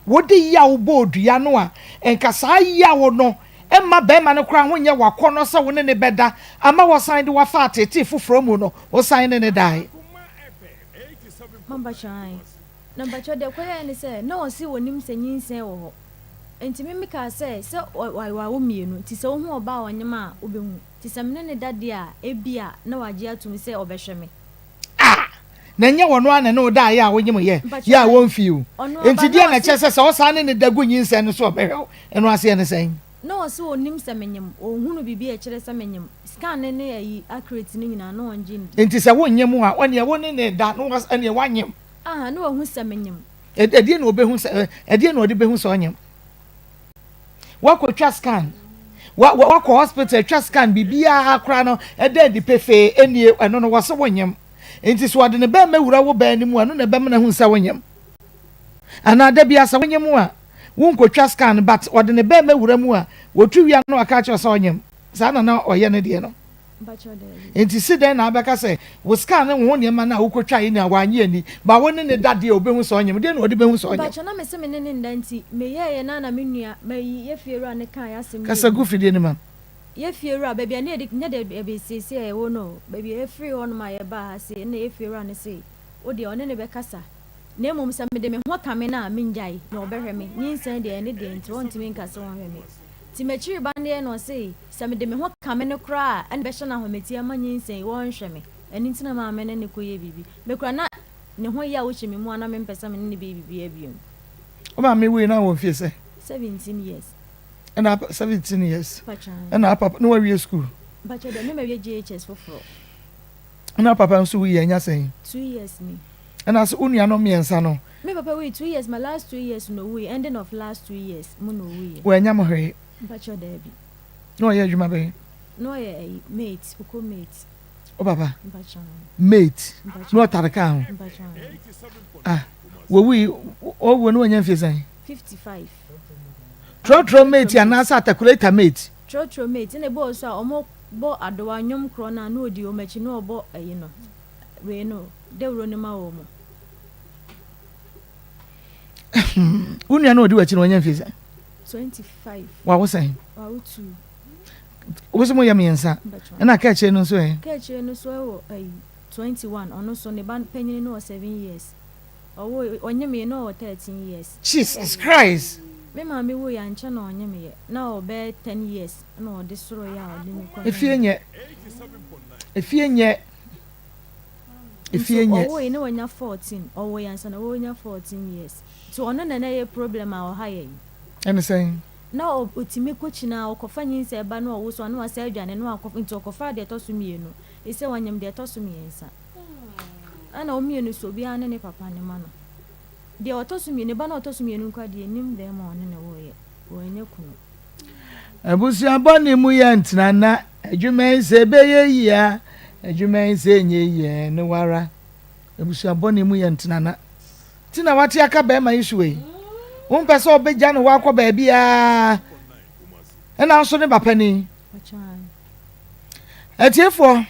Wode yaw bɔɔ dua no a, nka saa yaw no mma barima no koraa ho nyɛ wo akɔnnɔ sɛ wo ne no bɛda ama wasan de wo afa ateetee foforɔ mu no, wosan ne no dae. Mampakyɛ ae. Na mpakyɛ deɛ ɛkɔyɛɛ ne sɛ na ɔse ɔnim sɛ nyinsɛn wɔ hɔ. Nti me mekaa sɛ sɛ wawo mmienu nti sɛ wohu ɔbaa a ɔnyem a wobɛhu. Nti sɛ me ne no da deɛ a ebia na wagye atom sɛ ɔbɛhwɛ me. Ah! Na ɛnyɛ ɔno ara na ɛne wo daeɛ a wonyem yɛ yɛ a wɔmfii wo. Enti deɛn na ɛkyerɛ sɛ sɛ ɔsan ne no da gu nyinsɛn no so a ɔbɛhwɛ wo? Ɛno aseɛ ne sɛn? Na ɔse ɔnnim sɛ menyem, ɔnhunu biribi a ɛkyerɛ sɛ menyem, scan no ne ayi accurate no nyinaa na ɔngye ndi. Enti sɛ wonyem a, ɛneɛ wo ne no da na ɛneɛ woanyem? Aha, na wahu sɛ menyem. Ɛdeɛn na ɔbɛhu sɛ, ɛdeɛn na ɔde bɛhu sɛ ɔnyem? Woakɔtwa scan, wakɔ hospital atwa scan, biribiara koraa no ɛda adi pefee, ɛnie ɛno no wɔse wonyem. Nti sɛ ɔde ne bɛɛma wura wo baa no mu a, ɛno na ɛbɛma no ahu sɛ wonyem. Anaa da biara sɛ wonyem a, wonkɔtwa scan but ɔde ne bɛɛma wura mu a, wɔtu wia no aka akyerɛ sɛ ɔnyem. Saa na na ɔyɛ ne deɛ no. Enti si dɛn na abɛka sɛ wo scan ne wo ho nneɛma no a wokotwae nyinaa wannye anni, but wo ne no da deɛ obehu sɛ ɔnyem? Deɛn na ɔde behu sɛ ɔnyem? Mpakyɛ na mese me ne no nda nti meyɛɛyɛ na na me nua mayi yɛ fie wura no kaa yɛ asɛm Kasa gu fidie no ma. Yɛ fie wura baabi a na yɛdi nyɛ dɛ baabi seesei a yɛwɔ no o baabi a yɛfiri hɔ nom a yɛbaa ha sei ɛna yɛ fie wura no se wo deɛ ɔne no bɛkasa na mmom sɛ mede me ho kame no a mengyae na ɔbɛhwɛ me nyinsɛn deɛ ɛne deɛ nti ɔntumi nka sɛ ɔnhwɛ me nti m'akyiri ba no deɛ na ɔse Sɛ mede me ho kame no koraa a, ɛna ɛbɛhyɛ no ahometeɛ ama nyinsɛn yi, wɔnhwɛ me. Ɛno nti na maa me ne no kɔyɛɛ biribi. Me koraa na ne ho yaw hyɛ me mu a na mempɛ sɛ me ne no bɛyɛ biribiara bio. Wo maame wui na wɔ mfie sɛn? 17 years. Ɛna apa 17 years. Ɛna apa na wawie school. Mpakyɛ dɛ ne ma wie JHS foforɔ. Ɛna papa nso wui anya sɛn? 2 years ni. Ɛna so wo nuanom mmiɛnsa no? Me papa wui 2 years, my last 2 years na owui, ending of last 2 years mu na owui. Wanya mo hwee? Mpakyɛw daabi. Na ɔyɛ adwuma bɛn? Na ɔyɛ ayi mate, ɔkɔ mate. Wo papa? Mpakyɛw. Mate. Mpakyɛw. Na ɔtare kaa ho? Mpakyɛw. Ah, wɔwui, ɔwuo no wanya mfie sɛn? 55. Trɔtrɔ mate anaasɛ atakuleta mate? Trɔtrɔ mate, ɛna ebi wɔ so a wɔn bɔ adowa nnwom korɔ no a na ɔdi wɔn akyi na ɔbɔ ayi no, wei no, dawuro no ma wɔn. Wo nua no ɔdi w'akyi no wanya mfie sɛn? 25. Wawo sɛn? Wawo two. Wo sɛ moyɛ mmiɛnsa. Ɛna kaakyire no nso ɛ? Kaakyire no nso ɛwɔ ɛyi 21. Ɔno nso ne ba panyin no wɔ seven years. Ɔwɔ ɔnyemeyɛ na ɔwɔ 13 years. Jesus Christ! Me maame wui ankyɛ na ɔnyemeyɛ na ɔwɔ bɛyɛ 10 years na ɔde soro yɛ a ɔde me kɔ. Efie nyɛ. Efie nyɛ. Efie nyɛ. Nso ɔwoe na wanya 14. Ɔwoe ansa na wanya 14 years. Nti ɔno na na ɛyɛ problem a ɔha yɛn. Ɛne sɛn? Na ɔtumi kɔ kyini a ɔkɔfa nyinsɛn ba na ɔwo so a na wasan adwane na wakɔ nti ɔkɔfaa deɛ ɛtɔ so mmienu. Ɛsɛ wanyem deɛ ɛtɔ so mmiɛnsa. Ɛna wɔn mmienu so obiara ne ne papa ne ma no. Deɛ ɔtɔ so mmienu ne ba no a ɔtɔ so mmienu nkoa deɛ nnim bɛrima a ɔne no woeɛ. Wannya kunu. Abusua bɔne mu yɛ ntena na adwuma yi sɛ ɛbɛyɛ yie a adwuma yi sɛ ɛnyɛ yie a ɛne wo ara. Abusua bɔne mu yɛ ntena na. Ti na wate aka bɛrima yi so ei. Wompɛ sɛ ɔbɛgya ne hɔ akɔ baabiara. Ɛna nso ne ba panin. Atiefoɔ,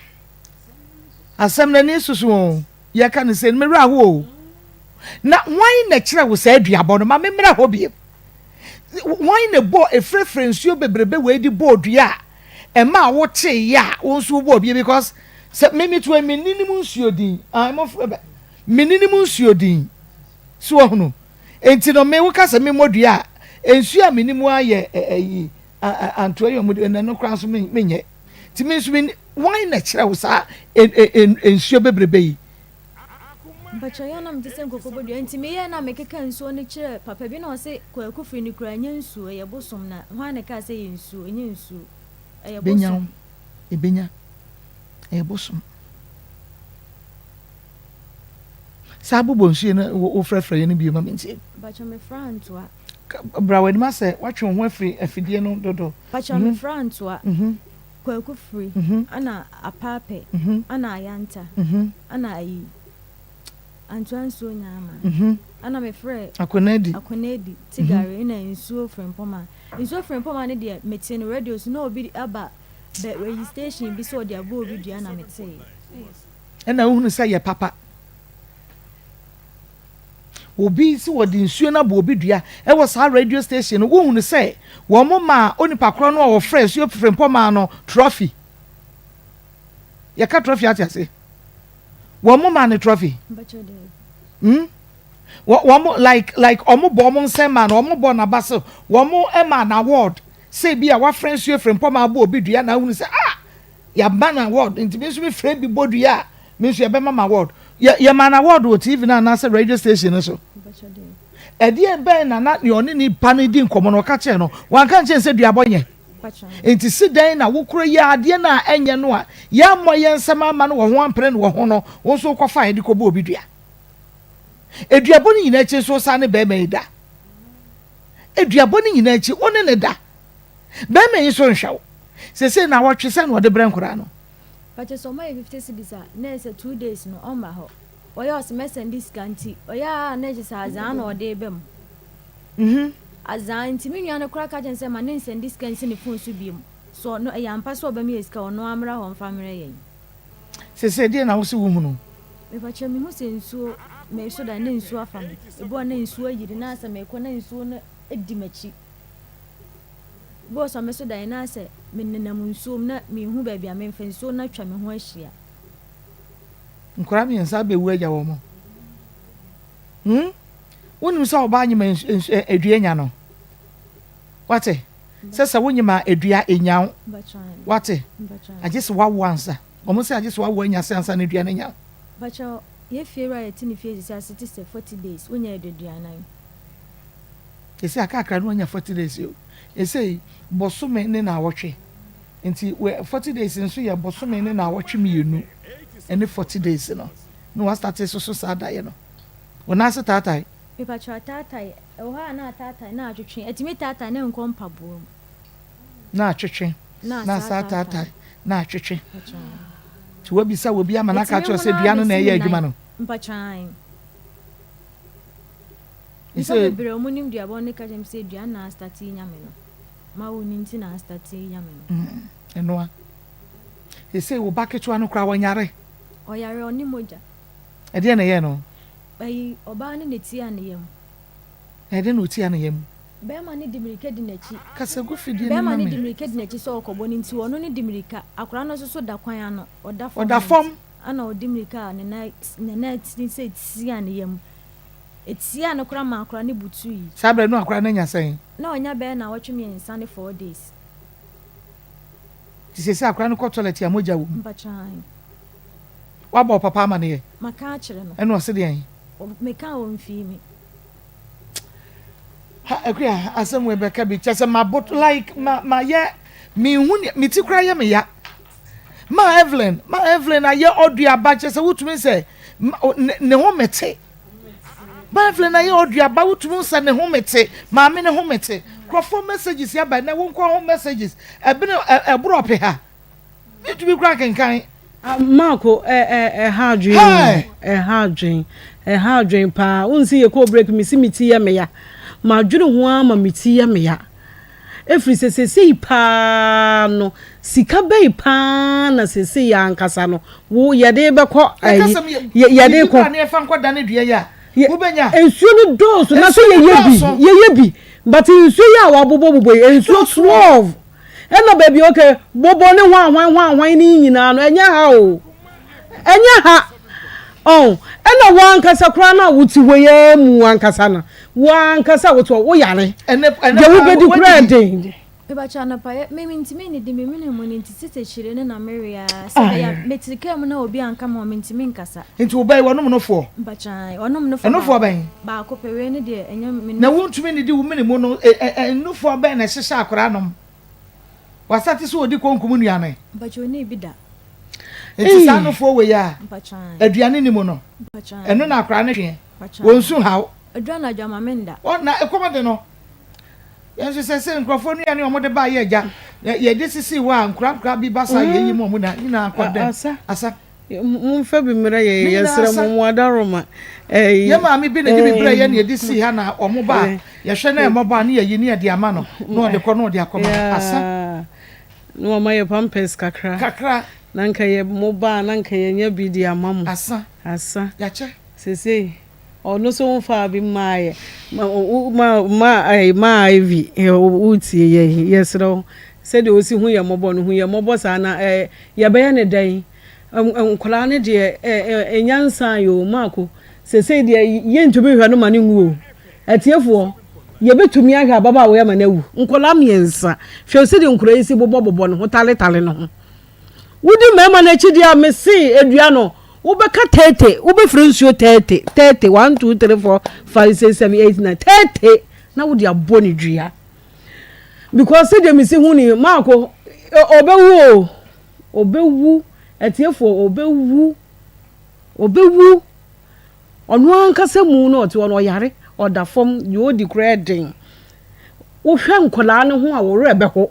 asɛm no ani soso o. Yɛka no sɛ, me werɛ aho o. Na hwan na kyerɛ wo saa aduabɔ no? Ma me mmra hɔ biem. Hwan na bɔ efirefire nsuo bebrebe wei de bɔɔ dua a ɛma a wotee yɛ a wo nso wobɔɔ bie because sɛ me me to me ninim nsuo din. Ah, mo Menni mu nsuo din. So wahunu? Enti no me, woka sɛ memmɔ dua a, nsuo a menni mu ara yɛ ayi, Antoa yi a wɔde ɛnɛ no koraa nso menyɛ. Nti me nso me wan na ɛkyerɛ wo saa nsuo bebrebe yi? Mpakyɛw yɛ na mete sɛ nkokɔbɔdua nti meyɛɛ na mekeka nsuo no kyerɛ papa bi na ɔse kwaku firi no koraa ɛnyɛ nsuo ɛyɛ bosom na hwan na ɛkaa sɛ ɛyɛ nsuo ɛnyɛ nsuo ɛyɛ Benya bosom. wo ebenya ɛyɛ bosom. Saa bobɔ nsuo no wofrɛfrɛ yɛ no bio ma mentie. Mpakyɛw mefra ntoa. Bra w'anim asɛ woatwe wo ho afiri afidie no dodo. Pakyɛw me fra ntoa, kwaku firi, ɛna apaapɛ, ɛna ayanta, ɛna ayi antoa nsuo nyaama, ɛna me frɛ Akonadi, akonadi, tigare, ɛna nsuo frimpɔma. Nsuo frimpɔma no deɛ me tee no radio so na obi aba bɛ ayi station bi sɛ ɔde abɔ obi dua na me tee. Ɛna wohunu sɛ yɛ papa. Obi sɛ wɔde nsuo no abɔ obi dua wɔ saa radio station no, wohunu sɛ wɔn maa onipa korɔ no a wɔfrɛ nsuo frempɔ maa no trophy. Yɛka trophy ate ase. Wɔn maa no trophy. Hmm? Wɔn like like wɔn bɔ wɔn nsɛm maa no, wɔn bɔ n'aba so, wɔn maa no award. Sɛ bi a wafrɛ nsuo frempɔ maa abɔ obi dua na ahunu sɛ ah Yɛama no award nti me nso me frɛ bi bɔ dua a me nso yɛbɛma me award. Yɛ yɛmaa no award wɔ TV no anaasɛ radio station no so. Ɛdeɛ bɛn na na nea ɔne nipa no di nkɔmmɔ no ɔka kyerɛ no? Wanka nkyerɛ no sɛ duabɔ nyɛ. Nti si dɛn na wokura yi adeɛ no a ɛnyɛ no a yɛammɔ yɛn nsɛm amma no wɔ ho ampene no wɔ ho no wo nso wokɔfaeɛ de kɔbɔ obi dua? Aduabɔ no nyinaa akyi nso wosan ne barima yi da. Aduabɔ no nyinaa akyi wo ne no da. Bɛrima yi nso nhwɛ wo. Seesei naawɔtwe sɛn na ɔde brɛ nkwadaa no? Pakyɛ sɛ ɔma yɛ 50 cedis a na ɛsɛ 2 days no ɔmma hɔ. Ɔyɛ ɔse mɛsɛnde sika nti ɔyɛ a na ɛkyɛ sɛ azaa na ɔde reba mu. Mhm. Azaa nti me nua no koraa ka kyerɛ no sɛ ma ne nsɛnde sika nsi ne phone so biom. Sɛ ɔno ɛyɛ ampa sɛ ɔbɛma yɛ sika a ɔno ara mmra hɔ mfa mmerɛ yɛn. Seesei deɛn na wose wohunu? Mepakyɛ mehu sɛ nsuo meso da na nsuo afa me. Ebi wɔ hɔ na nsuo ayiri na asɛ mekɔ na nsuo no di m'akyi. Bi wɔ so a mɛsɔ daeɛ na asɛ menenam nsuo mu na menhu baabi a memfa, nsuo no atwa me ho ahyia. Nkwadaa mmiɛnsa abɛwu agya wɔn. Hmm? Wonim sɛ ɔbaa nyima dua nya no? Wate? Sɛ sɛ wonyima dua enya wo. Wate? Agye sɛ wawo ansa. Wɔn sɛ agye sɛ wawo anya sɛ ansa na dua no anya wo. Bakyɛ yɛ fie wura yɛte ne fie sisi ase te sɛ 40 days wonya aduaduanan. Ɛsei akakra no wanya 40 days o. Ɛsei bosome ne naawɔtwe. Nti 40 days nso yɛ bosome ne naawɔtwe mienu ɛne 40 days no. Na wa starte soso saa daeɛ no. Wo nan ase taatae. Mepakyɛw ataatae, ɛwɔ hɔ a na ataatae na atwetwe, ɛtumi taatae na ɛnkɔ mpaboa mu. Na atwetwe, na asa ataatae, na atwetwe. Nti wabisa wɔ bi ama no aka akyerɛ wo sɛ dua no na ɛyɛ adwuma no. Mpakyɛw ae. Nnipa bebree a wɔn nim duabɔ no ka kyerɛ me sɛ dua na astate nya me no. Ma wo ni nti na astate nya me no. Ɛnoa. Sesei wo ba ketewa no koraa ɔnyare? Ɔyare, ɔne mogya. Ɛdeɛn na ɛyɛɛ no? Ayi, ɔbaa no na ɛtiaa ne yam. Na ɛdeɛn na ɔtiaa ne yam? Bɛrima no di mirika di n'akyi. Kasa gu fidie no ma Bɛrima no me. di mirika di n'akyi sɛ ɔrekɔbɔ no nti ɔno no di mirika. Akwadaa no nso so da kwan ano, ɔda fam Ɔda no fam. nti ɛna ɔdi mirika a ne nan ne nan tini sɛ ɛtiaa ne yam. Ɛtiaa no koraa maa akwadaa no butui. Saa berɛ no akwadaa no anya sɛn? Na wanya bɛyɛ nnawɔtwe mmiɛnsa ne four days. Nti seesei akwadaa no kɔ toilet a mogya wɔ mu? Mpakyɛ aane. Woabɔ ɔpapa amaneɛ? Maka akyerɛ no. Ɛna ɔse deɛn? Meka a ɔmfii me. Ha Akua asɛm wei bɛka bi kyɛ sɛ mabot like ma mayɛ menhu nea me ti koraa yɛ me ya. Ma Evelyn ma Evelyn ayɛ ɔduaba kyɛ sɛ wotumi sɛ ne ho mete. Ma Evelyn ayɛ ɔduaba wotumi sɛ ne ho mete maame ne ho mete. Nkurɔfoɔ messages aba ɛnɛ wo nkoa ho messages ɛbene ɛboro ɔpeha. Mentumi koraa kenkan. Marko, ɛ ɛ ɛha adwene o, ɛha adwene, ɛha adwene paa. Wohu sɛ yɛkɔɔ break mesi me ti yɛ me ya. Madwene ho ara ma me ti yɛ me ya. Ɛfiri sɛ seesei paa no, sika bɛyi paa na seesei ankasa no, wo yɛde bɛkɔ ayi, yɛde kɔ. Nsuo no dɔɔso na sɛ yɛyɛ bi, yɛyɛ bi, but nsuo yi a wɔabobɔbobɔ yi, nsuo 12. Ɛna baabi okay bobo ne hwan hwan hwan hwan ne nyinaa no ɛnyɛ ha o ɛnyɛ ha ɔn ɛna wɔn ankasa koraa no a wote hɔ yɛ mu ankasa no wɔn ankasa wote hɔ woyare deɛ wobɛdi koraa ɛden. Mepakyɛw anɔpa yɛ me mentumi nnidi me mene mu no nti tete kyire no na mewe aa sɛ ɛbɛyɛ a mete kaa mu na obi anka me ho a mentumi nkasa. Nti wo ba yi wɔnom nofoɔ? Mpakyɛw ae ɔnom nofoɔ Ɛnofoɔ bɛn? Baako pɛ wei no deɛ ɛnyɛ me Na wontumi nnidi wo mene mu no ɛ nufoɔ bɛn na ɛhyehyɛ akwadaa nom? Wasate sɛ ɔdi konkum nnuane? Mpakyɛw ɔnii bi da. Nti saa nufoɔ wei a Mpakyɛw ae. aduane nni mu no Mpakyɛw ae. ɛno na akwadaa no tweɛ? Mpakyɛw Wɔn ae. su haw? Ɛduru anadwo a ma menda. Ɔ na ɛkɔm de no. Yɛn nso sɛ sɛ nkurɔfoɔ nnuane a wɔde ba yɛ agya yɛde sisi hɔ a nkora nkora bi ba saa yɛyi mu wɔn na nyinaa kɔ dɛm Asa. asa. Momfa bi mmerɛ yɛ Ne nyinaa yɛsrɛ asa. mo mo adaworoma. Ɛyi. Yɛn maame bi na ɛde bi brɛ yɛn na yɛde sii ha na wɔn ba a yɛhwɛ na ɛmmɔbɔ a ne yɛyi ne yɛde ama no na ɔde kɔ na ɔde akɔma asa. Yeah. Na wɔama yɛ pampers kakra. Kakra. Na nka yɛ mo ba a na nka yɛnya bi de ama mo. Asa. Asa. Yɛakyɛ. Sesei. Ɔno nso wo nfaa bi mmaayɛ. Ma wo ma ma ɛyi ma Ivy wotie yɛn yɛsrɛ wo sɛdeɛ wosi hu yɛn mmɔbɔ no hu yɛn mmɔbɔ saa na ɛɛ yɛbɛyɛ ne dɛn nkwadaa no deɛ ɛɛ nyansa yɛ o maako sesei deɛ yɛntumi nhwɛ no ma no nwu o atiefoɔ yɛbɛtumi ahwɛ ababaawa yi ama no awu nkwadaa mmiɛnsa hwɛ sɛdeɛ nkwadaa yi si bobɔ bobɔ ne ho taletale ne ho. Wodi mmarima no akyi deɛ a, mese dua no, wobɛka 30, wobɛfiri nsuo 30, 30, 1, 2, 3, 4, 5, 6, 7, 8, 9, 30, na wode abɔ ne dua. Because sɛdeɛ mesi hu ni, maako, ɔbɛwu o, ɔbɛwu, atiefoɔ, ɔbɛwu, ɔbɛwu. Ɔno ankasa mu na ɔte hɔ no, ɔyare, ɔda fam, deɛ ɔdi koraa yɛ den. Wohwɛ nkwadaa no ho a, wo werɛ bɛho.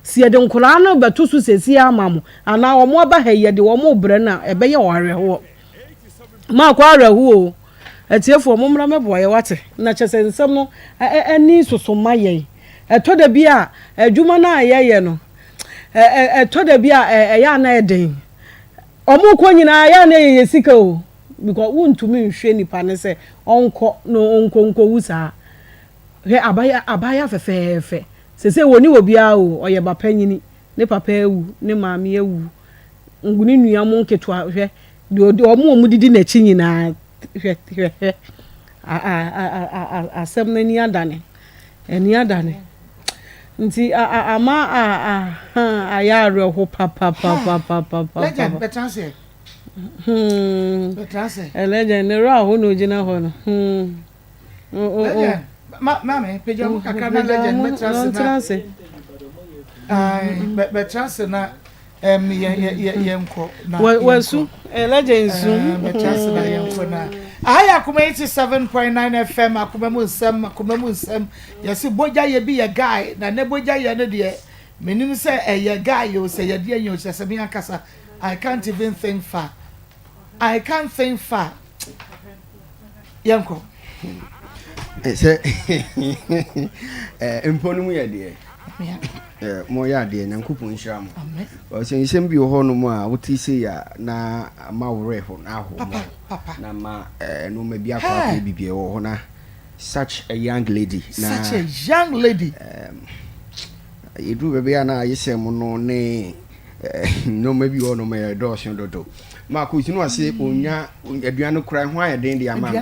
Sɛ yɛde nkwadaa no rebɛto so seesei ama mo, anaa wɔn aba ha yi, yɛde wɔn rebrɛ no a, ɛbɛyɛ wɔn awerɛhoɔ. Maakɔ awerɛhoɔ o. Atiefoɔ, mommra mmɛboa yɛn, wate? Na kyerɛ sɛ nsɛm no ani soso ma yɛn. Ɛtɔ da bi a, adwuma no a yɛyɛ no, ɛtɔ da bi a ɛyɛ a na ɛden. Wɔrekɔ nyinaa, ɛyɛ a na ɛyɛ yɛn sika o. Because wontumi nhwɛ nipa no sɛ ɔnkɔ na ɔnkɔ nkɔwu saa. Hwɛ abaayewa abaayewa fɛfɛɛfɛ. Sesei wɔnni obiara o, ɔyɛ ba panyini. Ne papa awu, ne maame awu, ne nua mo nketewa hwɛ deɛ ɔde wɔn a wɔdidi n'akyi nyinaa hwɛ hwɛ hwɛ a a a a asɛm no ani adane ani adane nti a a ama a a ha ayɛ awerɛho papapapapapapa. Legend bɛtena ase. Hmm. Bɛtena ase. Legend ne werɛ aho na ogyina hɔ no. Hmm. Legend, ma maame pagya mu kakra na legend bɛtena ase na. Bɛtena ase na ɛm yɛ yɛ yɛ yɛnkɔ na yɛnkɔ. Wasu legend su. Bɛtena ase na yɛnkɔ na. Aha yɛ Akoma 87.9 FM akoma mu nsɛm akoma mu nsɛm yɛsi bogya yɛ bi yɛ guy na ne bogya yɛ no deɛ menim sɛ ɛyɛ guy o sɛ yɛdeɛ nyɛ o kyerɛ sɛ me ankasa I can't even think far I can't think far. Yɛnkɔ. Sɛ mpɔ no mu yɛ deɛ moyɛ adeɛ Nyankopɔn nhyira mo. Sɛ nsɛm bi wɔ hɔ nom a wote sei a na ama wo werɛ ho na aho mo na ma nneɛma bi akɔ akɔyɛ biribi wɔ hɔ na such a young lady na such a young lady yɛduru baabi a na ayesɛm no ne Nnoɔma bi wɔ hɔ nom a ɛdɔɔso dodo. Maako si no ase ɔnya aduane no koraa ho ayɛ den de ama no.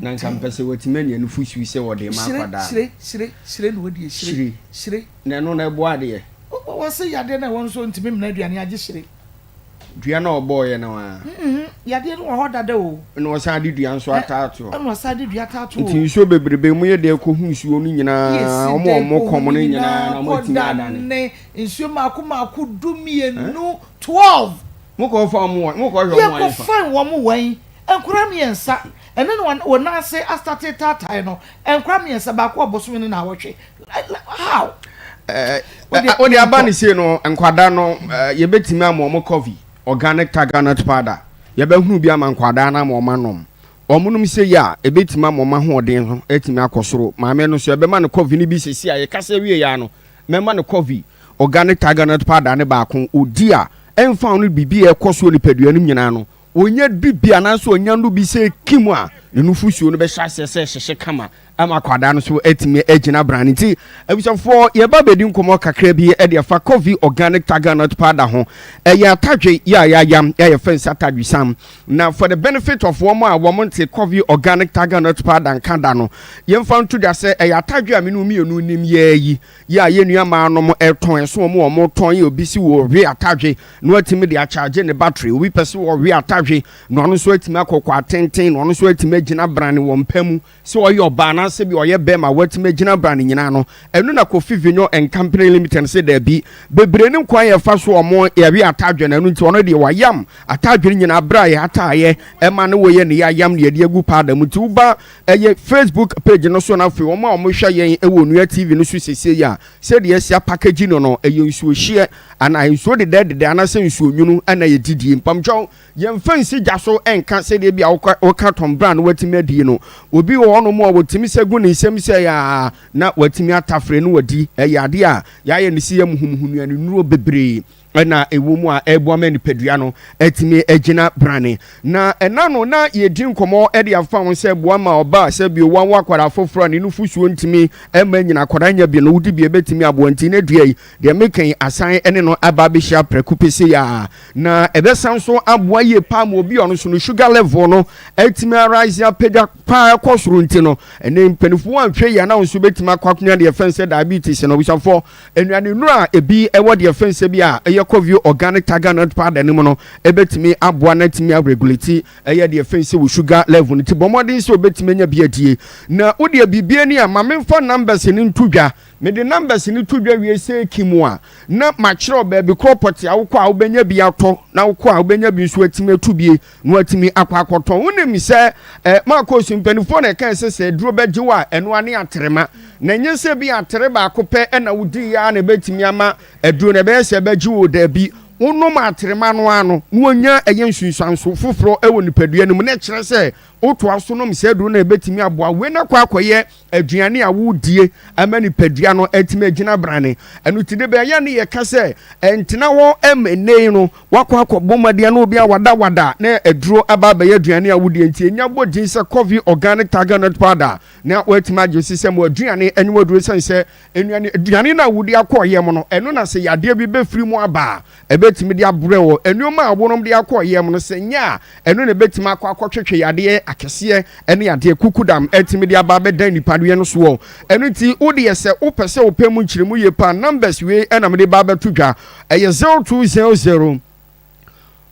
Na nka mpɛ sɛ watumi anya nufosuo sɛ ɔde ma akwadaa. Hyire hyire hyire na ɔdie hyire hyire. Na ɛno na ɛboa adeɛ. Wɔse yadeɛ no a ɛwɔ no so ntumi mmena aduane agye hyire. Dua no a ɔbɔɔyɛ no ara. Yadeɛ no wɔ hɔ dada o. Ɛna ɔsan de dua nso ataa toɔ. Ɛna ɔsan de dua taa toɔ o. Nti nsuo bebrebe mu yɛ dɛ kɔhu nsuo no nyinaa, wɔn a wɔn kɔm no nyinaa na wɔn atumi adane. Nsuo mmaako mmaako 12, 12. Mokɔ fa wɔn wɔ, mokɔ hwɛ wɔn wɔ fa. Yɛkɔ fan wɔn wɔ nkora mmiɛnsa, ɛne na wɔn nan ase asate taatae no, nkora mmiɛnsa, baako wɔ bosome ne naawɔtwe. How? Wode aba ne sei no, nkwadaa no, yɛbɛtumi ama wɔn coffee, organic tiger nut powder. Yɛbɛhunu bi ama nkwadaa no ama wɔn anom. Wɔn nom sei a, ɛbɛtumi ama wɔn ahoɔden no atumi akɔ soro. Maame no nso, yɛbɛma no coffee no bi sisi a yɛkasa wie ya no, mɛma no coffee, organic tiger nut powder no baako. Ɔdi a, ɛmfa ho no biribi a ɛkɔ so wɔ nipadua no mu nyinaa no, ɔnya bi bi anaasɛ ɔnya no bi sɛ kim a, ne nufusuo no bɛhyɛ aseɛ sɛ ɛhyehye kama ama akwadaa no so atumi agyina brane. Nti abusuafoɔ, yɛba bɛdi nkɔmmɔ kakra bi de afa Coffee Organic Tiger Nut Powder ho. Ɛyɛ atadwe yɛ a yɛayam yɛ a yɛfrɛ no sɛ atadwe sam. Na for the benefit of wɔn a wɔn nte Coffee Organic Tiger Nut Powder nka da no, yɛmfa nto dwa sɛ ɛyɛ atadwe a me ne wo mmienu nim yɛɛ yi yɛ a yɛn nua maa nom ɛtɔn ɛso wɔn a wɔn tɔn yɛ obi si wɔ we atadwe na watumi de akyagye ne battery, obi pɛ sɛ wɔwe atadwe na ɔno nso atumi akɔ kɔ atenten na ɔno nso atumi agyina brane wɔ mpa mu sɛ ɔyɛ ɔbaa anaasɛ bi ɔyɛ bɛrima watumi agyina brane nyinaa no. Ɛno na Kofi Vinyo and Company Limited sɛ daabi, bebree ne kwan yɛfa so ɔmo yɛwe atadwe no. Ɛno nti ɔno deɛ wayam atadwe no nyinaa berɛ a yɛataayɛ ɛma ne wɔyɛ ne yɛayam ne yɛde agu powder mu. Nti woba ɛyɛ Facebook page no so na afei wɔn a wɔhwɛ yɛn ɛwɔ Onua TV no so siesie yi a, sɛdeɛ ɛsi apackage no, ɛyɛ nsuo hyeɛ anaa nsuo dedɛɛdedɛ anaasɛ nsuo nwunu ɛna yɛdidie. Mpamkyɛw, yɛmfa nsi gya so ɛnka sɛdeɛ bi a woka tɔn bra no watumi adie no. Obi wɔ hɔnom a wɔtumi sɛ gu ne nsam sɛ yaa na watumi atafere no wadi. Ɛyɛ adeɛ a yɛayɛ ne si yɛ muhumuhu, nnuane nnuro bebree ɛna ɛwɔ mu a ɛboa ma nipadua no atumi agyina brane. Na ɛna no na yɛdi nkɔmmɔ ɛde afa ho sɛ boa ma ɔbaa sɛ bio wawo akwadaa foforɔ a ne nufusuo ntumi ɛma nyina akwadaa nya bi no, wodi bi ɛbɛtumi aboa. Nti ne dua yi deɛ meka yi asan ɛne no aba abɛhyia prɛko pese a na ɛbɛsan so aboa yie paa ma obi a ɔno so no sugar level no atumi arise apagya paa ɛkɔ soro. Nti no ɛne mpanimfoɔ anhwɛ yi ana nso bɛtumi akɔ akonya deɛ fɛn sɛ diabetes no. Abusuafoɔ, nnuane nnuro a ebi ɛwɔ deɛ fɛn sɛ bi a ɛyɛ Covio Organic Tiger Nut Powder no mu no ɛbɛtumi aboa na atumi aregulate ɛyɛ deɛ fɛn sɛ wɔ sugar level no. Ti bɔ mmɔden sɛ obɛtumi anya bi adie. Na wodeɛ biribi ani a ma memfa numbers no nto dwa. Mede numbers no to dwa wie sɛ ki mu a, na makyerɛw baabi korɔ pɔte a wokɔ a wobɛnya bi atɔ, na wokɔ a wobɛnya bi nso atumi atu bie na watumi akɔ akɔtɔn. Wonim sɛ maakɔ so mpanimfoɔ na ɛka sɛ aduro bɛgye wo a, ɛno ane aterema na ɛnyɛ sɛ bi atere baako pɛ ɛna wodi yɛ a na ɛbɛtumi ama aduro na ɛbɛyɛ sɛ ɛbɛgye wo. Daabi, wonom aterema no ano na wonya ɛyɛ nsunsuanso foforɔ ɛwɔ nipadua no mu na ɛkyerɛ sɛ wotoa so nom sɛ aduro no ɛbɛtumi aboa wei na kɔ akɔyɛ aduane a wodie ama nipadua no atumi agyina brane. Ɛno ti de bɛyɛ ne yɛka sɛ ɛntena hɔ ɛma nnei no wakɔ akɔbɔ mmɔden na obi a wadawada na aduro aba abɛyɛ aduane a wodie. Nti enya bɔ din sɛ Coffee Organic Tiger Nut Powder na watumi agye si sɛ mo aduane ɛne waduro sɛn sɛ nnuane aduane no a wodi akɔ yam no, ɛno na sɛ yadeɛ bi bɛfiri mu aba a, ɛbɛtumi de abrɛ wɔ nneɛma a wɔnom de akɔ yam no. Sɛ nyɛ a, ɛno na ɛbɛtumi akɔ akɔtwetwe yadeɛ akɛseɛ ɛne yadeɛ kukudam ɛtumi de aba abɛdan nipadua no soɔ. Ɛno nti wodeɛ sɛ wopɛ sɛ wopɛ mu nkyerɛmu yie paa, numbers wei ɛna mede ba abɛto dwa. Ɛyɛ 0200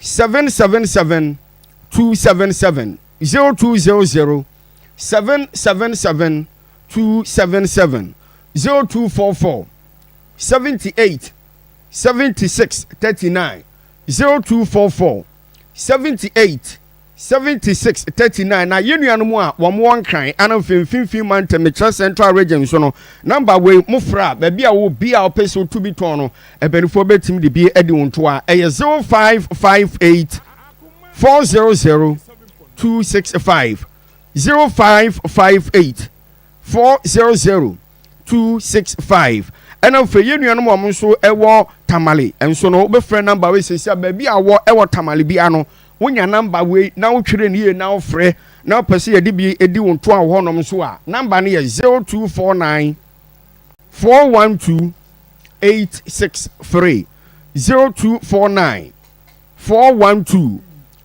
777 277, 0200 777 277, 0244 78 76 39, 0244 78 76 39. Na yɛn nuanom a wɔn wɔ Nkran ana mfimfimfin mantam, mekyerɛ Central Region so no, number wei mofra a, baabi a wɔ bi a wɔpɛ sɛ otu bi tɔn no, mpanimfoɔ bɛtumi de bi adi wɔn to a ɛyɛ 0558 400 265, 0558 400 265. Ɛna afei yɛn nuanom a wɔn nso ɛwɔ Tamale nso no, wobɛfrɛ number wei sɛsi a baabi a wɔ ɛwɔ Tamale bia no, wonya number wei na wotwerɛ ne yie na wofrɛ na wopɛ sɛ yɛde bi edi wo nto a wɔ hɔnom nso a, number no yɛ 0249 412 863, 0249 412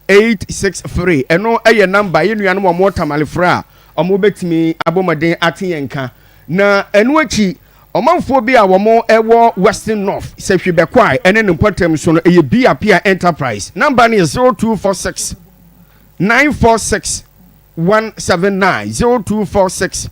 863. Ɛno yɛ number yɛn nuanom a wɔwɔ Tamalefrɛ a wɔn bɛtumi abɔ mmɔden ate yɛn nka. Na ɛno akyi, ɔmanfoɔ bi a wɔn wɔ Western North, Sefwi Bɛkwae ɛne ne mpɔtam so no, ɛyɛ Biapia Enterprise. Number no yɛ 0246 946 179, 0246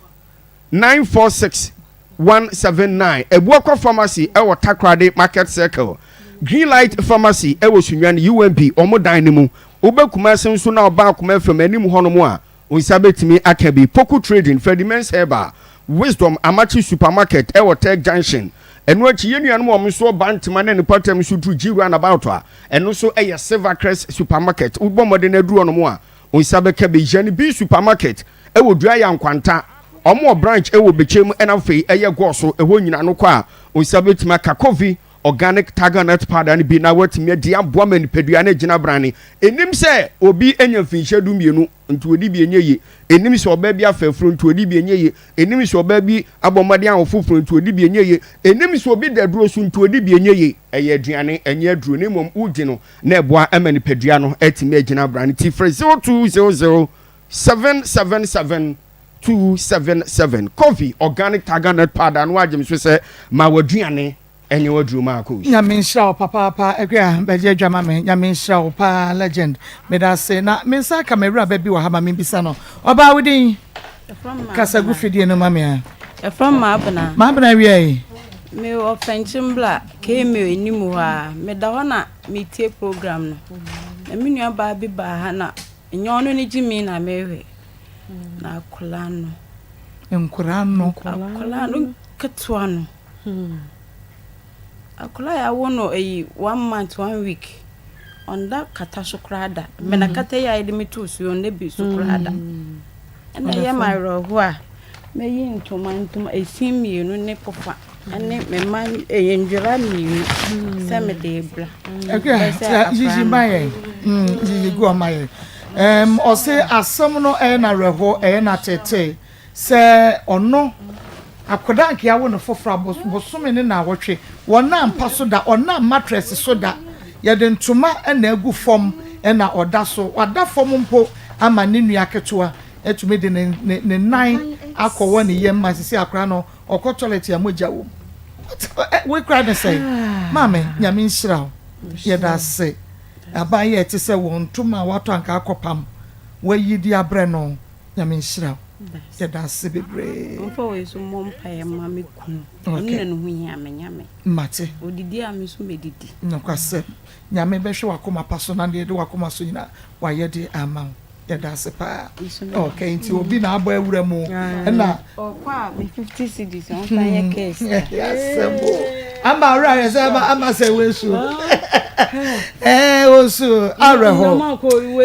946 179. Abuakwa Pharmacy ɛwɔ Takoradi Market Circle, Green Light Pharmacy ɛwɔ Sunyani UMP wɔn dan no mu. Wobɛ Kumasi nso na ɔba Akoma FM anim hɔnom a, wo nsa bɛtumi aka bi. Poku Trading, Ferdimens Herbal, Wisdom Amakye Supermarket ɛwɔ Tech Junction. Ɛno akyi, yɛn nuanom a wɔn nso ɔba Ntema ne ne mpɔtam nso duru G Roundabout a, ɛno nso ɛyɛ Silvercrest Supermarket. Wobɔ mmɔden aduru hɔnom a, wo nsa bɛka bi. Yɛn B Supermarket ɛwɔ Duaya Nkwanta, wɔn wɔ branch ɛwɔ Bɛkyɛm, ɛna afei ɛyɛ Gɔɔso, ɛhɔ nyina no kɔ a, wo nsa bɛtumi aka Kofi. Organic tiger nut powder no bi na woatumi adi aboa ma nipadua no agyina brane. Ɛnim sɛ obi anya mfinhyia 12 nti ɔdi bi ɛnyɛ yie. Ɛnim sɛ ɔbaa bi afa afuro nti ɔdi bi ɛnyɛ yie. Ɛnim sɛ ɔbaa bi abɔ mmɔden awo foforɔ nti ɔdi bi ɛnyɛ yie. Ɛnim sɛ obi da aduro so nti ɔdi bi ɛnyɛ yie. Ɛyɛ aduane, ɛnyɛ aduro na mmom wodi no na ɛboa ma nipadua no atumi agyina brane. Nti frɛ 0200 777 277. Coffee Organic Tiger Nut Powder no agye me so sɛ ma w'aduane ɛnyɛ w'aduro ma akɔ. Nyame nhyira wo papaapa Akua bɛgye adwa ma me Nyame nhyira wo paa legend medase na me nsa aka m'awuraba bi wɔ ha ma me bisa no ɔbaa wo din kasa gu fidie no ma me a. Yɛfrɛ me Maabena. Maabena awia yi. Me wɔ Fɛnkyimbla KMU anim hɔ a meda hɔ na metie program no na me nua baa bi baa ha na nyɛ ɔno ne gyimi na mehwɛ na akwadaa no. Nkwadaa no. Akwadaa no ketewa no. Akwadaa a yɛawo no ayi one month one week ɔnda kata so koraa da. Mena kata yi a yɛde me too so yi ɔnda bi so koraa da. Ɛna ɛyɛ me awerɛhoɔ a mɛyi ntoma ntoma esin mmienu ne pofa ɛne me mma ɛyɛ ndwira mmienu sɛ mede rebra. Akua yiyi ma yɛn yiyi gu ɔma yɛn. Ɔse asɛm no ɛyɛ no awerɛhoɔ ɛyɛ no ateetee. Sɛ ɔno, akwadaa a anka yɛawo no foforɔ a bosome ne naawɔtwe, ɔnna mpa so da, ɔnna matress so da, yɛde ntoma na agu fam na ɔda so, wada fam mpo ama ne nua ketewa atumi de ne ne ne nan akɔwɔ ne yam ma sisi akwadaa no ɔkɔ toilet a mogya wɔ mu. Wei koraa ne sɛn? Maame, Nyame nhyira wo. Yɛda ase. Aban yɛ ɛte sɛ wɔn ntoma a watɔ anka akɔpam, wayi de abrɛ no. Nyame nhyira wo. Yɛda ase bebree. Momfa wei nso mmɔ mpaeɛ mma me kunu. Ɔno na ne ho hia me, nyɛ me. Mate. Ɔdidi a me nso mɛdidi. Nokwasɛm. Nyame bɛhwɛ w'akoma pa so na deɛ ɛde w'akoma so nyinaa wayɛ de ama wo. Yɛda ase paa. Okay, nti obi na abɔ awura mu ɛna. Ɔkɔ a me 50 cedis ɔmfa nyɛ case. Asɛm o. Ama awura yɛ sɛ ama ama sɛ wesu. Ɛɛ osu awerɛho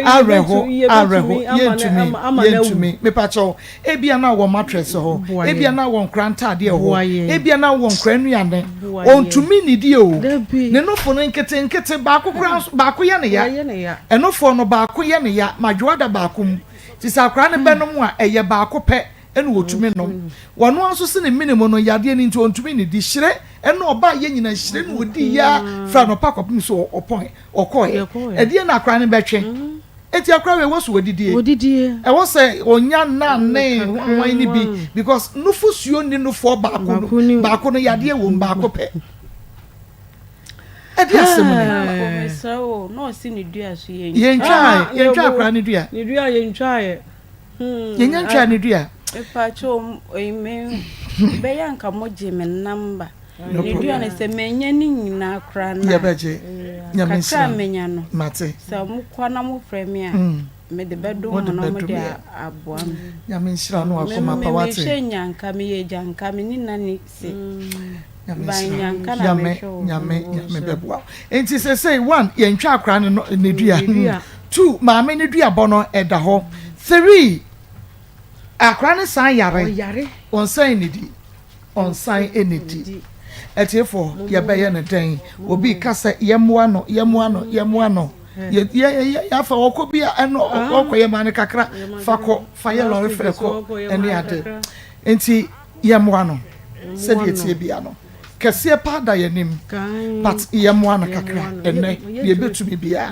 awerɛho awerɛho yɛntumi yɛntumi mepakyɛw ebia na wɔ mattress hɔ ebia na wɔ nkora ntaadeɛ hɔ ebia na wɔ nkora nnuane ontumi nidi o ne nofo no nkete nkete baako kora baako yɛ ne ya ɛnofoɔ no baako yɛ ne ya madwoa da baako mu ti sɛ akora no bɛnom a ɛyɛ baako pɛ ɛna ɔtumi nom. Ɔno ara nso se ne mene mu no yadeɛ no nti ɔntumi nnidi. Hyire ɛna ɔbaa yɛ nyina hyire na ɔdii yɛ ara firi anɔpa kɔpem so ɔpɔn ɔkɔɛ. Ɛdeɛn na akora no bɛtwe? Enti akora wei ɛwɔ sɛ ɔdidie. Ɛwɔ sɛ ɔnya nane hwan no bi because nufosuo nni nufoɔ baako no baako no yadeɛ wɔ mu baako pɛ. Ɛde asɛm ni. Mesrɛ wo na ɔse ne dua so yɛntwa. Yɛntwa akora ne dua. Ne dua yɛntwaeɛ. Yɛnya ntwaa ne dua. Mepakyɛw me bɛyɛ anka mo gye me number. Ne dua no sɛ menya ne nyinaa koraa na. Yɛbɛgye. Nyame nhyira. Kakra menya no. Mate. Sɛ mo kɔ na mo frɛ me a. Mede bɛdom mo na mo de aboa me. Nyame nhyira no akoma pa wate. Me hwɛ nyanka me yɛ gyanka me ne nani se. Nyame nhyira Nyame Nyame Nyame bɛboa wo. Nti sesei one yɛntwa akora no ne dua two maame ne dua bɔ no ɛda hɔ three akora no san yare ɔnsan nidi ɔnsan nidi ɛtiefo yɛbɛyɛ no dɛn obi ka sɛ yɛmmoa no yɛmmoa no yɛmmoa no yɛ yɛ yɛafa ɔkɔ bi a ɛno ɔkɔ yɛ maa no kakra fa kɔ fa yɛ lɔre frɛ kɔ ɛne ade nti. Yɛmmoa no sɛdeɛ ɛteɛ biara no. Kɛseɛ paa da yɛn anim but yɛmmoa no kakra ɛnɛ deɛ ɛbɛtumi biara.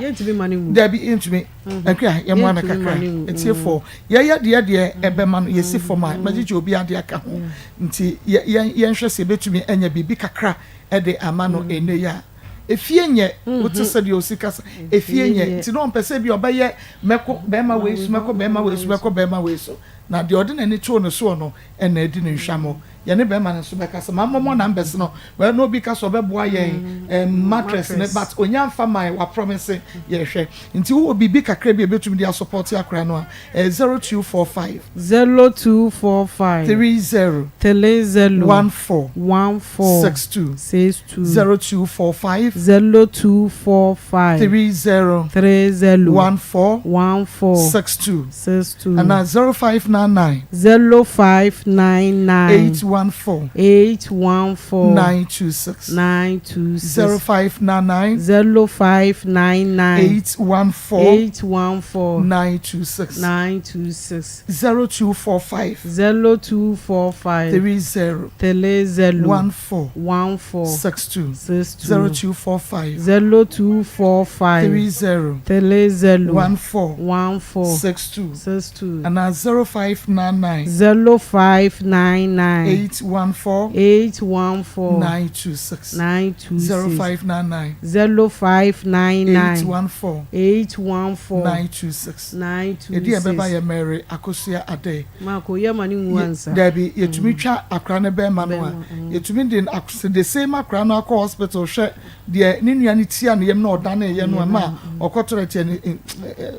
Dabi yɛntumi Akua yɛmmoa no kakra. Atiefoɔ yɛyɛ deɛ deɛ ɛbɛma no yɛsi fam a mɛgyegye obi adeɛ aka ho nti yɛnhwɛ sɛ yɛbɛtumi anya biribi kakra de ama no ɛnɛ yi a. Efie nyɛ wote sɛdeɛ ɔsi kasa efie nyɛ nti na ɔmpɛ sɛ bi ɔbɛyɛ mɛkɔ bɛrima wei so mɛkɔ bɛrima wei so mɛkɔ bɛrima wei so na deɛ ɔde n'ani too ne soɔ no na adi no nhwammɔ. Yɛne bɛrima no nso bɛkasa. Ma mmɔmɔ numbers no. Well, na obi ka sɛ ɔbɛboa yɛn mm, mattress ne but onya nfa mae wa promise yɛhwɛ. Nti wowɔ biribi kakra bi a ebetumi de asupɔte akora no a, ɛyɛ 0245. 0245. 30. 30. 14. 14. 62. 62. 0245. 0245. 30. 30. 14. 14. 62. 62. Anaa 0599. 0599. 14. 814. 926. 926. 0599. 0599. 814. 814. 926. 926. 0245. 0245. 30. 30. 14. 14. 62. 62. 0245. 0245. 30. 30. 14. 14. 62. 62. Anaa 0599. 0599. 814. 814. 926. 926. 0599. 0599. 814. 814. 926. 926. Edi a ɛbɛba yɛ Mary Akosua Adei. Marco, yɛ ma ne nwu ansa. Dabi, yɛtumi twa akora no bɛrima no a, yɛtumi de the same akora no akɔ hospital hwɛ deɛ ne nua no tia ne yam na ɔdaneeɛ no ɛma ɔkɔtɔrɔ tiɛ ne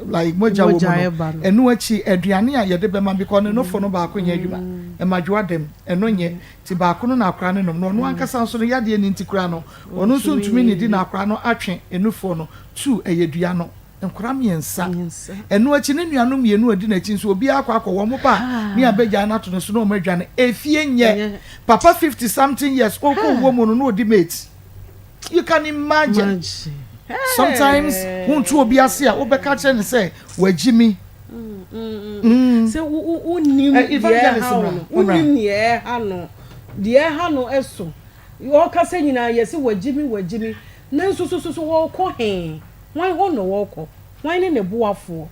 like mogya wɔ mu no. Ɛno akyi aduane a yɛde bɛma because ne nofo no baako nyɛ adwuma ɛma dwoa dɛm ɛno nyɛ nti baako no na akora no nom na ɔno ankasa nso no yadeɛ no nti koraa no ɔno nso ntumi nnidi na akora no atwe nufoɔ no tu ɛyɛ dua no. Nkwadaa mmiɛnsa. Ɛno akyi ne nuanom mmienu a ɛdi n'akyi nso obiara akɔ akɔ wɔn ba a ne abɛgyae no ato ne so na wɔn adwane. Efie nyɛ. Papa 50 something years ɔkɔ wuo mu no na ɔdi mate. You can imagine. Sometimes wontu obi ase a wobɛka kyerɛ no sɛ wagyi mi. Sɛ wonim deɛ ɛha no, wonim deɛ ɛha no, deɛ ɛha no ɛso. Ɔkasa nyinaa yɛse wagyi mi, wagyi mi. Nanso so so so wɔkɔ he? Hwan hɔ na ɔrekɔ? Hwan ne ne boafoɔ?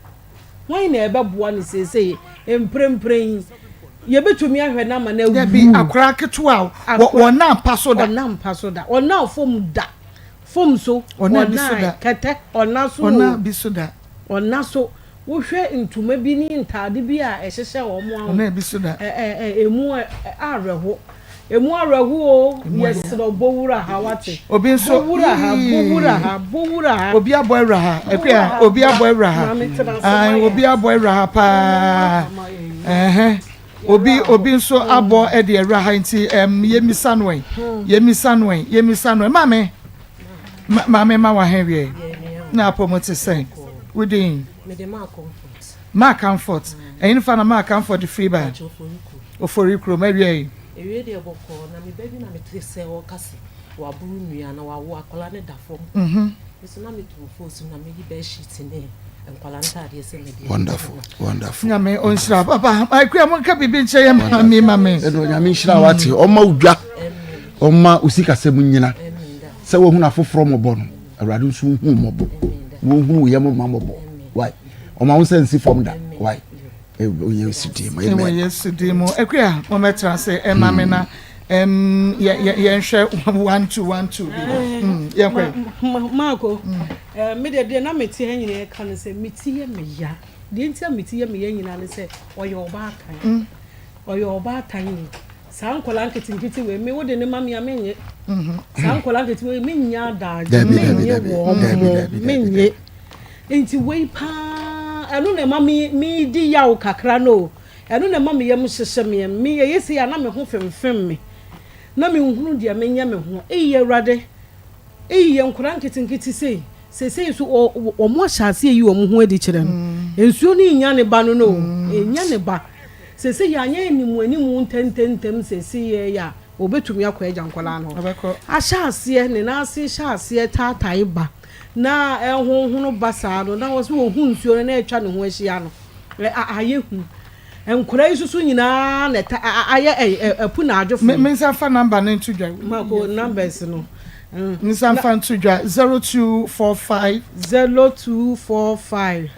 Hwan na ɛbɛboa no seesei, mprempren yi? Yɛbɛtumi ahwɛ no ama no awu? Dabi, akwadaa ketewa a ɔnna mpa so da. Ɔnna mpa so da. Ɔnna fam da. Fam so. Ɔnna bi so da. Kɛtɛ, ɔnna so o. Ɔnna bi so da. Ɔnna so. Wohwɛ ntoma bi ne ntaade bi a ɛhyehyɛ wɔn a. Ɔnna bi so da. Emu awerɛho. Emu awerɛho o, yɛsrɛ bɔ wura ha wate. Obi nso bɔ wura ha, bɔ wura ha, bɔ wura ha. Obi abɔ awura ha, Akua, obi abɔ awura ha. Ayi, obi abɔ awura ha paa. Ɛhɛn. Obi obi nso abɔ ɛde awura ha nti ɛm yɛmisa no ɛ. Yɛmisa no ɛ, yɛmisa no ɛ. Maame, maame ma wa hɛn wiɛ. Na apɔ mo te sɛn? Wodin? Maa Comfort. Ɛyin fa na Maa Comfort firi ba? Ofori kurom. Awia yi. Ewie deɛ bɔkɔɔ na me ba bi na me te sɛ ɔka se waboro nnua na wawo akwadaa no da fam. Me nso na me tu fos na me yi bed sheet ne nkwadaa ntaadeɛ sɛ me de. Wonderful, wonderful. Nyame ɔnhyira papa. Akua mo nka biribi nkyerɛ yɛ maame ma me. Ɛna Nyame nhyira wate. Ɔma wo dwa. Ɔma wo sikasɛm nyina. Sɛ wohunu afoforɔ mmɔbɔ no, Awurade nso hu mmɔbɔ. Wɔhunu wo yam ma mmɔbɔ. Why? Ɔma wo nsa nsi fam da. Why? Ɛwɔ Yesu din mu. Amen. Ɛwɔ Yesu din mu. Akua, wɔmɛtena ase ɛma me na yɛnhwɛ 1 2 1 2 bi. Yɛnkɔ. Marco, me deɛ deɛ na mete ha nyinaa ka no sɛ me ti yɛ me ya. Deɛ nti a me ti yɛ me ya nyinaa ne sɛ ɔyɛ ɔbaatan. Ɔyɛ ɔbaatan o. Saa nkwadaa nketenkete wei me wode ne ma me a menye. Saa nkwadaa nketenkete wei mennya adagye menye wɔn mo menye. Nti wei paa ɛno na ɛma me medi yaw kakra no o. Ɛno na ɛma me yam hyehye me. Me ɛyɛ sei a na me ho femfem me. Na menhunu deɛ menyɛ me ho. Ei Awurade, ei yɛ nkwadaa nketenkete sei. Seesei nso wɔn ahyɛ aseɛ yi wɔn ho adi kyerɛ no. Nsuo no nnya ne ba no no o, ɛnnya ne ba. Seesei yɛanyɛ animuanimu ntɛntɛntɛm seesei yɛ a, ɔbɛtumi akɔ agya nkwadaa no hɔ. Ahyɛ aseɛ, ne nan ase hyɛ aseɛ taatae ba. Na ɛhonhono ba saa no, na wɔsɛ wɔhu nsuo no na atwa ne ho ahyia no, ayɛ hu. Nkwadaa yi soso nyinaa na ɛta ayɛ ɛpu na adwofo. Me nsa fa number no nto dwa. Mako numbers no. Nsa fa nto dwa 0245. 0245.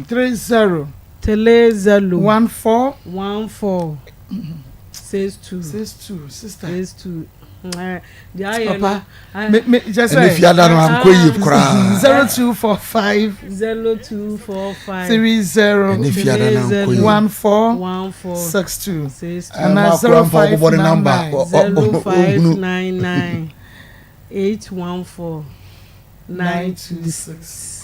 30. 30. 14. 14. 62. 62 sister. 62. Papa, me me just say. Ɛnɛ fiada no ankɔ yie koraa. 0245. 0245. 30. Ɛnɛ fiada no ankɔ yie. 14. 14. 62. 62. Ana 0599. 0599. 814. 926.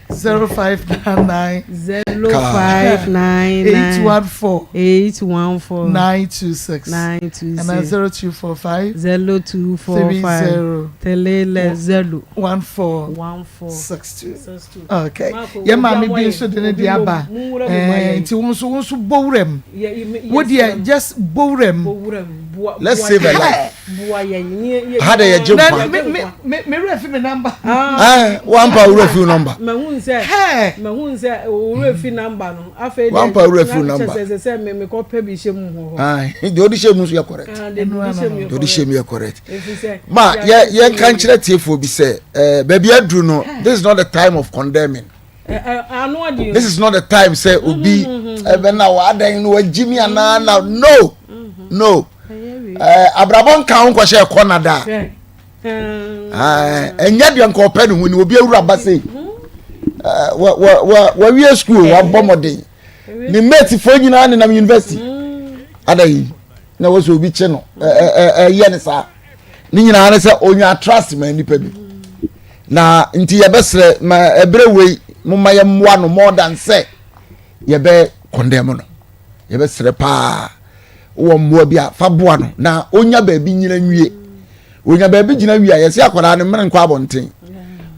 0599. 0599. 814. 814. 926. 926. And then 0245. 0245. 30. 30. 14. 14. 62. 62. Okay. Yɛ maame bi nso de ne de aba. Nti wo nso wo nso bɔ wura mu. Wo deɛ just bɔ wura mu. Bɔ wura mu. Let's save a life. Ha de yɛ gye nkwa. Me werɛ fi me number. Ɛɛ wampa wura fi number. Mahun sɛ mahun sɛ wura fi number no afei de. Wampa wura fi number. Kyɛ sɛ sɛ me me kɔ pɛ bi hyɛ mu hɔ. Ayi deɛ ɔde hyɛ mu nso yɛ correct. Deɛ ɔde hyɛ mu yɛ correct. Ma yɛ yɛn ka nkyerɛ tiefoɔ bi sɛ ɛɛ baabi aduru no this is not the time of condemning. This is not the time sɛ obi ɛbɛ na wadan no wagyi mi anaa na no no ɛɛ abrabɔ nka ho nkɔhyɛ ɛkɔ na da ɛnyɛ deɛ nka ɔpɛ ne ho ni obi awura ba sei ɛɛ wa wa wa wawie school wabɔ mmɔden ne mate foɔ nyinaa nenam university ada yi na wɔsɛ obi kye no ɛɛ ɛyɛ ne saa. Ne nyinaa ne sɛ onya trust ma nipa bi na nti yɛbɛsrɛ ma ɛberɛ wei moma yɛmmoa no more than sɛ yɛbɛ condemn no. Yɛbɛsrɛ paa wɔ mmoa bi a fa boa no na onya baabi nyina nwie. Onya baabi gyina wie a yɛsɛ akwadaa no mmere nkɔ abɔnten.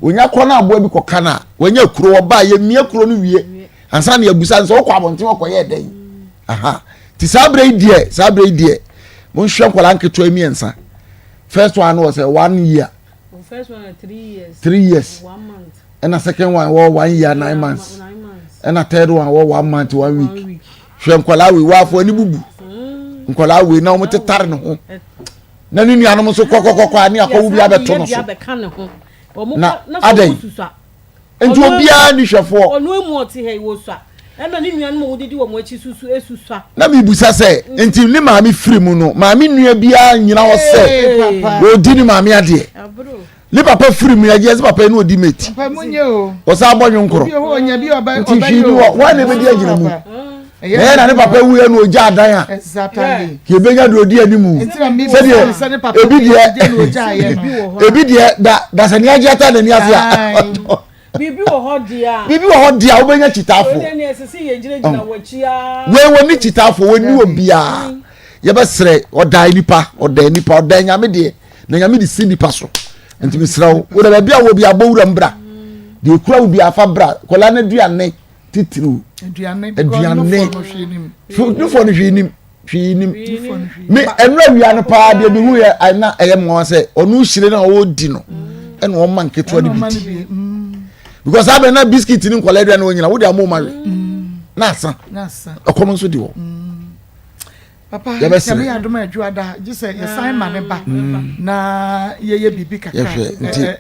Onya kɔ no aboa bi kɔka no a wanya kuro ɔba yɛmia kuro no wie ansa na yɛbusa no sɛ wokɔ abɔnten wɔkɔyɛ dɛn. Aha ti saa berɛ yi deɛ saa berɛ yi deɛ monhwɛ nkwadaa nketewa mmiɛnsa first one no wɔ sɛ one year oh, first one 3 years 3 years ɛna second one wɔ 1 year 9 months ɛna third one wɔ 1 month 1 week. Hwɛ nkwadaa wei waafo ani bubu mm. Nkwadaa wei na wɔn tetare ne ho na ne nuanom nso kɔkɔkɔkɔ a ne akɔwo bi abɛto no so na adɛn nti obiara ni hwɛfoɔ. Ɔno emu ɔte ha yi wosua ɛna ne nuanom a wɔdidi wɔn akyi susu esusua. Na mibusa sɛ nti ne maame firi mu no maame nua biara nyina hɔ sɛ wɔdi ne maame adeɛ ne papa firi mu yɛgye sɛ papa yi ne ɔdi mate ɔsan abɔ nwonkorɔ nti hwii ni hɔ wɔn na ebedi agyina mu na yɛ na ne papa wu yɛ na ogya adan a yɛbɛnya deɛ ɔdi anim sɛdeɛ ebi deɛ ebi deɛ da dasani agye ata n'ani ase a biribi wɔ hɔ deɛ a biribi wɔ hɔ deɛ a wobɛnya kyitaafo wei wɔ ne kyitaafo wɔ ni wɔ biara yɛbɛsrɛ ɔdan nipa ɔdan nipa ɔdan nyame deɛ na nyame de si nipa so nti mesrɛ wo wo da baabi a wɔ bi abɔ wura mbra deɛ ekura wo bi afa bra kɔla no aduane titiriw aduane nufoɔ no hwee nim hwee nim me ɛnu awia no paa deɛ mehu yɛ na ɛyɛ mmoa sɛ ɔno hyire no a ɔredi no ɛna ɔma nketewa no bi di because abɛn na biscuit ne nkɔla aduane wɔ nyina wode ama ɔma we na asa ɛkɔm nso di hɔ. Papa, Nyame yɛ adom a adwua da gye sɛ yɛsan ma ne ba mm. na yɛyɛ biribi kakra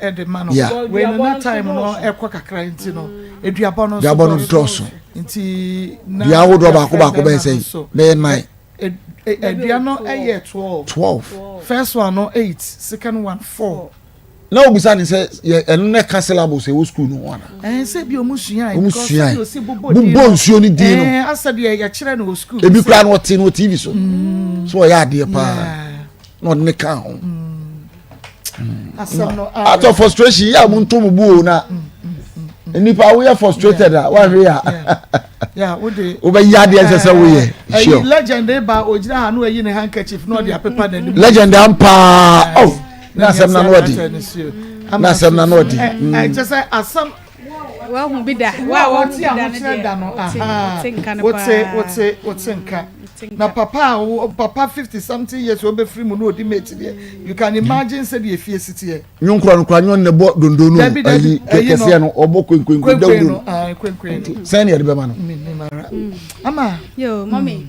ɛde ma no. Wei no na time no ɛkɔ kakra nti no aduabɔ no nso no dɔɔso. Nti na dua ahodoɔ baako baako bɛyɛ sɛ bɛyɛ nine. Adua no ɛyɛ 12. 12. First one no 8, second one 4. Na obisa ne sɛ yɛ ɛno na ɛka syllabus ɛwɔ school no ho ana. Ɛn sɛ bi ɔmo sua ɔmo sua bobɔ nsuo no din no. Ɛn asɛ deɛ yɛkyerɛ no wɔ school. Ebi koraa no ɔte no wɔ TV so. Mm. So ɔyɛ adeɛ paa na ɔde ne ka ho. Mm. Asɛm no out of frustration yɛ a mo nto mo bu o na mm, nipa woyɛ frustrated a wahwe a. Wobɛyɛ adeɛ nsɛ sɛ woyɛ. Sure. Legend ba ogyina ha no ayi ne handkerchief na ɔde apepa n'anim. Legend ampa oh. na asɛm na no ɔdi na asɛm na no ɔdi. ɛkyɛ sɛ asɛm. wahu bi da wa wahu bi da ne deɛ no wote nka no paa wote wote nka na papa a papa 50 something years obɛfiri mu na ɔdi mate deɛ you can imagine sɛ deɛ efie si teɛ. Nwonkora no kora nyon ne bɔ dondo no ayi kɛseɛ no ɔbɔ kwenkwenkwen dawuro no sɛn ne yɛde bɛma no. Ama. Yo mommy.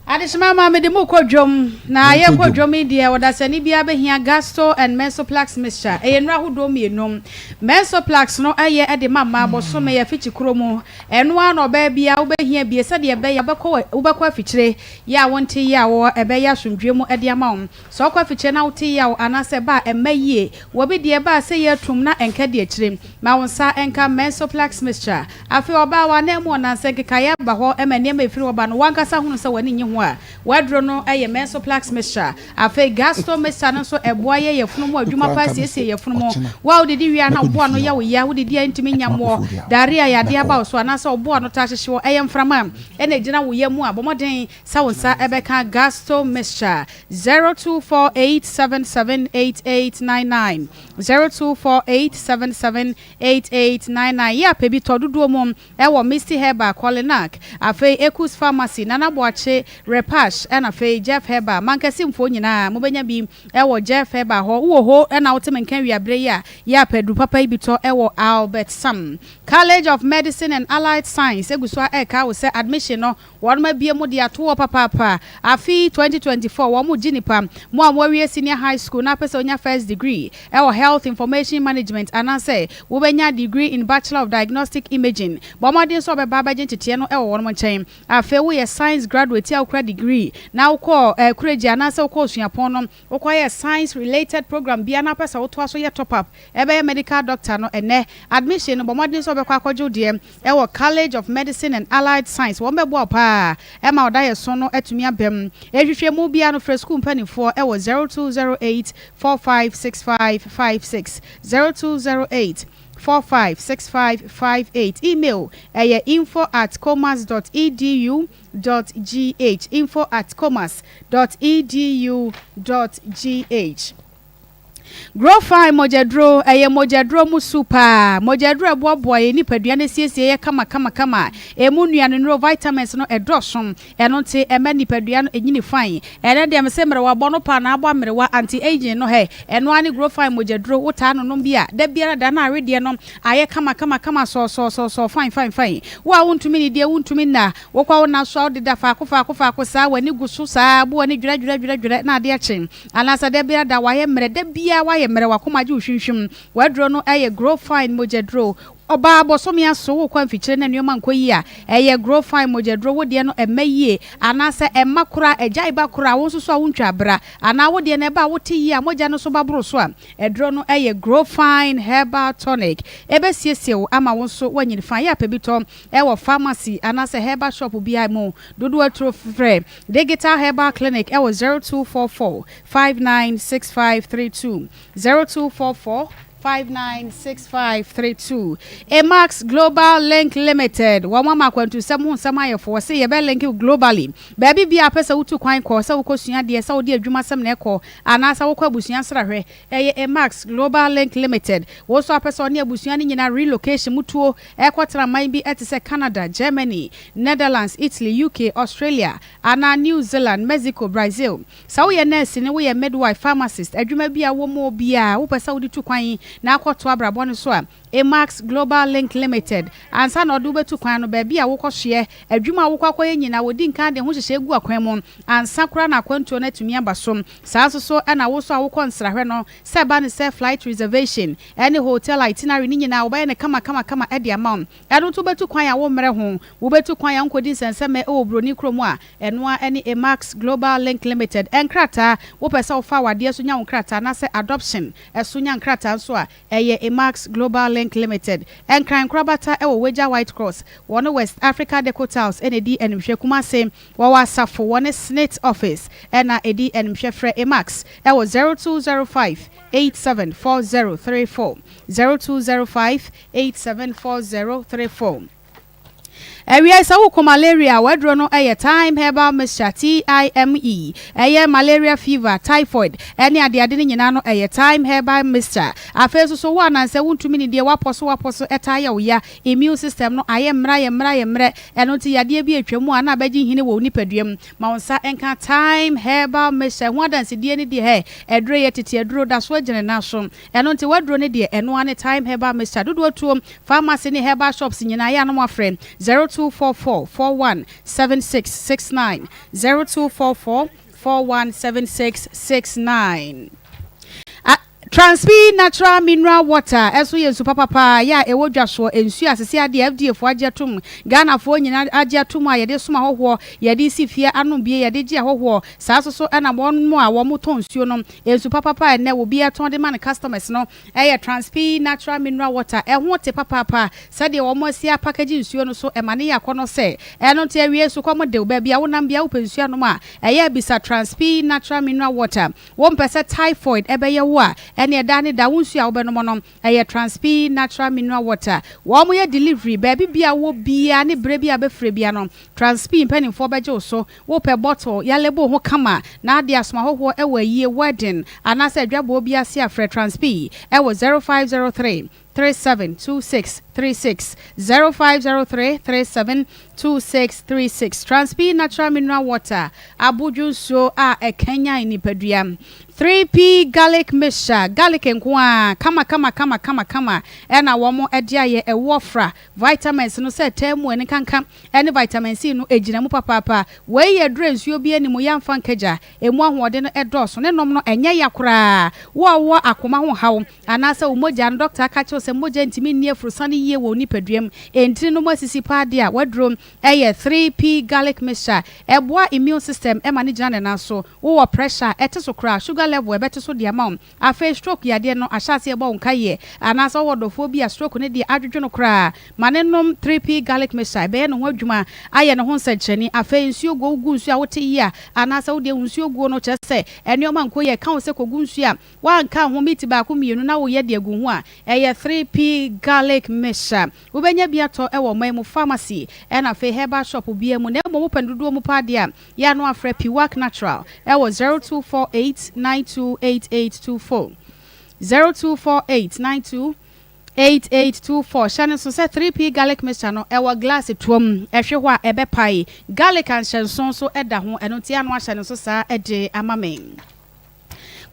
Adehyema ma mede mo kɔ dwom. Na yɛkɔ dwom yi deɛ, ɔdasani biara bɛhia Gasto and Mensoplax mixture. Ɛyɛ nnuro ahodoɔ mmienu. Mensoplax no yɛ de ma mmaa bosome afikyikuro mu. Ɛno ara na ɔbaa biara wobɛhia bie sɛdeɛ ɛbɛyɛ a wobɛkɔ wobɛkɔ afikyire yɛ a wonte yaw ɛbɛyɛ asomdwoeɛ mu de ama wo. Sɛ wokɔ afikyire na wote yaw anaasɛ ɛba a ɛmma yie. Wɔ bi deɛ ɛba a sɛ yɛ atum na ɛnka di akyire. Ma wo nsa nka Mensoplax mixture. Afei ɔbaa w'ananmu ɔnansɛ nkekaeɛ aba hɔ ma nneɛma a ɛfiri hɔ ba no w'ankasa hunu sɛ w'ani nnye ho a, w'aduro no yɛ Mensoplax mixture. Afei Gasto mixture no nso ɛboa yɛ yafunu mu adwuma paa siesie yafunu mu. Wo a wodidi wie a na wo bo ano yɛ wo ya, wodidi a ɛntumi nyam woɔ, diarrhea yadeɛ aba wo so anaasɛ wo bo ano taa hyehye wo, ɛyɛ mframa a ɛna ɛgyina wo yam mu a, bɔ mmɔden sɛ wo nsa bɛka Gasto mixture. 0248778899, 024877 8899 Yɛ apɛ bi tɔ dodoɔ mu wɔ Misty Herbal, Kolinak, afei Ekus Pharmacy, Nana Boakye, Repash ɛna afei Jeff Herbal. Mankasimfoɔ nyinaa mobɛnya bi wɔ Jeff Herbal hɔ. Wowɔ ho na wote me nka awiaberɛ yi a, yɛ a pɛ aduru papa yi bi tɔ wɔ Albert Sam College of Medicine and Allied Science gu so a ɛrekae wo sɛ admission no Wɔnom abue mu de ato hɔ papaapa. Afe yi 2024 wɔn regye nipa. Mo a moawie senior high school na apɛ sɛ wonya first degree wɔ health information management anaasɛ wobɛnya degree in bachelor of diagnostic imaging, bɔ mmɔden sɛ wobɛba abɛgye nteteɛ no wɔ wɔnom nkyɛn. Afei woyɛ science graduate a wokura degree na wokɔɔ kuregye anaasɛ wokɔɔ suapɔn no Wokɔyɛ science related program biara na wopɛ sɛ wotoa so yɛ top up bɛyɛ medical doctor no ɛnnɛ admission no bɔ mmɔden sɛ wobɛkɔ akɔgye wo deɛ wɔ College of Medicine and Allied Science wɔn bɛboa wo paa ma wo daeɛso no atumi aba mu. Nhwehwɛmu biara no frɛ sukuu mpaninfoɔ wɔ 0208 4565 56, 0208 4565 58, email ɛyɛ info at comas dot edu dot gh info at comas dot edu dot gh Growfine mogyaduro, ɛyɛ mogyaduro mu su paa. Mogyaduro a ɛboaboa yɛn nipadua no asiesie yɛ kama kama kama. Ɛmu nnuanennuro, vitamins, no ɛdɔɔso. Ɛno nti ɛma nipadua no ɛnyini fine. Ɛnɛ deɛ mese mmerewa bɔ no paa na abɔ amerewa, anti aging no hɛ. Ɛno ara ne Growfine mogyaduro, wotaa nonom bi a, da biara da na awedeɛ no ayɛ kama kama kama sɔɔsɔɔsɔɔsɔɔ fine fine fine. Wo a wontumi nnidie, wontumi nna, Wokɔ wo nna so a, wodeda faako faako faako saa, w'ani gu so saa, bu w'ani dwerɛdwerɛdwerɛdwerɛ na adeɛ kye. Anaasɛ da biara da w'ayɛ mmerɛ, da biara w'ayɛ mmerɛ, w'akoma agye wo hwimhwim. W'aduro no yɛ Grow Fine mogyaduro. Ɔbaa bosome aso, wokɔ mfikyire na nnoɔma nkɔ yie a, ɛyɛ Grow Fine mogyaduro. Wo deɛ no ɛmma yie, anaasɛ ɛmma koraa, ɛgyae ba koraa, wo nso so a wontwa bra, anaa wo deɛ no ɛba a wote yie a mogya no nso ba boro so a, aduro no yɛ Grow Fine Herbal Tonic. Ɛbɛsiesie wo ama wo nso woanyini fine. Yɛ a pɛ bi tɔ. wɔ pharmacy anaasɛ herbal shop biara mu. Dodoɔ aturo frɛ Digital Herbal Clinic wɔ 0244 596532, 0244 596532. Emax Global Link Limited, wɔn ama akwantusɛm ho nsɛm ayɛ fo. Wɔse yɛbɛ link wo globally. Baabi biara a wopɛ sɛ wotu kwan kɔ, sɛ wokɔ sua adeɛ, sɛ wode adwumasɛm na ɛkɔ, anaasɛ wokɔ abusua nsrahwɛ, Ɛyɛ Emax Global Link Limited. Wo nso a wopɛ sɛ ɔne abusua no nyinaa relocation mutuo rekɔtena man bi te sɛ Canada, Germany, Netherlands, Italy, UK, Australia, anaa New Zealand, Mexico, Brazil. Sɛ woyɛ nɛɛseni, woyɛ midwife, pharmacist, adwuma bi a wɔ mu biara wopɛ sɛ wode tu kwan na akɔtoa abrabɔ no so a, Emax Global Link Limited, ansa na ɔde wo bɛtu kwan no, baabi a wokɔsoɛ, adwuma a wokɔ akɔyɛ nyinaa, wɔdi nkan de ho nhyehyɛe gu akwan mu ansa koraa na akwantuo no atumi aba so. Saa nso so na wo nso a wokɔ nsrahwɛ no, sɛ ɛba no sɛ flight reservation ne hotel itinerary no nyinaa wɔbɛyɛ no kamakamakama de ama wo. Ɛno nso wobɛtu kwan a wommrɛ ho. Wobɛtu kwan a wonkɔdi nsɛnsɛmmɛ wɔ buroni kurom a, ɛno ara ne Emax Global Link Limited nkrataa. Wopɛ sɛ wofa awadeɛ so nya wo nkrataa anaasɛ adoption so nya nkrataa nso a, Ɛyɛ Emax Global Link Limited, Nkran nkorabata wɔ Wagya White Cross, wɔne West Africa Deco Tiles na ɛdi animhwɛ, Kumase, wɔwɔ Asafo, wɔne SSNIT Office na ɛdi animhwɛ. Frɛ Emax wɔ 0205 874034, 0205 874034. Awiei, sɛ woko malaria a, w'aduro no yɛ Thyme Herbal Mixture, TIME. Ɛyɛ malaria fever, typhoid, ne adeade no nyinaa no, ɛyɛ Thyme Herbal Mixture. Afei nso so wo a nansɛ wontumi nnidie, w'apɔ so w'apɔ so taa yɛ wo ya, immune system no ayɛ mmerɛ ayɛ mmerɛ ayɛ mmerɛ, ɛno nti yadeɛ bi atwa mu a na abɛgye nhini wɔ wo nipadua mu, ma wo nsa nka Thyme Herbal Mixture. Ɛho adansedie ne deɛ hɛ, aduro yɛ tete aduro, da so agyina ne nan so. Ɛno nti w'aduro no deɛ ɛno ara ne Thyme Herbal Mixture. Dodoɔ tuo, pharmacy ne herbal shops nyinaa yɛ a na moafrɛ 0244 41 76 69, 0244 41 76 69. A Transpi Natural Mineral Water nso yɛ nsu papa paa yɛ a ɛwɔ dwa soɔ, nsuo a sese adeɛ FDA foɔ agye atom, Ghana foɔ nyinaa agye atom a yɛde som ahɔhoɔ, yɛde si fie anom bie, yɛde gye ahɔhoɔ, saa nso so na wɔn a wɔn tɔn nsuo no Nsu papapa a ɛnnɛ obiara tɔn de ma ne customers no yɛ Transpi Natural Mineral Water. Ɛho te papaapa. Sɛdeɛ wɔn asi apakagyi nsuo no so ma no yɛ akɔnnɔ sɛ ɛno nti awiei sukɔm de wo. Baabi a wonam biara wopɛ nsuo anom a, ɛyɛ a bisa Transpi Natural Mineral Water. Wompɛ sɛ typhoid bɛyɛ wo a, ɛnneɛ daa ne daa wo nsuo a wobɛnom no yɛ Transpi Natural Mineral Water. Wɔyɛ delivery baabi biara a wowɔ biara ne berɛ biara a wobɛfrɛ biara no, Transpi mpanimfoɔ bɛgye wo so. Wopɛ bottle, yɛalebo ho kama na ade asom ahɔhoɔ wɔ ayie, wedding, anaasɛ adwaboɔ bi ase a, frɛ Transpi wɔ 0503. 37 26 36, 0503 37 2636. Transpe Natural Mineral Water, abodwo nsuo a ɛkanyan nipadua. 3P Garlic Mixture, garlic nko ara, kama kama kama kama kama ɛna wɔn de ayɛ, ɛwoɔ fra, vitamins no sɛ ɛtaa mu, ɛne kanka ɛne vitamin C no ɛgyina mu papaapa. Wei yɛ aduro a nsuo biara nni mu, yɛamfa nkagya, ɛmu ahoɔden no ɛdɔɔso, ne nom no ɛnyɛ ya koraa. Wo a wowɔ akoma ho haw anaasɛ wo mogya no dɔkta aka kyerɛ wo sɛ mogya ntumi nni afurusane yie wɔ wo nipadua mu, ntini no mu asisi paa deɛ a, w'aduro ɛyɛ 3P Garlic Mixture. Ɛboa immune system ma no gyina ne nan so. Wowɔ pressure a, ɛte so koraa, sugar level ɛbɛte so de ama wo. Afei stroke yadeɛ no ahyɛ aseɛ rebɔ wo nkaeɛ, anaasɛ wowɔ dɔfoɔ bi a stroke no deɛ adwodwo no koraa, ma no nnom 3P Garlic Mixture, ɛbɛyɛ ne ho adwuma ayɛ ne ho nsɛnkyerɛnne. Afei nsuo guo, wogu nsuo a wote yie a, anaasɛ wodeɛ wo nsuo guo no kyerɛ sɛ nneɛma nkɔ yie, ɛka wo sɛ kɔgu nsuo a woanka ho meat baako mmienu na woyɛ de agu ho a, ɛyɛ 3P Garlic Mixture. Wobɛnya bi atɔ wɔ ɔman mu pharmacy ɛna afei herbal shop biara mu, na mmom wopɛ no dodoɔ mu paa deɛ a, yɛ a na wafrɛ Piwak Natural wɔ 0248 928824, 0248 928824. Hyɛ no nso sɛ 3P Garlic Mixture no ɛwɔ glass toa mu, ɛhwe hɔ a ɛbɛpae. Garlic anhyɛnso nso da ho, ɛno nti yɛ a na wahyɛ no nso saa de ama me.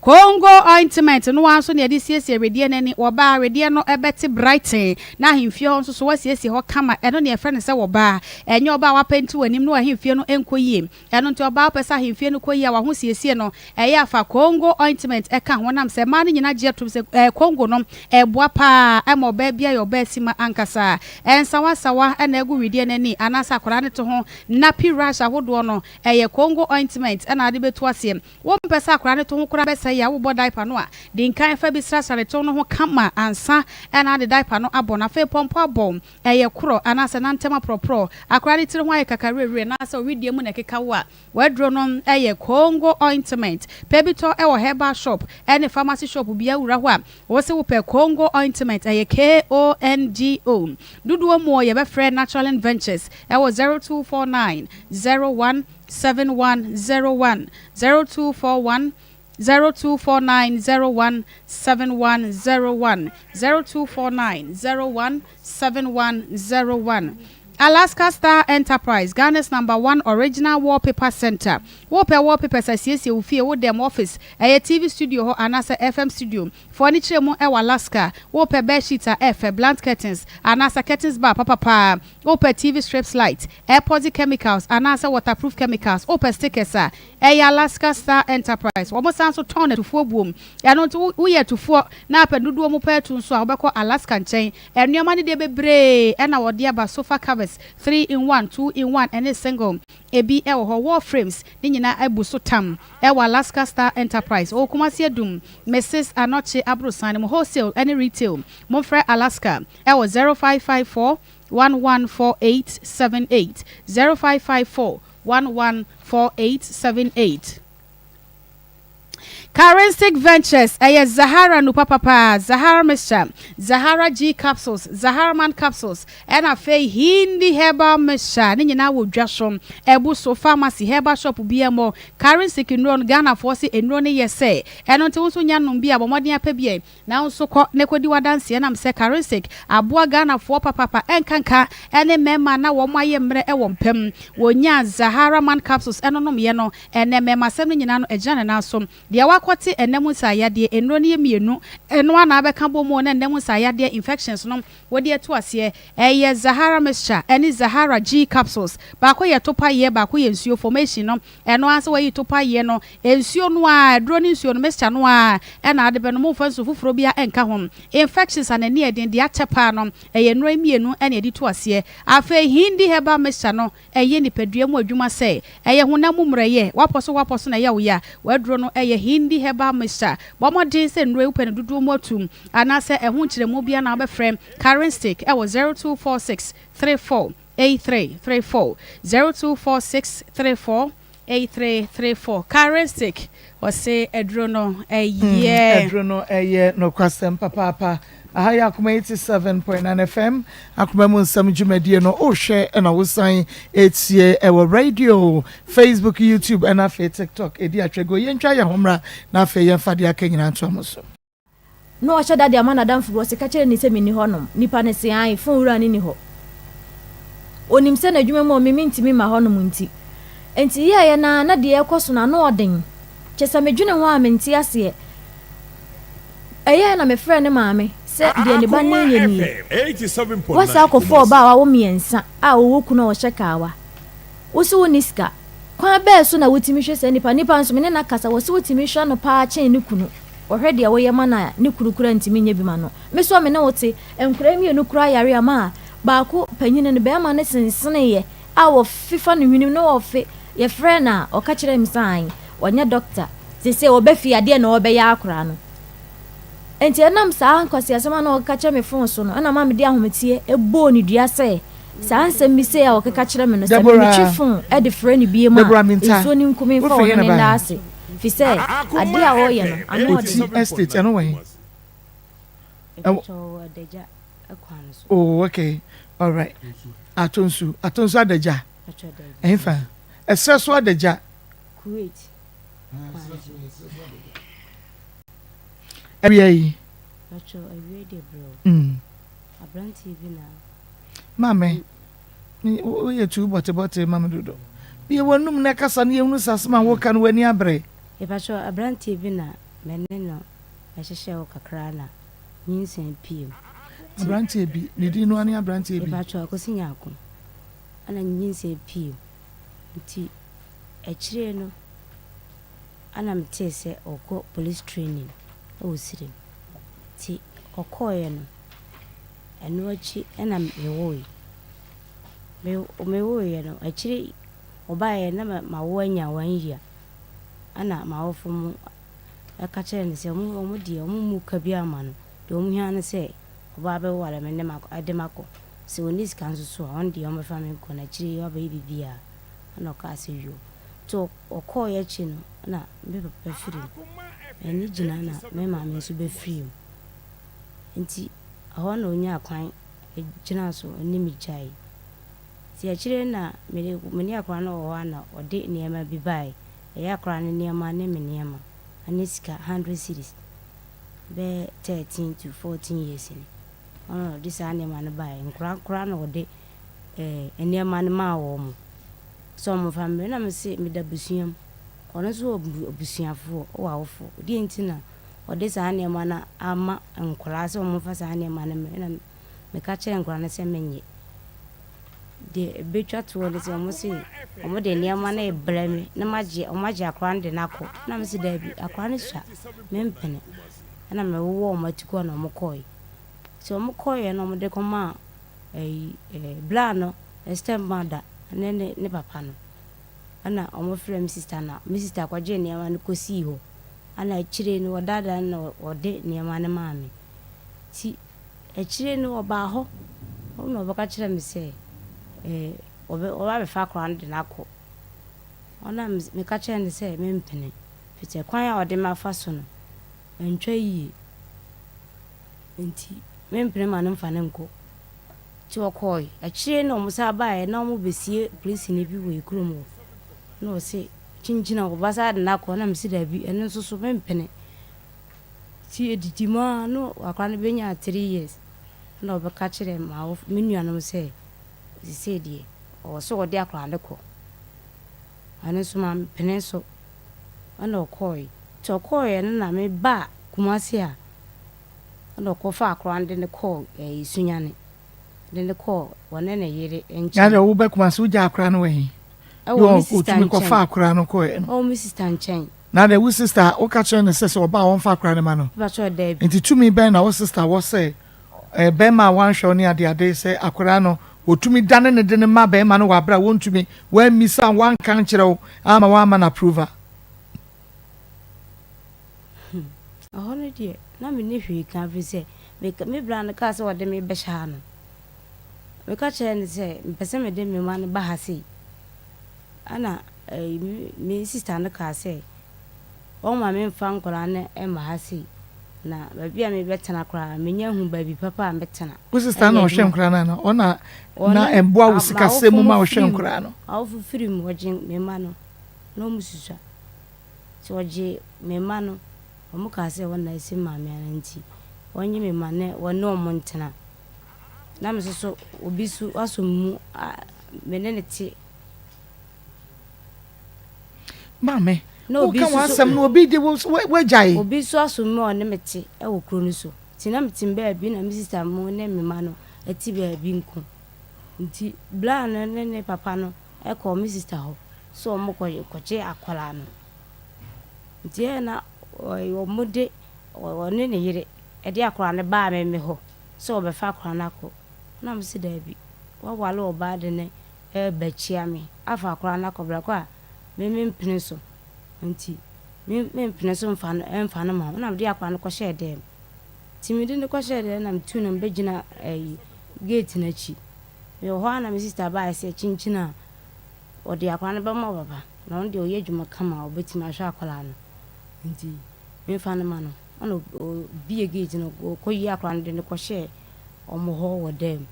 Congo ointment no ara nso na yɛde siesie wedeɛ no ani. Wɔba a, wedeɛ no bɛte brighten, na ahemfie hɔ nso so wɔasiesie hɔ kama. Ɛno na yɛfrɛ no sɛ wɔba a. Ɛnyɛ ɔbaa a wapenti w'anim na w'ahemfie no nkɔ yie. Ɛno nti ɔbaa a wopɛ sɛ ahemfie no kɔ yie a w'ahosiesie no, ɛyɛ a fa Congo ointment ka ho. Nam sɛ mmaa no nyinaa gye tom sɛ Congo no ɛboa pa ara ma ɔbaa bi ayɛ ɔbaa sima ankasa. Nsawansawa na agu wedeɛ no ani anaasɛ akwadaa no to ho nappy rash ahodoɔ no, ɛyɛ Congo ointment na wode bɛtu aseɛ. Wompɛ sɛ akwadaa no to ho koraa bɛsɛe a, wobɔ diaper no a, di nkan fa bi srasra ne to no ho kama ansa na wode diaper no abɔ no. Afei pɔmpɔ abɔ wo, ɛyɛ korɔ anaasɛ nantam aporɔporɔ, akwadaa no tiri ho ayɛ kakawirewire anaasɛ ɔwedeɛ mu na ɛkeka wo a, w'aduro no yɛ Congo ointment. Pɛ bi tɔ wɔ herbal shop ne pharmacy shop biara wura hɔ a, wose wopɛ Congo ointment, ɛyɛ K-O-N-G-O. Dodoɔ mu yɛbɛfrɛ Naturalin Ventures wɔ 0249 01 7101 0241 0249 01 7101 0249 01 7101 Alaska Star Enterprise, Ghana's number one original wallpaper center. Wopɛ wallpapers asiesie wo fie, wo dɛm, office, ɛyɛ TV studio hɔ anaasɛ FM studio. Fa w'ani kyerɛ mu wɔ Alaska. Wopɛ bed sheet a ɛfɛ, blunt curtains, anaasɛ curtains bar papapaa. Wopɛ TV strips light, epoxy chemicals anaasɛ waterproof chemicals, wopɛ stickers a, ɛyɛ Alaska Star Enterprise. Wɔsan nso tɔn atufoɔ buom. Ɛno nti woyɛ atufoɔ na apɛ dodoɔ mu pɛ atu nso a, wobɛkɔ Alaska nkyɛn. Nnoɔma no deɛ bebree na wɔde aba, sofa covers, three in one, two in one ɛne single. Ebi wɔ hɔ, wall frames, ne nyinaa abu so tam wɔ Alaska Star Enterprise. Ɔwɔ Kumasi Adum, Mrs. Anokye Aborosan no mu, wholesale ne retail. Momfrɛ Alaska wɔ 0554 114878, 0554 114878. Charistic Ventures, ɛyɛ Zahara nu papapa, Zahara Mixture, Zahara G Capsules, Zahara Man Capsules, ɛna afei Hindi Herbal Mixture, ne nyinaa wɔ dwa so, ɛbu so, pharmacy, herbal shop biara mu. Charistic nnuro no, Ghanafoɔ se nnuro no yɛ sɛ, ɛno nti wo nso nya nom bi a, bɔ mmɔden apɛ bi ɛ. Nanso kɔ na kɔdi w'adanseɛ ɛnam sɛ Charistic aboa Ghanafoɔ papapa ɛnkanka ɛne mmarima a na wɔn ayɛ mmerɛ wɔ mpa mu. Wɔnyaa Zahara Man Capsules ɛnonomyɛ no, ɛnnɛ mmarimasɛm no nyinaa no ɛgyina ne nan so. Deɛ wakɔte ɛnna mu nsaayadeɛ, nnuro no yɛ mmienu, ɛno ara na abɛka bɔ mu o na ɛnna mu nsaayadeɛ, infections, no wɔde atu aseɛ. Ɛyɛ Zahara Mixture ɛne Zahara G Capsules. Baako yɛ topaeɛ, baako yɛ nsuo, formation no Ɛno ara sɛ wayi topaeɛ no, nsuo no ara, aduro ne nsuo no, mixture no ara na wode bɛnom, womfa nsu foforɔ biara nka ho. Infections a n'ani yɛ den, deɛ akyɛ paa no, ɛyɛ nnuro yi mmienu na yɛde tu aseɛ. Afei Hindi herbal mixture no, ɛyɛ nipadua mu adwuma sɛ, ɛyɛ honam mu mmerɛyɛ, woapɔ so woapɔ so na ɛyɛ wo ya, w'aduro no yɛ Hindi herbal mixture. Bɔ mmɔden sɛ nnuro yi wopɛ no dodoɔ mu atum, anaasɛ ɛho nkyerɛmu biara na wobɛfrɛ Karen Stick wɔ 0246 34 8334 0246 34 8334 Charistic ɔse aduro no ɛyɛ. Aduro no ɛyɛ nokwasɛm papaapa. Aha yɛ Akoma 87.9 FM, Akoma mu nsɛm dwumadie no wohwɛ ɛna wosan etie ɛwɔ radio, Facebook, YouTube ɛna afei TikTok. Edi atwaguo yɛntwa yɛn ho mmra na afei yɛmfa deɛ aka nyinaa ntoa mo so. Na wahyɛ da de ama n'adamfo bi, ɔse ka kyerɛ no sɛ menni hɔnom. Nipa no se ae, phone wura no nni hɔ. Onim sɛ n'adwuma mu a me mentumi mma hɔnom nti. Enti yɛɛyɛ no ara na deɛ ɛrekɔ so no ano ɔden. Kyerɛ sɛ medwene ho a mente aseɛ. Ɛyɛɛ na mefrɛɛ ne maame sɛ deɛ ne ba no reyɛ nie. Woasan akɔfa ɔbaa a wawo mmiɛnsa a ɔwɔ kunu a ɔhyɛ kaawa. Wo se wonni sika. Kwan bɛɛ so na wotumi hwɛ saa nipa no? Nipa nso me ne no akasa, wɔse wotumi hwɛ no paa kyɛn ne kunu. Ɔhwɛ deɛ woyɛ ma no a, ne kunu koraa ntumi nyɛ bi ma no. Me nso a me ne wo te, nkwadaa mmienu koraa yare a maa baako panyini no, barima no senseneeɛ a wɔfe fa ne hwenem na wɔfe. Yɛfrɛɛ no a, ɔka kyerɛɛ me sɛ aane, ɔnyɛ dɔkta. Seesei ɔba fie a, deɛn na ɔrebɛyɛ akwadaa no? Enti ɛnam saa nkwaseasɛm a na ɔkeka kyerɛ me fon so no, ɛna ma mede ahometeɛ bɔɔ no dua sɛ, saa nsɛm bi sei a ɔkeka kyerɛ me no, sɛ me metwe fon de frɛ no bio a, nsuo no nku me mfa ɔno ne nna ase, firi sɛ adeɛ a ɔreyɛ no, ano ɔden. Oti estate ɛno wɔ he? Oh okay alright Atonsu Atonsu Adagya ɛhefa ɛsrɛ so Adagya. Kuwait kwan so. Awia yi. Pacho awia yi deɛ brɛ o. Mm. Abranteɛ bi na. Maame, me woyɛ tu bɔtebɔte ma me dodo. Bie w'anum na kasa na yɛhunu sɛ asɛm a woka no w'ani abere. Mepacho abranteɛ bi na me ne no hyehyɛ hɔ kakra na nyinsɛn pie mu. Abranteɛ bi, ne din no ara ne abranteɛ bi. Mepacho Akosi Nyarko ɛna nyinsɛn pie mu nti akyire no. Ɛna metee sɛ ɔrekɔ police training wɔ Sirem. Nti ɔkɔeɛ no, ɛno akyi na mewoeɛ. Me mewoeɛ no, akyire ɔbaeɛ na mawo anya one year. Ɛna m'awofo mo ka kyerɛɛ no sɛ wɔn deɛ wɔmmu ka biara mma no. Deɛ wɔhia ne sɛ ɔbaa bɛware me ne de makɔ. Sɛ ɔnni sika nso so a, wɔn deɛ wɔbɛfa me nkɔ na akyire yi wabɛyɛ biribiara. Ɛna ɔkaa sɛ yoo. Nti ɔkɔeɛ akyi no na me papa firi mu. M'ani gyina na me maame nso bɛfirii mu. Nti ɛhɔ na ɔnyaa kwan gyinaa so ne me gyaeɛ. Nti akyire na me me ne akwadaa no wɔ hɔ a na ɔde nneɛma bi baeɛ. Ɛyɛ akwadaa no nneɛma ne me nneɛma ne sika hundred cedis bɛyɛ 13 to 14 years ni. Ɔno na ɔde saa nneɛma no baeɛ. Nkwadaa koraa na ɔde eh, nneɛma no maa wɔn. Sɛ wɔmfa mmrɛ. Ɛna mese meda abusua mu. Ɔno nso wɔ abusuafoɔ, ɔwɔ awofoɔ. Deɛ nti na ɔde saa nneɛma no ama nkwadaa sɛ wɔmfa saa nneɛma no mmrɛ. Ɛna meka kyerɛɛ nkwadaa no sɛ menyɛ. Deɛ ɛbɛtwa toɔ ne sɛ wɔse wɔde nneɛma no rebrɛ me na magye, wɔagye akwadaa no de no akɔ. Ɛna mese daabi, akwadaa no sua, mempene. Ɛna mewowɔɔ wɔn atikɔ na wɔkɔeɛ. Nti wɔkɔeɛ na wɔde kɔmaa ɛyi eh, bra no ne step mother ne ne ne papa no ɛna wɔn frɛ me sister na me sister kɔgye nneɛma no kɔsii hɔ ɛna akyire no wɔdaadaa no na wɔde nneɛma no maa me ti akyire no ɔbaa hɔ ɔno na ɔbɛka kyerɛ me sɛ eh, ɔbɛ ɔba abɛfa akwadaa no de no akɔ ɔna meka kyerɛ no sɛ mempene firi sɛ kwan a ɔde me afa so no ɛntwa yie Nti mempene ma no mfa no nkɔ. Nti ɔkɔɔe. Akyire na wɔsan baeɛ na wɔbɛsie polisini bi wɔ yɛ kurom hɔ. Na ɔse kyinkyin a wɔba saa de no akɔ. Na mese daabi, ɛno nso so mempene. Nti ɛdidi mu ara na akwadaa no bɛnyaa three years. Ɛna ɔbɛka kyerɛɛ m'awofo, me nuanom sɛ seesei deɛ ɔwɔ sɛ ɔde akwadaa no kɔ. Ɛno nso mampene so. Ɛna ɔkɔɔe. Nti ɔkɔɔeɛ no na mebaa Kumasi a Ɛna ɔkɔfaa akwadaa no de no kɔɔ ɛɛ Sunyani. De no kɔɔ wɔne ne yere nkyɛn. Na deɛ wobɛ Kumasi wogya akwadaa no wɔ he? Ɛwɔ me sista nkyɛn. Otumi kɔfa akwadaa no kɔɛ no. Ɛwɔ me sista nkyɛn. Na deɛ wo sista woka kyerɛ no sɛ sɛ ɔba a ɔmfa akwadaa no ma no? Mepakyɛw daabi. Nti tumi bɛn na wo sista wɔ sɛ ɛɛ bɛrima a wanhwɛ wo ne adeade sɛ akwadaa no otumi dane ne de no ma bɛrima no wɔ abere a wontumi wammisa wanka ankyerɛ wo amma wamma no approval? Hmm, ɛhɔ no deɛ, na menni hwee ka, ɛfiri sɛ, meka, me bra no kaa sɛ ɔde me bɛhyɛ ha no, meka kyerɛɛ no sɛ mepɛ sɛ mede me mma no ba ha sei. Ɛna ɛyi, me, me sista no kaa sɛ ɔmma memfa nkwadaa no mma ha sei, na baabi a mebɛtena koraa, mennya hu baabi papa a mɛtena. Wo sista na ɔhwɛ nkwadaa no anaa? Ɔna na ɛboa wo sikasɛm mu ma wohwɛ nkwadaa no? M'awofo firi mu, wɔgye me mma no, na wɔsusua. Nti ɔgyee me mma no, wɔkaa sɛ wɔn na asi me maame ara nti. wɔnye me mma ne wɔne wɔn ntena. Na me nso so obi nso asɔ me mu a me ne no te. Maame, Na obi woka nso so w'asɛm no obi de wo w'agyae. Obi nso asɔ me mu a ɔne me te wɔ kuro no so. Nti na mete me baabi na me sista mo ne me mma no te baabi nko. Nti bra no ne ne papa no kɔɔ me sista hɔ sɛ wɔn kɔgye akwadaa no. Nti ɛyɛ na wɔde ɔne ne yere de akwadaa no baa me me hɔ sɛ wɔbɛfa akwadaa no akɔ. Na mese daabi, woaware ɔbaa de no rebɛkyea me afa akwadaa no akɔ berɛ a me mempene so. Nti me mempene so mfa no mfa no ma wo. Na mede akwadaa no kɔhyɛɛ dan mu. Nti mede no kɔhyɛɛ dan mu na metuu no mebɛgyina ɛyi gate no akyi. Mewɔ hɔ ara na me sista baeɛ sɛ kyinkyin a ɔde akwadaa no bɛma papa na ɔno deɛ ɔyɛ adwuma kama a ɔbɛtumi ahwɛ akwadaa no nti memfa no ma no. Ɛna ɔbue gate no ɔkɔyi akwadaa no de no kɔhyɛɛ wɔn hɔ wɔ dan mu.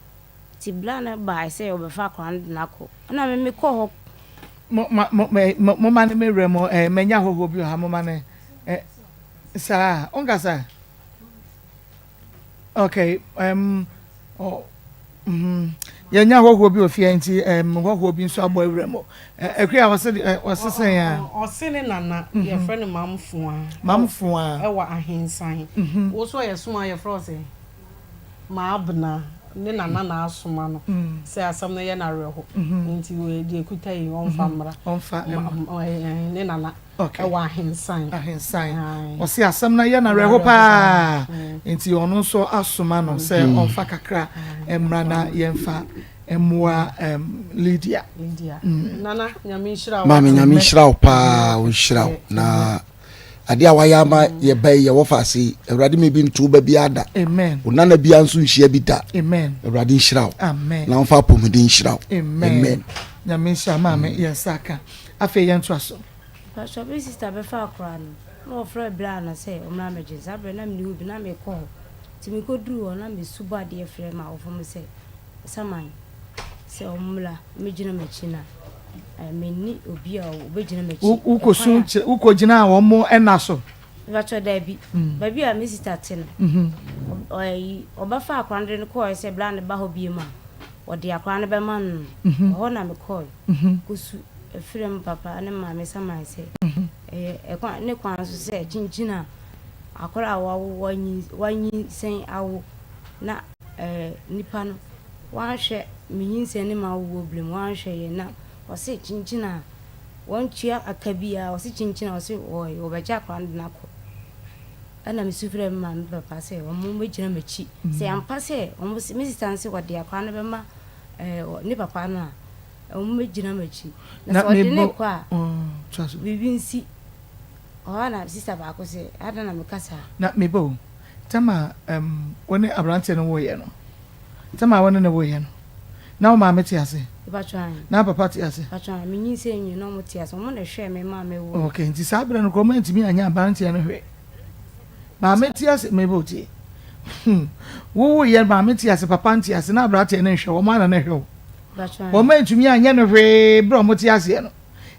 Nti bra no baeɛ sɛ ɔbɛfa akwadaa no de no akɔ ɛna me mekɔɔ hɔ. Mo ma mo mo mo moma ne me werɛ mo eh manya ahɔhoɔ bi wɔ ha moma ne eh saa wonkasa. Okay, um, oh, mm, yɛnya hɔhoɔ bi wɔ fie nti um, hɔhoɔ bi nso abɔ awura mu. Akua ɔse ɔse sɛn a? Ɔse ne nana mhm. yɛfrɛ no Mamfoa. Mamfoa. Ɛwɔ Ahensan. Mhm. Wo so ɔyɛ soma yɛfrɛ ɔse Maabena ne nana na asoma no mm. sɛ asɛm no yɛ no awerɛho mhm. nti deɛ ɛkuta yi ɔmfa mmra. Ɔmfa ne nana. Okay. Ɛwɔ ahensan. Ahensan. Ɔsi asɛm no yɛ no awerɛho paa. Nti ɔno nso asoma no sɛ mm. ɔmfa kakra mmra na yɛmfa mmoa um, Lydia. Lydia. Mm. Nana, nyame nhyira wo. Maame nyame nhyira wo paa, ɔnhyira wo. Na adeɛ a wayɛ ama yɛba yi yɛwɔ faase yi awurade ma bi nto ba biara da. Amen. Wo nana biara nso nhyia bi da. Amen. Awurade nhyira wo. Amen. Na ɔmfa apɔmuden nhyira wo. Amen. Amen. Nyame nhyira maame yɛn nsa aka. Afei yɛntoa so. Mpakyɛw me sister bɛfaa akora no na ɔfrɛɛ bra no sɛ ɔmmra mmɛgye no saa berɛ no na menni hɔ bi na mekɔ hɔ nti mekɔduruu hɔ na mesu bɔ adeɛ frɛ m'awofo mo sɛ saman sɛ ɔmmra mmɛgyina m'akyi na menni obi a ɔbɛgyina m'akyi. Wokɔsu kyerɛ wokɔgyinaa wɔn ɛna so? Mpakyɛw daabi baabi a me sister te no ɔyi ɔbɛfaa akora no de no kɔɔɛ sɛ bra no ba hɔ biom a ɔde akora no bɛma no no ɛhɔ na mekɔɔɛ. Kosu frɛɛ me papa ne me maame saman sɛ ɛyɛ ɛkwan ne kwan so sɛ kyinkyin a akwadaa a wawo wanyin wanyinsɛn awo na ɛɛ nipa no wanhwɛ me nyinsɛn ne m'awoɔ berɛ mu wanhwɛ yɛ na ɔse kyinkyin a wɔntua aka biara ɔse kyinkyin a ɔse wɔyɛ wɔbɛgye akwadaa no de no akɔ ɛna mesu frɛɛ me maame papa sɛ wɔn bɛgyina m'akyi sɛ ampa sɛ wɔn me sista no sɛ wɔde akwadaa no bɛma ɛɛ ne papa no a Wɔbɛgyina m'akyi. Na sɛ ɔde no rekɔ a, biribi nsi. Ɛhɔ ara na sista baako se, Adɛn na meka saa? Na me ba o, tam a wo ne aberanteɛ no woeɛ no, tam a wo ne no woeɛ no, na wo maame te ase? Mpakyɛ aane. Na wo papa te ase? Mpakyɛ aane, menyinsɛn nwie na wɔn te ase, wɔn na ɛhwɛɛ me maa me woeɛ. Okay, nti saa berɛ no koraa wɔn antumi anyɛ aberanteɛ no hwee. Maame te ase, me ba o tie, wo woeɛ maame te ase, papa nte ase, na aberanteɛ no nhwɛ wo, wɔn ara na na ɛhwɛ wo. Wɔantumi anyɛ no hwee berɛ a wɔte aseɛ no.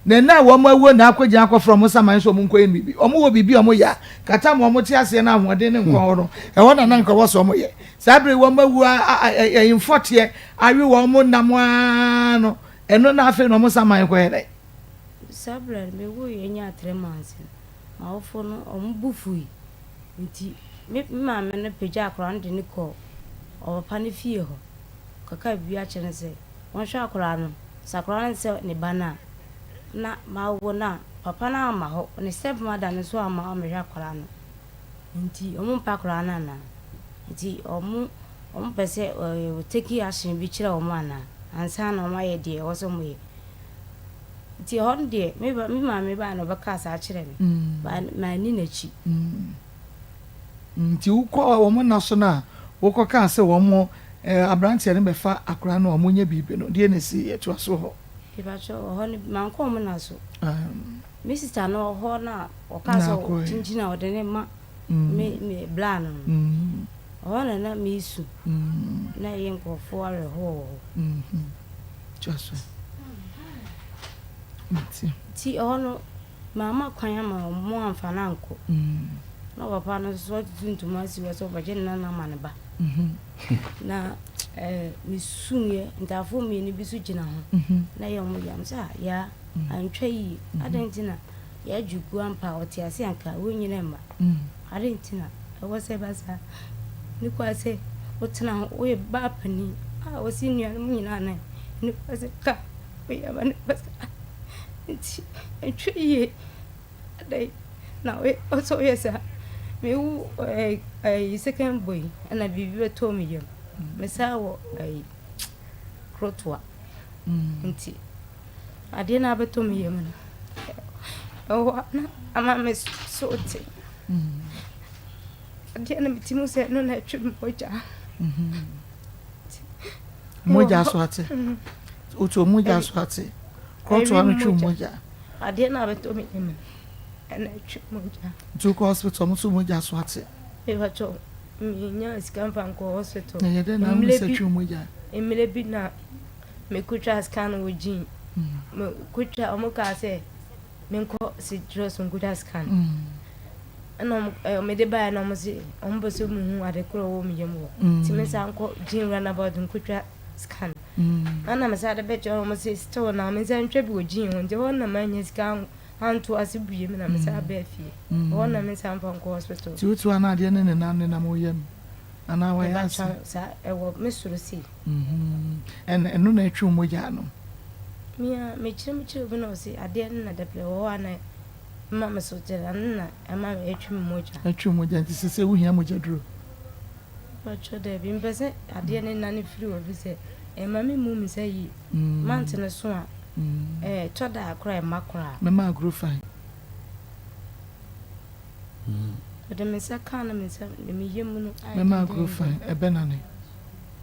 Na ɛnnɛ a wɔn awuo na akɔgyina akɔfrɛ wɔn saman sɛ wɔn nkɔyɛ biribi. Wɔn wɔ biribi a wɔyɛ a, kata ma wɔte aseɛ no ahoɔden ne nkwa hɔ no, ɛhɔ na na nka wɔ sɛ wɔyɛ. Saa berɛ yi wɔn awuo a mfɔteɛ awe wɔn nam ara no, ɛno na afei na wɔn saman kɔyɛ dɛn? Saa berɛ no, mewuiɛ nyaa three months no, m'awofoɔ no wɔn bo fui. Nti me maame no pagyaa akwadaa no de no kɔɔ ɔpapa no fie hɔ. kɔka biribi akyerɛ no sɛ ɔnhwɛ akwadaa no, sɛ akwadaa no nsɛ ne ba no a, na mawo no a, papa no amma hɔ, ne step mother no nso amma ammɛhwɛ akwadaa no. Nti wɔn mpɛ akwadaa no anaa? Nti wɔn wɔn pɛ sɛ wɔ take action bi kyerɛ wɔn anaa? Ansa na wɔn ayɛ deɛ ɛwɔ sɛ wɔn yɛ. Nti ɛhɔ no deɛ me ba me maame baa na ɔbɛkaa saa kyerɛ me, but manni n'akyi. Nti wokɔɔ wɔn nna so no a, wokɔkaa sɛ wɔn aberanteɛ no bɛfa akwadaa no a wɔnyɛ biribi no, deɛ na ɛsiiɛ? Toa so hɔ. Mepakyɛ wɔ hɔ no mankɔ wɔn nna so. Me sista no wɔ hɔ na ɔkaa sɛ kyinkyin a ɔde ne ma me me bla no no. Ɛhɔ na na mesu na ɛyɛ nkurɔfoɔ awerɛhoɔ wɔ hɔ. Toa so. Nti ɛhɔ no Mamma kwan amma wɔamfa no ankɔ. Na papa no nso atutu ntoma asi hɔ sɛ ɔbɛgye ne nana ama ne ba. Na eh, mesuiɛ, ntaafoɔ mmienu bi nso gyina ho. Na ɛyɛ wɔn ya. Mesɛ ah, yaa, antwa yie. Adɛn nti na yɛadwe gu ampa a ɔte ase anka wɔnyina mma. Adɛn nti na ɛwɔ sɛ ɛba saa? Ne kwa sɛ wotena ho, woyɛ baa panin a wɔsi nnuanom nyinaa nan. Ne kwa sɛ ka woyɛ ama ne ba saa. Nti antwa yie. Adɛn na ɔsɛ ɔyɛ saa? Mewu ɛyi second boy ɛna biribi bɛtɔ me yam. Mesaa wɔ ɛyi krotoa. Nti adeɛ no abɛtɔ me yam no ɛwɔ hɔ na ama me so te. Adeɛ no mete mu sɛ ɛno na ɛtwe me mogya. Mogya so ate. Wotu mogya so ate. Krotoa no twe mogya. Adeɛ no abɛtɔ me yam no, ɛna ɛtwe mogya. Nti wokɔ hospital ɔmo nso mogya so ate? Mepakyɛw, menyaa sika mfa nkɔ hospital. Na ɛyɛ dɛn na wohu sɛ ɛtwe mogya? Mmerɛ bi na mekotwaa scan wɔ Gyin. Mekotwa, ɔmo kaa sɛ menkɔ Cedros nkotwa scan. Ɛna ɔmo ɛɛ mede baeɛ na ɔmo se ɔmo pɛ sɛ ɔmo hu ade korɔ ɛwɔ me yam hɔ. Nti mensan nkɔ Gyin runabout nkotwa scan. Ɛna me san de bɛkyerɛ wɔn sɛ still na me nsa ntwa bi wɔ gyin ho nti hɔ na manya sika anto ase bue mu na me san baa fie hɔ na me nsa mfa nkɔ hospital. Nti wotu ana adeɛ ne nenam nenam wo yam anaa wayɛ ase? Saa ɛwɔ me soro sei. Ɛna ɛno na ɛtwe wo mogya no? Me a mekyerɛ me kyerɛ obi na ɔse adeɛ no na dabi ɛwɔ hɔ a na ɛma me so kyerɛ ɛno na ɛma me ɛtwe me mogya. Ɛtwe wo mogya nti sesei wohia mogya duro? Mpakyɛw dabi, mepɛ sɛ adeɛ no nane firi hɔ efisɛ ɛmma me mmu me nsa yie. Month no so a, ɛtɔ da a koraa ɛmma koraa. Mɛma agorɔ fine. Mede me nsa kaa na me nsa me yam no ayɛ Mɛma agorɔ fine, ɛbɛnane,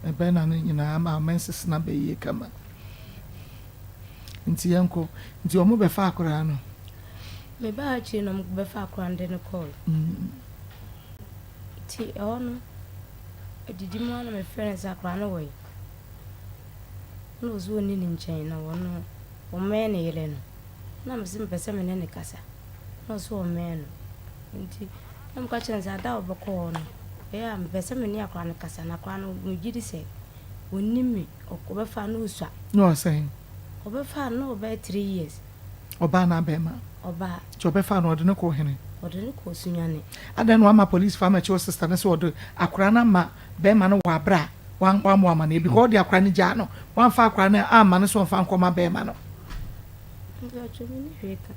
ɛbɛnane nyinaa ama menses no aba yie kama. Nti yɛnkɔ. Nti wɔn bɛfa akwadaa no? Mebaa akyire na wɔn bɛfa akwadaa no de no kɔɔe. Nti ɛhɔ no, adidi mu ara na mefrɛɛ no sɛ akwadaa no wɔ he? Ɛna ɔse ɔnni ne nkyɛn na ɔno ɔmmɛn ne yere no. Na mese mepɛ sɛ me ne no kasa. Na ɔse ɔmmɛn no. Nti na meka kyerɛɛ no sɛ ada a ɔbɛkɔ hɔ no, ɛyɛ a mepɛ sɛ me ne akwadaa no kasa na akwadaa no megye di sɛ ɔnnim me, ɔbɛfa no ɔsua. Na ɔsɛn? Ɔbɛfaa no na ɔbɛyɛ three years. Ɔbaa anaa bɛɛma? Ɔbaa. Nti ɔbɛfaa no ɔde no kɔɔ hene? Ɔde no kɔɔ Sunyani. Adɛn na wama polisifo amɛkye wo sister no sɛ ɔde akwadaa no ama bɛɛma no wɔ aberɛ a wammɔ amaneɛ because ɔde akwadaa no gyaa no wamfa akwadaa no amma no sɛ ɔmfa nkɔma bɛɛma no. Mpakyɛw menni hwee ka.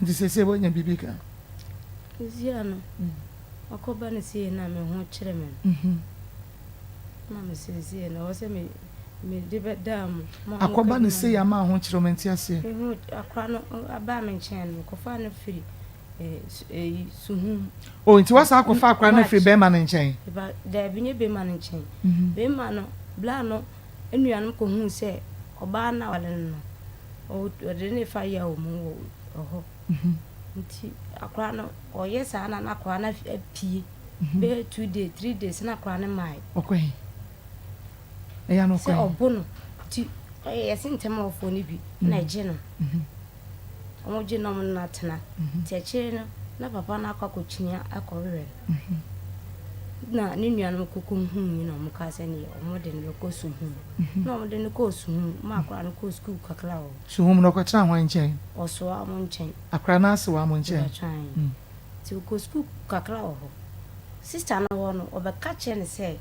Nti seesei woanya biribi ka? Seesei ano akɔba no sei na me ho kyere me no. Na me seesei no ɛwɔ sɛ me mede bɛdaa mu. Akɔba no sei ama ahokyerɛ mente aseɛ. Mehu akora no abaa me nkyɛn no mekɔfaa no firi eyi suhum. O nti wasa akɔfa akora no afiri bɛrima no nkyɛn? Daabi nyɛ bɛrima no nkyɛn. Bɛrima no bla no nuanom kɔhuu sɛ ɔbaa no a ɔware no no ɔde ne fa yaw mu wɔ hɔ. Nti akora no ɔyɛ saa na na akora no apue. Bɛyɛ 2 days 3 days na akora no mae. Ɔkɔ he? Ɛyɛ ano Sɛ ɔbo no nti ɔyɛ yɛse ntɛm a ɔfoɔ no bi na ɛgye no. Ɔmo gye no ɔmo ne no atena. Nti akyire no na papa no akɔ akɔkyini akɔhwehwɛ no. Na ne nuanom kɔkɔ huu na ɔmo kaa sɛ neɛ ɔmo de no bɛkɔ Suhum. Na ɔmo de no kɔɔ Suhum ma akora no kɔɔ sukuu kakra wɔ hɔ. Suhum no ɔkɔtenaa hwan nkyɛn? Ɔsoa ɔmo nkyɛn. Akora no ase wɔ ɔmo nkyɛn? Mepakyɛw Nti ɔkɔɔ sukuu kakra wɔ hɔ. Sista no hɔ no ɔbɛka kyerɛɛ no sɛ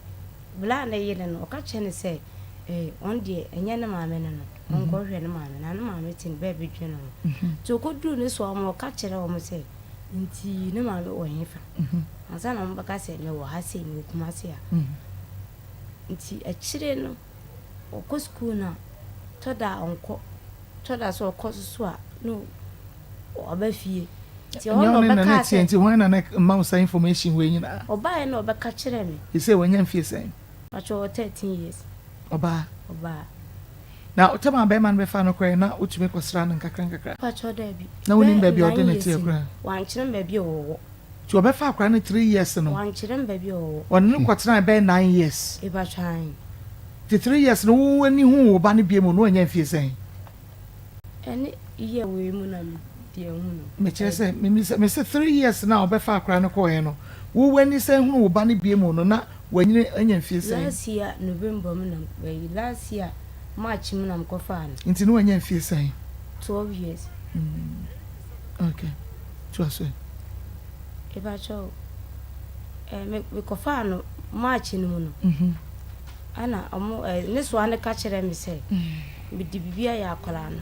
Bla ne yere no, ɔka kyerɛɛ no sɛ eh, ɔno deɛ ɛnyɛ ne maame ne no, ɔnkɔhwehwɛ ne maame, na ne maame te ne baabi dwene ho. Nti ɔkɔduruu ne soa wɔn, ɔka kyerɛɛ wɔn sɛ, nti ne maame wɔ hefa? Ansa na wɔbɛka sɛ, mewɔ ha sei, mewɔ Kumasi ha. Nti akyire no, ɔkɔ sukuu no a, tɔ da a ɔnkɔ, tɔ da so ɔkɔ so so a, na ɔba fie. Nti ɛhɔ na ɔbɛkaa sɛ. Nti hwan na na ɛma wo saa information wei nyinaa? Ɔbaeɛ na ɔbɛka kyerɛɛ me. Seisei wanya mfie sɛn? Mpakyɛ ɔwɔ 13 years. Ɔbaa? Ɔbaa. Na tam a bɛrima no bɛfaa no koraɛ na wotumi kɔsra no nkakra nkakra? Mpakyɛ daabi. Na wonim baabi a ɔde no teɛ koraa? Wankyerɛ me baabi a ɔwɔ. Nti ɔbɛfaa akwadaa no 3 years no? Wankyerɛ me baabi a ɔwɔ. Ɔne no kɔtenae bɛyɛ 9 years? Mpakyɛ aane. Nti 3 years no wo ani huu wo ba no biom no na wanya mfie sɛn? Ɛne year wei mu na me. Deɛ hu no. Mekyerɛ sɛ, mebisa, mese 3 years no a ɔbɛfa akora no kɔɔɛ no, wo w'ani san hunu wo ba no biom no, na wanyini anya mfie sɛn? Last year November mu na, ɛyi, last year March mu na mekɔfaa no. Nti na wanya mfie sɛn? 12 years. Mm, okay, toa so ɛ. Mepakyɛw, eh, me, mekɔfaa no March no mu no, ɛna ɔmo, eh, ne soa no ka kyerɛɛ me sɛ, mede biribi ayɛ akwadaa no.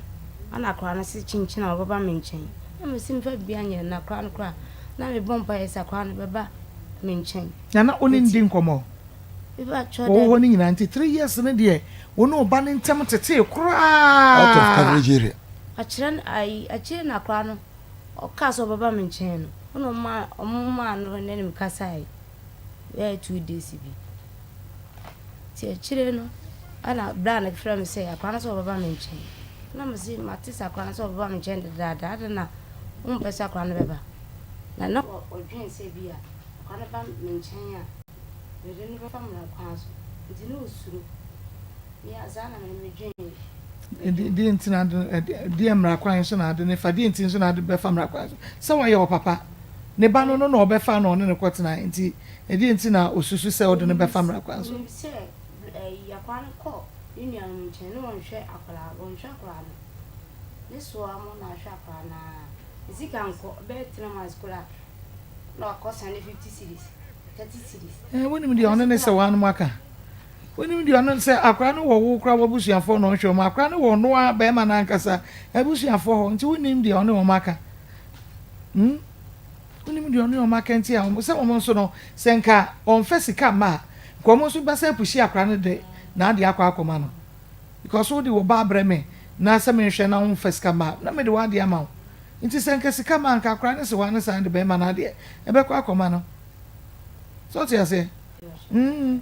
Ɛna akwadaa no se kyenkyen a ɔbɛba me nkyɛn. Na mese mfa biribi anyɛ no, na akwadaa no koraa, na mebɔ mpaeɛ sɛ akwadaa no bɛba me nkyɛn. Na na wo ne no di nkɔmmɔ? Mepakyɛw, Wɔwɔ hɔ dabi. no nyinaa, nti 3 years no deɛ, wo ne wo ba no ntam tetee Out of koraa. coverage area. Akyerɛ no, ayi, akyire na akwadaa no Ɔkaa sɛ ɔbɛba me nkyɛn no, ɛna ɔmaa wɔmaa no ne me kasaeɛ bɛyɛ 2 days bi. Nti akyire no, ɛna bra no frɛ me sɛ akwadaa no sɛ ɔbɛba me nkyɛn. Na mese mate sɛ akwadaa no sɛ ɔbɛba me nkyɛn dedaada, adɛn na wompɛ sɛ akwadaa no bɛba? Na na ɔdwen sɛ bi a akwadaa no ba me nkyɛn a, mede no bɛfa mmara kwan so. Nti na ɔsuro. Me a saa na me medwen. Deɛ nti na ade, deɛ mmara kwan so na ade ne fa, deɛ nti nso na ade bɛfa mmara kwan so. Sɛ wayɛ ɔpapa, ne ba no no na ɔbɛfa na ɔne no kɔtena, nti ɛdeɛ nti na ɔsusu sɛ ɔde no bɛfa mmara kwan so. Onim sɛ ɛyi akwadaa no kɔ ne nuanom nkyɛn na wɔnhwɛ akwadaa, wɔnhwɛ akwadaa no. Ne soa mo na ahwɛ akwadaa no ara. Ne sika nkɔ, bɛyɛ 3 months koraa na wakɔ sane 50 cedis, 30 cedis. Ɛɛ, wonim deɛ ɔne ne sewaa nom aka? Wonim deɛ ɔno sɛ akwadaa no wɔ wo koraa w'abusuafoɔ na ɔnhwɛ wɔn, akwadaa no wɔ ɔno ara barima no ankasa abusuafoɔ hɔ, nti wonim deɛ ɔne wɔn aka. Hmm? Wonim deɛ ɔne wɔn aka nti a, sɛ wɔn nso no, sɛ nka ɔmfa sika mma a, nka wɔn nso bɛsɛ apushi akwadaa no de n'adeɛ akɔ akɔma no. Because wode wo ba abrɛ me na sɛ menhwɛ na womfa sika mma a, na mede w'adeɛ ama wo. Nti sɛ nka sika ma a, nka akwadaa no se wa ne san de barima no adeɛ ɛbɛkɔ akɔma no. So wote aseɛ? Mm.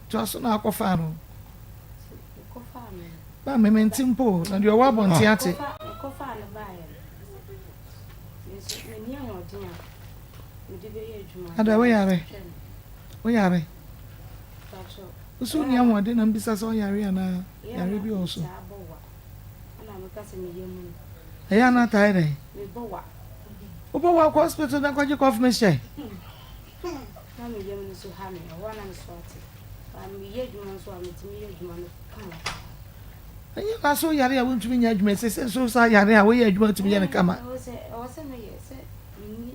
Toa so na akɔfaa no. Ba me mente mpo o, na deɛ ɔwɔ abɔnten ate. Ada woyare? Woyare? Wo so wonni ahoɔden na mbisa sɛ ɔyare anaa yare bi wɔ so. Ɛyɛ ana taa yɛ dɛn? Wobɔ wa kɔ hospital na kɔgye cough mixture. Na me yam no so ha me, ɛhɔ a na me so ate. Ba meyɛ adwuma nso a, metumi yɛ adwuma no kama paa. Ɛnyɛ na so yare a wontumi nyɛ adwuma ɛsɛ sɛ nso sa yare a woyɛ adwuma tumi yɛ no kama. Ɛwɔ sɛ ɛwɔ sɛ meyɛ sɛ menni.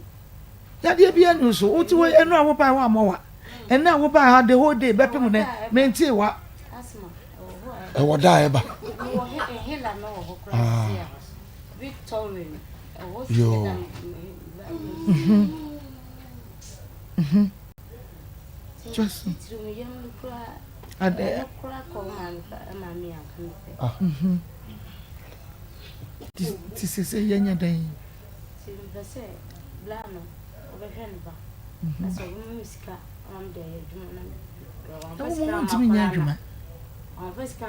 Yadeɛ bi ani so wote hɔ ɛnu a wobae woammɔ wa ɛnɛ a wobae ha the whole day bɛpem nɛ mentee wa. Asthma ɛwɔ hɔ a. Ɛwɔ da a ɛba. Mewɔ inhaler no wɔ hɔ koraa sisi a. Victorine ɛwɔ hɔ Yoo. Just. Ade. Ti sɛ sɛ yɛnyɛ dɛn. Na wo mu ntumi nyɛ adwuma. Wamfa sika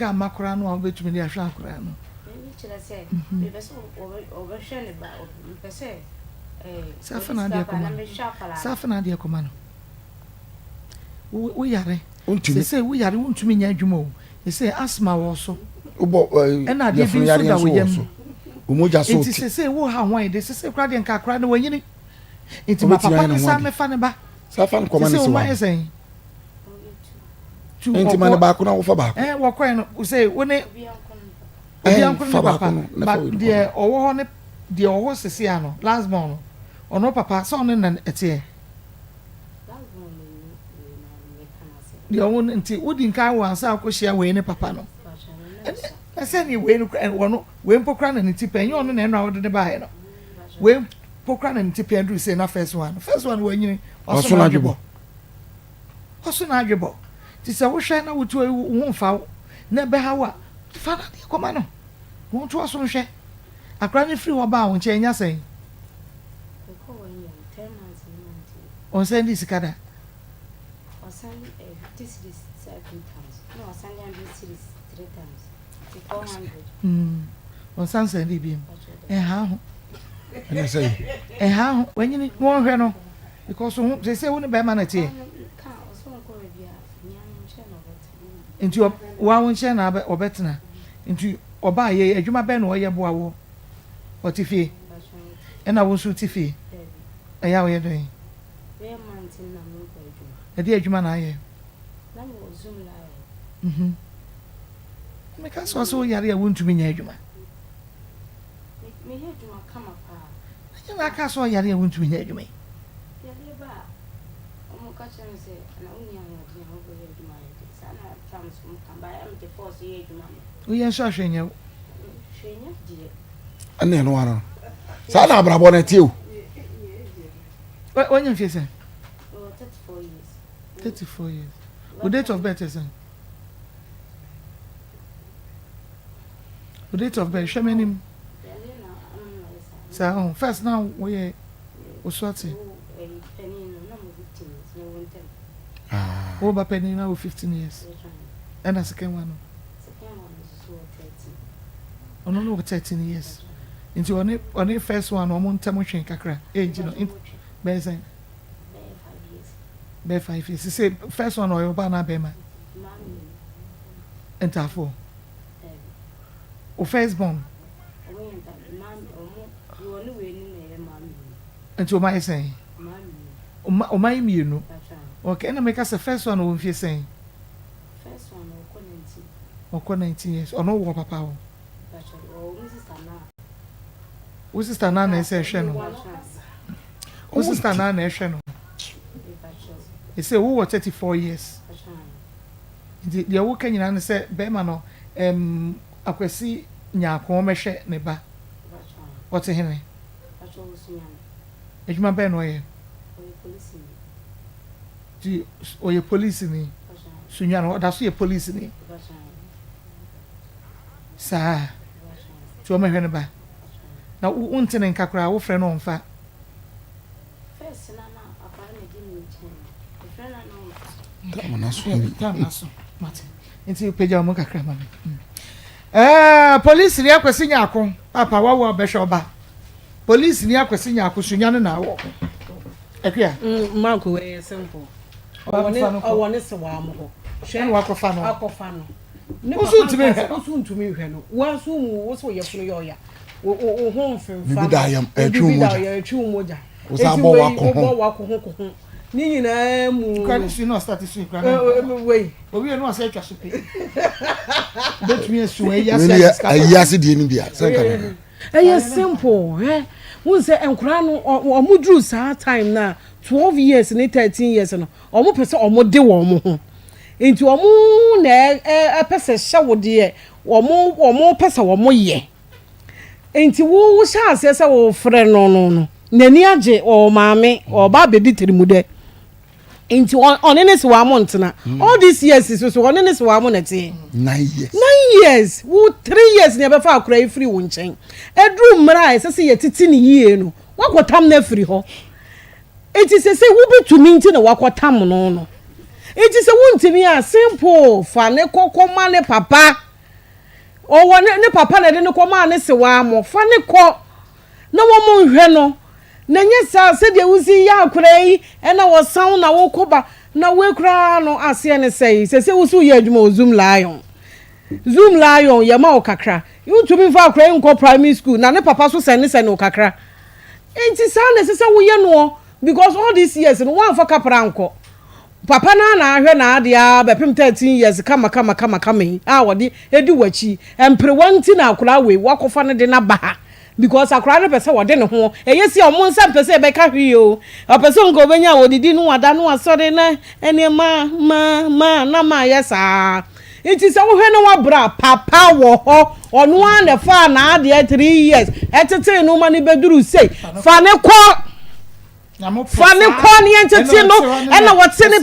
amma koraa no a wobɛtumi de ahwɛ akwadaa no. Sɛ afa na adeɛ kɔma no. Sɛ afa na adeɛ kɔma no. Wo yare. Sese wo yare wontumi nyɛ adwuma o. Sese asthma wɔ so. Wobɔ ɛna adeɛ bi nso da wo yam. Omogya so Nti sese wo ha ho ayɛ de sese koraa deɛ nka akwadaa no wanyini. Nti ma papa ne san mɛfa ne ba. Sɛ afa no kɔma ne sese sɛ wo ma wa. yɛ sɛn. Tu Nti ma ne baako na wofa baako. Ɛɛ wɔkɔɛ no sɛ wo ne obi anko ne fa papa baako no na but fa wei no deɛ ɔwɔ hɔ ne deɛ ɔwɔ hɔ sese ano last born no ɔno papa sɛ ɔne na ɛteɛ deɛ ɔwɔ no nti wodi nkan wɔ ansa akɔhyia wei ne papa no ɛne ɛsɛ ne wei no kora wɔno wei mpo kora na ne ti pɛn nyɛ ɔno na ɛno a wɔde ne baeɛ no wei mpo kora na ne ti pɛn duru sɛ na first one first one wɔanyini Waso waso n'adwebɔ. n'adwebɔ waso n'adwebɔ nti sɛ wohwɛ na wotu wo ho mfa wo na ɛbɛha wo a fa no adeɛ kɔma no wɔn to aso nhwɛ akora no firi hɔ baa wo nkyɛn nya sɛn ɔnsan di sika da Ɔsan 50 cedis sɛ two times na ɔsan de 100 cedis three times nti 400. Mm. Ɔnsan san di bi mu ɛha ho Ɛna sɛ ɛha ho wanyini wɔnhwɛ no because ho sɛ sɛ wo ne bɛrima na teɛ Ka ɔsɛ ɔnkɔ baabi a nea no nkyɛn na ɔbɛtena. Nti woa wo nkyɛn na ɔbɛtena? Nti ɔbaa yɛ adwuma bɛn na ɔyɛ boa wo? Ɔte fie? Ɛna wo nso wote fie? Ɛyɛ a woyɛ dɛn? Ɛdeɛ adwuma na ayɛ? Mhm. Meka sɛ ɔsɛ woyare a wontumi nyɛ adwuma. Meyɛ adwuma kama paa. Ɛnyɛ na aka sɛ ɔyare a wontumi nyɛ adwuma yi. Yadeɛ ba a, wɔn ka kyerɛ me sɛ na wonni ahoɔden a wobɛyɛ adwuma ayɛ de. Saa na times wɔn ka ba a mede force yɛ adwuma no. Woyɛ nso a hwee nyɛ wo. Hwee nyɛ deɛ. Ɛne ɛno ara no. Saa na abrabɔ no ɛteɛ o. Wanya mfie sɛn? Mewɔ 34 years. 34 years. Wo date of birth yɛ sɛn? Wo date of birth hwɛ m'anim. Saa oh, first na woyɛ osuate. Wo ba panin na wo 15 years. Ɛna second one no. Ɔno no wɔ 13 years. Nti ɔne ɔne first one ɔmo ntɛm hwɛn kakra. Age no bɛyɛ sɛn? Bɛyɛ 5 years. Sise first one ɔyɛ ɔbaa na bɛrima. Ntaafoɔ. Wo first born. Nti ɔmo ayɛ sɛn? Ɔmo ayɛ mmienu. Okay, ɛna meka sɛ first one wɔ mfie sɛn? Ɔkɔ 19 years. Ɔno wɔ papa hɔ. Wo sister naa na ɛsɛ ɛhwɛ no. Wo sister naa na ɛhwɛ no. Ɛsɛ wowɔ 34 years. Nti deɛ woka nyinaa ne sɛ bɛrima no ɛm Akwasi Nyarko ɔmmɛhwɛ ne ba. Ɔte hene? Adwuma bɛn na ɔyɛ? Nti ɔyɛ polisini? Sunyani, ɔda so yɛ polisini? Saa. Nti ɔmmɛhwɛ ne ba. Na wonte ne nka koraa, wofrɛ no ɔmfa? Time na so ni. Time na so. Mate. Nti pagya mu kakra ma me. Eh, police ni akwasi nyako. Papa wawo abɛhwɛ ɔba. Police ni akwasi nyako sunya no na awɔ. Akua. Mm, Mark wei yɛ simple. Ɔwɔ ne se waa mo hɔ. Hwɛ. Wakɔfa no. Akɔfa no. Ne papa ntumi nhwɛ no. Wosu ntumi nhwɛ no. Woaso mu wo so yɛ funu yɛ ɔya. Wo ho mfemfa. Bibi da yam ɛtwe wo mogya. Ɛtwe wo mogya. Wosan bɔ wako ho. Wobɔ wako ho ko ho. Ne nyinaa mu no. Kura ne sui na ɔstarte sui kura no. Wei. Owie no ɔsɛ atwa so pe. Betumi asu ayi ase ase sika. Ayi ase deɛ no bi a sɛ nka no. Ɛyɛ simple hwɛ wohu sɛ nkwadaa no wɔn duru saa time no a 12 years ne 13 years no wɔn pɛ sɛ wɔn de wɔn ho nti wɔn na ɛpɛ sɛ hyɛ wo deɛ wɔn wɔn pɛ sɛ wɔn yɛ. Nti wo wo hyɛ aseɛ sɛ wo frɛ no no no n'ani agye ɔwɔ maame ɔba abɛdi tirimudɛ nti ɔne ne sewa mo ntena mm. all these years so so ɔne ne sewa mo na ɛteɛ nine years years wo three years na ɛbɛfa akora yi firi wo nkyɛn ɛduru mmerɛ a ɛsɛ sɛ yɛtete ne yie no wakɔtam no afiri hɔ nti sɛ sɛ wobɛtumi nti na wakɔtam no no nti sɛ wontumi a simple fa ne kɔkɔ ma ne papa Ɔwɔ ne ne papa na ɛde no kɔmaa ne sewaa mo fa ne kɔ na wɔn nhwɛ no na nyɛ saa sɛdeɛ wosi yɛ akwadaa yi ɛna wɔsan na wokɔ ba na wei koraa no aseɛ ne sɛe sɛ sɛ wosi woyɛ adwuma wɔ zoom lion zoom lion yɛ ma wo kakra wontumi mfa akwadaa yi nkɔ primary school na ne papa so sɛne sɛne wo kakra nti saa na ɛsɛ sɛ woyɛ noɔ because all these years no woamfa kapra ankɔ Papa no ara na ahwɛ n'ade ara bɛpem 13 years kama kama kama kama yi a ɔde edi w'akyi. Mperewa nti na akwadaa wei wakɔfa no de no aba ha because akwadaa no pɛ sɛ ɔde ne ho. Ɛyɛ si a wɔn nsa mpɛ sɛ ɛbɛka hwee o. Ɔpɛ sɛ nka ɔbɛnya a ɔdidi no wada no wasɔre na ɛneɛ ma ma ma na ma yɛ saa. Nti sɛ wohwɛ na wabra a papa wɔ hɔ ɔno ara na ɛfaa n'adeɛ 3 years ɛtetee no ma no bɛduru sei fa ne kɔ. Fa ne kɔ ne yɛn tete no ɛna wɔte ne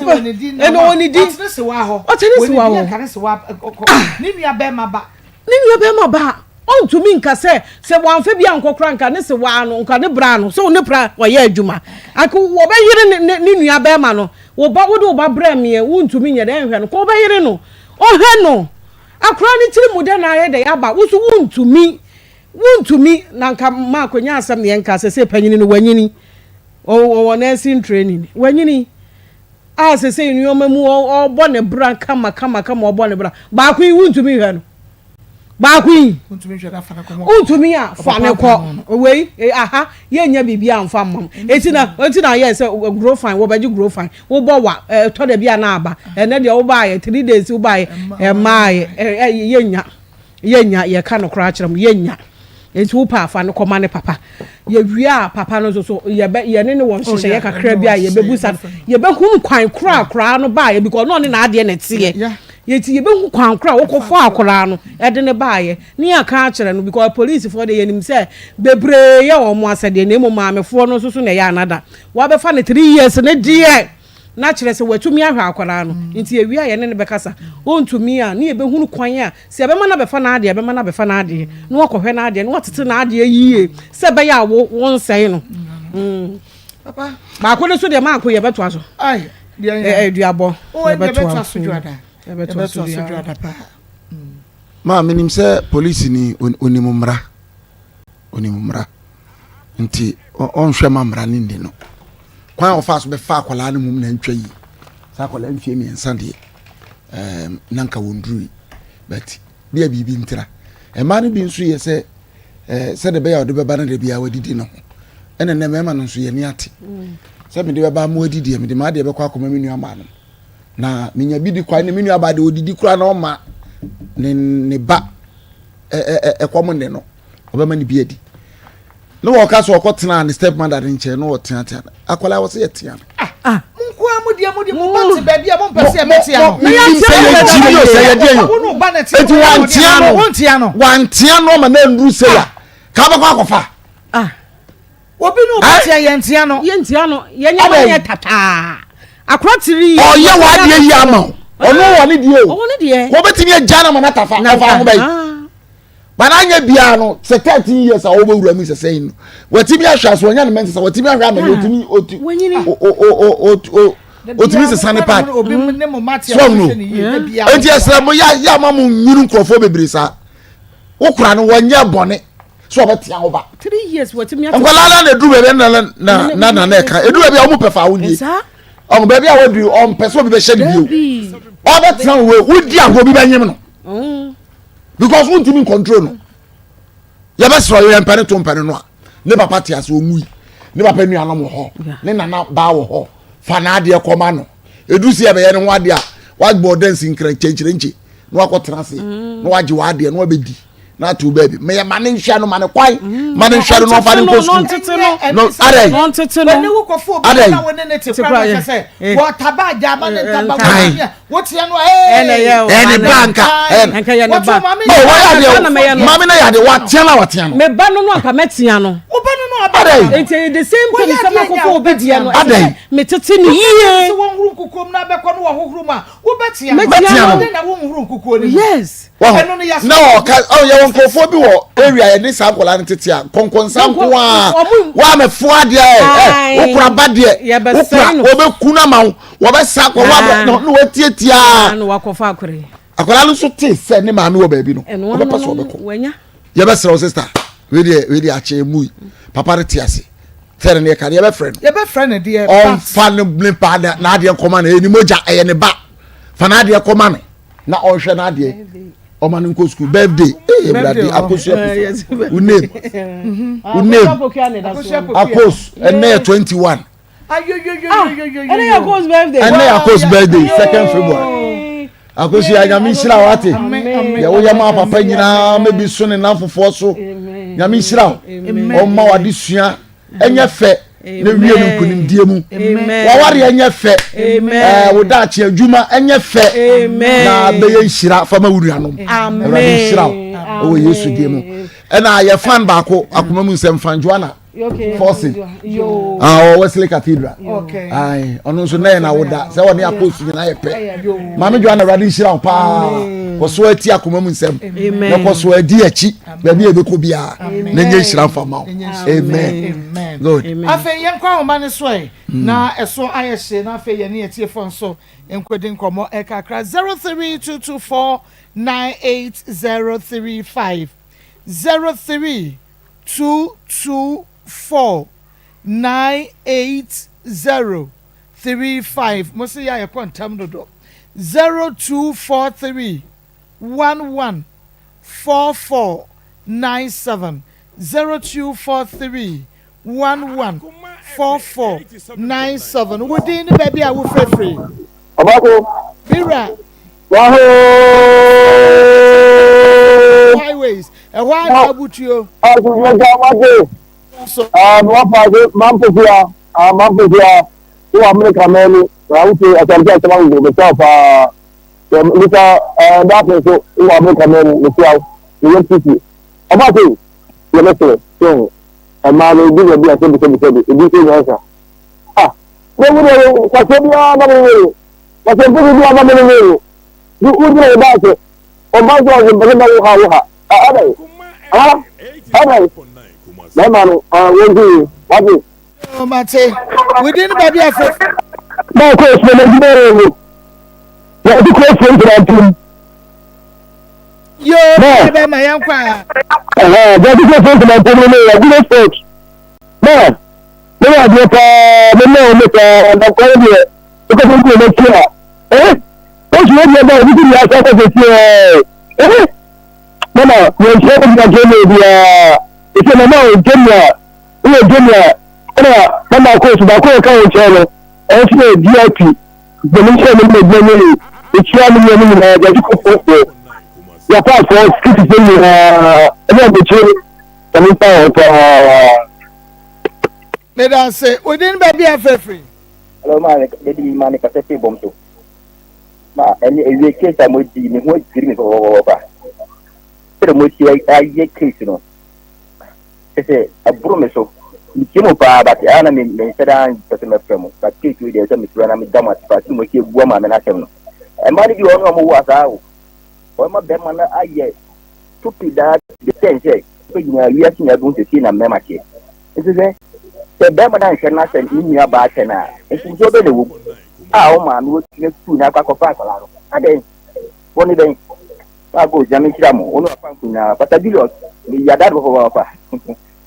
ɛna wɔn di ɔte ne sewa hɔ ɔte ne sewa hɔ ne nua bɛrima ba ne nua bɛrima ba ɔntumi nka sɛ sɛ wɔamfa bi ankɔ kora nka ne sewa no nka ne bra no sɛ ne bra wɔyɛ adwuma anka wɔbɛyere ne ne ne nua bɛrima no wo ba wode wo ba brɛ meɛ wontumi nyɛ dɛ nhwɛ no kɔ wɔbɛyere no ɔhwɛ no akora ne tiri mu dɛ na ayɛ dɛ aba wo so wontumi Wontumi, na nka Mark nya asɛm na yɛnka sɛ sɛ panyini no wanyini, ɔwɔ nursing training, wanyini. A sesei nneɛma mu ɔbɔ ne bra kama kama kama ɔbɔ ne bra. Baako yi wontumi nhwɛ no. Baako yi wontumi a fa ne kɔ. Wei e, aha yɛnya biribi amfa mma mu. Eti na eti na yɛ sɛ grow fine wɔbɛgye grow fine. Wobɔ wa ɛtɔ da bi a na aba. Ɛnɛ deɛ wobaayɛ 3 days wobaayɛ ɛmmaayɛ yɛnya. Yɛnnya, yɛka nokorɛ akyerɛ mo, yɛnnya. Enti wopɛ a, fa no kɔma ne papa. Yɛwie a, papa no nso so, yɛbɛ, yɛne no wɔ nhyehyɛeɛ kakra bi a yɛbɛbusa no. Yɛbɛhunu kwan korɔ a akwadaa no baeɛ, because na ɔne n'adeɛ na ɛteɛ. Yɛnti yɛbɛhu kwan korɔ a wokɔfaa akwadaa no de no baeɛ, ne yɛaka akyerɛ no, because apolisifoɔ deɛ yɛnim sɛ bebree yɛ wɔn asɛdeɛ, na mmom maamefoɔ no nso so na ɛyɛ another. Woabɛfa no three years no deɛ! na kyerɛ sɛ watumi ahwɛ akwadaa no. Nti yɛwie a yɛne no bɛkasa. Ɔntumi a, ne yɛbɛhunu kwan a sɛ yɛbɛma no abɛfa n'adeɛ a, yɛbɛma no abɛfa n'adeɛ na wakɔhwɛ n'adeɛ na watete n'adeɛ yie sɛ ɛbɛyɛ a wo wonsɛe no. Mm. Papa. Baako no so deɛ maako yɛbɛtoa so. Ai, deɛ yɛ. Aduabɔ. Oh, yɛbɛtoa so dwada. Yɛbɛtoa so dwada paa. Maa menim sɛ polisi ni onim mmara. Onim mmara. Nti ɔnhwɛ ma mmara no nni no. Kwan a ɔfaa so bɛfa akwadaa no mum na ntwa yi. Saa akwadaa mfie mmiɛnsa deɛ ɛɛm na nka wɔn durui. But bia biribi ntira. Mmaa no bi nso yɛ sɛ ɛɛ sɛdeɛ ɛbɛyɛ a ɔde bɛba no deɛ bia wadidi ne ho. Ɛna nnɛ mmarima no nso yɛn ani ate. Sɛ mede bɛba ama wadi deɛ mede m'adeɛ bɛkɔ akɔma me nua maa no. Na menya bi di kwa ne me nua baa deɛ ɔdidi koraa na ɔma ne ne ba ɛkɔm ne no ɔbɛma ne bi adi. Ne wɔka sɛ ɔkɔ tena ne step mother ne nkyɛn na ɔteatea no akwadaa wɔ sɛ yɛtea no. Ah, ah. Mo nko ara mo deɛ mo deɛ mo ba te baabi a mo mpɛ sɛ yɛbɛtea no. Menim sɛ yɛ gyimi o sɛ yɛdeɛ yo. Eti wantea no wantea no wantea no ama na nduru sɛ ya ka bɛkɔ akɔfa. Ah. Obi ne obi tea yɛn tea no. Yɛn tea no yɛn nyɛ wɔn yɛ tataa. Akora tiri. Ɔyɛ w'adeɛ yi ama o. Ɔno wɔ ne deɛ o. Ɔwɔ ne deɛ. Wɔbɛtumi agya no ama no atafa ɔfa ho bɛyi. But anyɛ biara no sɛ 13 years a wɔbɛwura mu sɛ sɛn no watumi ahwɛ aso ɔnya ne mɛnsa sɛ watumi ahwɛ ama no otumi otumi sesa ne pad so ɔno eti ɛsrɛ mo yɛ yɛ ama mo nwunu nkurɔfoɔ bebree saa wokura no wɔnyɛ bɔne so ɔbɛtea wo ba nkwadaa na na eduru baabi na na na na na ɛka eduru baabi a wɔn pɛ fa awodie ɔmo baabi a wɔduru ɔmpɛ sɛ obi bɛhyɛ ne bio ɔbɛtena wo wodi agorɔ bi bɛnyem no. Mm. Because wontumi ncontrol no. Yɛbɛsrɛ ɔyɛ mpɛ ne to mpɛ ne no a ne papa te ase ɔnwui ne papa nuanom wɔ hɔ ne nana baa wɔ hɔ fa n'adeɛ kɔma no ɛduru sɛ yɛbɛyɛ ne ho adeɛ a wabɔ ɔdansi nkra nkyɛnkyerɛnkyɛ na wakɔtena ase mm. na wagye w'adeɛ na wabɛdi na ato baabi meyɛ ma ne nhwɛ no ma ne kwan mm. ma ne nhwɛ no na ɔfa ne nkɔ sukuu no adɛn adɛn Woteɛ no ee. Ɛna yɛ o. Ɛne ba nka. Nka yɛ ne ba. Oh, wɔyɛ adeɛ o. Maame na yɛ adeɛ watea na watea no. Me ba no no anka mɛtea no. Wo ba no no aba. Adɛn. Nti the same thing sɛ makɔfɔ obi deɛ no. Adɛn. Me tete no yie. Sɛ wɔnhuru nkukuo mu na abɛkɔ no wɔhohoro mu a wobɛtea no. Mɛtea no. Adɛn na wonhuru nkukuo no mu. Yes. Ɛno no yɛ na ɔka ɔ yɛwɔ nkurɔfoɔ bi wɔ area yɛ ne saa nkɔla no tete a nkɔnkɔnsa nko a wɔamɛfo adeɛ ɛ wokura ba deɛ wokura wɔbɛku no ama wo wɔbɛsa akɔ wɔabɛ na na wɔatiatia akwadaa no nso te sɛ ne maame wɔ baabi no wɔbɛpɛ sɛ wɔbɛkɔ yɛbɛsrɛ wo sista wei deɛ wei deɛ akyɛ mu yi papa no te ase sɛ ne yɛka yɛbɛfrɛ no yɛbɛfrɛ no deɛ ɔmfa ne ne ba n'adeɛ nkɔma no ɛyɛ ne mogya ɛyɛ ne ba fa n'adeɛ kɔma no na ɔnhwɛ n'adeɛ ɔma no nkɔ sukuu birthday ee ewurade akosua kufu wo name wo name akos ɛnɛ yɛ 21 ɛnɛ yɛ akos birthday ɛnɛ yɛ akos birthday second february akosua nyame nhyira wo ate deɛ woyɛ ma papa nyinaa mɛbi so ne nam fofoɔ so nyame nhyira wo ɔma wade sua ɛnyɛ fɛ na wie no nkonimdie mu waware ɛnyɛ fɛ ɛɛ wo daakye adwuma ɛnyɛ fɛ na bɛyɛ nhyira fama wo nuanom awurade nhyira wo ɛwɔ yesu die mu ɛna yɛ fan baako akoma mu nsɛm fan joanna Forson ah ɔwɔ Wesley Cathedral ayi ɔno nso nɛɛ na woda sɛ ɔne apost nyinaa yɛ pɛ maame Joanna awurade nhyira wo paa kɔ so ati akoma mu nsɛm na kɔ so adi akyi baabi a ebɛkɔ biara na nye nhyira nfa ma wo amen good. Afei yɛnkɔ ahoma no so ɛ na ɛso ayɛ hye na afei yɛne atiefoɔ nso nkɔdi nkɔmmɔ ɛkakra 03224 98035 03 2 2 4 9 8 0. 35 Mo se yɛ a yɛkɔ ntɛm dodo. 0243 11 44 97 0243 11 44 97 Wo din ne baabi a wofrɛ firi? Ɔbako. Me wura. Wahoo! Highways. Ɛhɔ ara na abutuo. Asomdwoe wate. So. Ah, wafa ase mampofia. Ah, mampofia. Wo Amerika man mu. Na wote asante asɛm agogo mekyia wo paa. Sɛ misa eh daakye nso wɔ Amerika man mu mekyia wo. Meyɛ titi. Ɔba se yɛ mɛsrɛ so ɛmaa no ebi na ebi a sɛbi sɛbi sɛbi ebi nso nyansa. Ah, na wo deɛ kwakyɛ biara na mo wɔ Wɔsɛ mpo bi aba mo no mu no, wo gyina wo ba ase, ɔba nso ɔsɛ mpɛsɛ bɛ wo ha wo ha. Ɛbɛn, ha, ɛbɛn, bɛrima no, wɔn ti yi, wate. Yoo mate, within baabi a fɛ. Báwo kò sọ ma gyina yẹn mu? Yàtí kò fún ìtura ntum. Yoo, bẹ́ẹ̀ ma yẹn kọ́ a. Yàtí kò fún ìtura ntum ní yẹ good sport. Náà, mo yà adìẹ paa, mo náà mo paa, na kọ́ ẹ́ deɛ. Wokɔsɛ nti ɔbɛkyi a eh wosu wo deɛ ba obi ti deɛ asa kɔsɛ ti ɛɛ eh mama yɛnkyerɛ wo gyina gyeme biara ɛsɛ mama o gyeme a woyɛ gyeme a ɛna mama kɔ so baako yɛ ka wo nkyɛn no ɛno nso yɛ DIP gyeme nkyɛn no mu adwuma nyɛ ɛkyia me nua no nyinaa gyagye kɔfoɔfoɔ japanfoɔ sikitifoɔ nyinaa ɛne abɔkyire na memfa wɔ paa. Meda ase. Wo din baabi a frɛfiri? Hello maa me dadi maa me kasa firi bɔm so ma ɛne ewie case a mo di me ho adwiri me pɔpɔpɔpɔ sɛdeɛ mo si ayɛ case no kyɛ sɛ ɛboro me so metie mo paa but ɛa na me menhyɛ daa mpɛ sɛ mɛfrɛ mo but case wei deɛ sɛ mesrɛ na meda mo ase paa sɛ mo si abua maame no asɛm no ɛma no bi wɔ no a mo wo asaa o wɔma bɛrima no ayɛ stupid daa de sɛn sɛ nyinaa wiase nyinaa bi ho sɛ sei na mmarima teɛ Nti hwɛ, sɛ barima no anhwɛ no na sɛ ne nua baa hwɛ no a, mfomsoɔ bɛn na ɛwɔ mu a wo maame watumi atu no akɔ akɔfa akwadaa no? Adɛn? Bɔne bɛn? Baako, Nyame nhyira mo, wo ne w'afamfo nyinaa. Pastor Julius, meyi adado papaapa.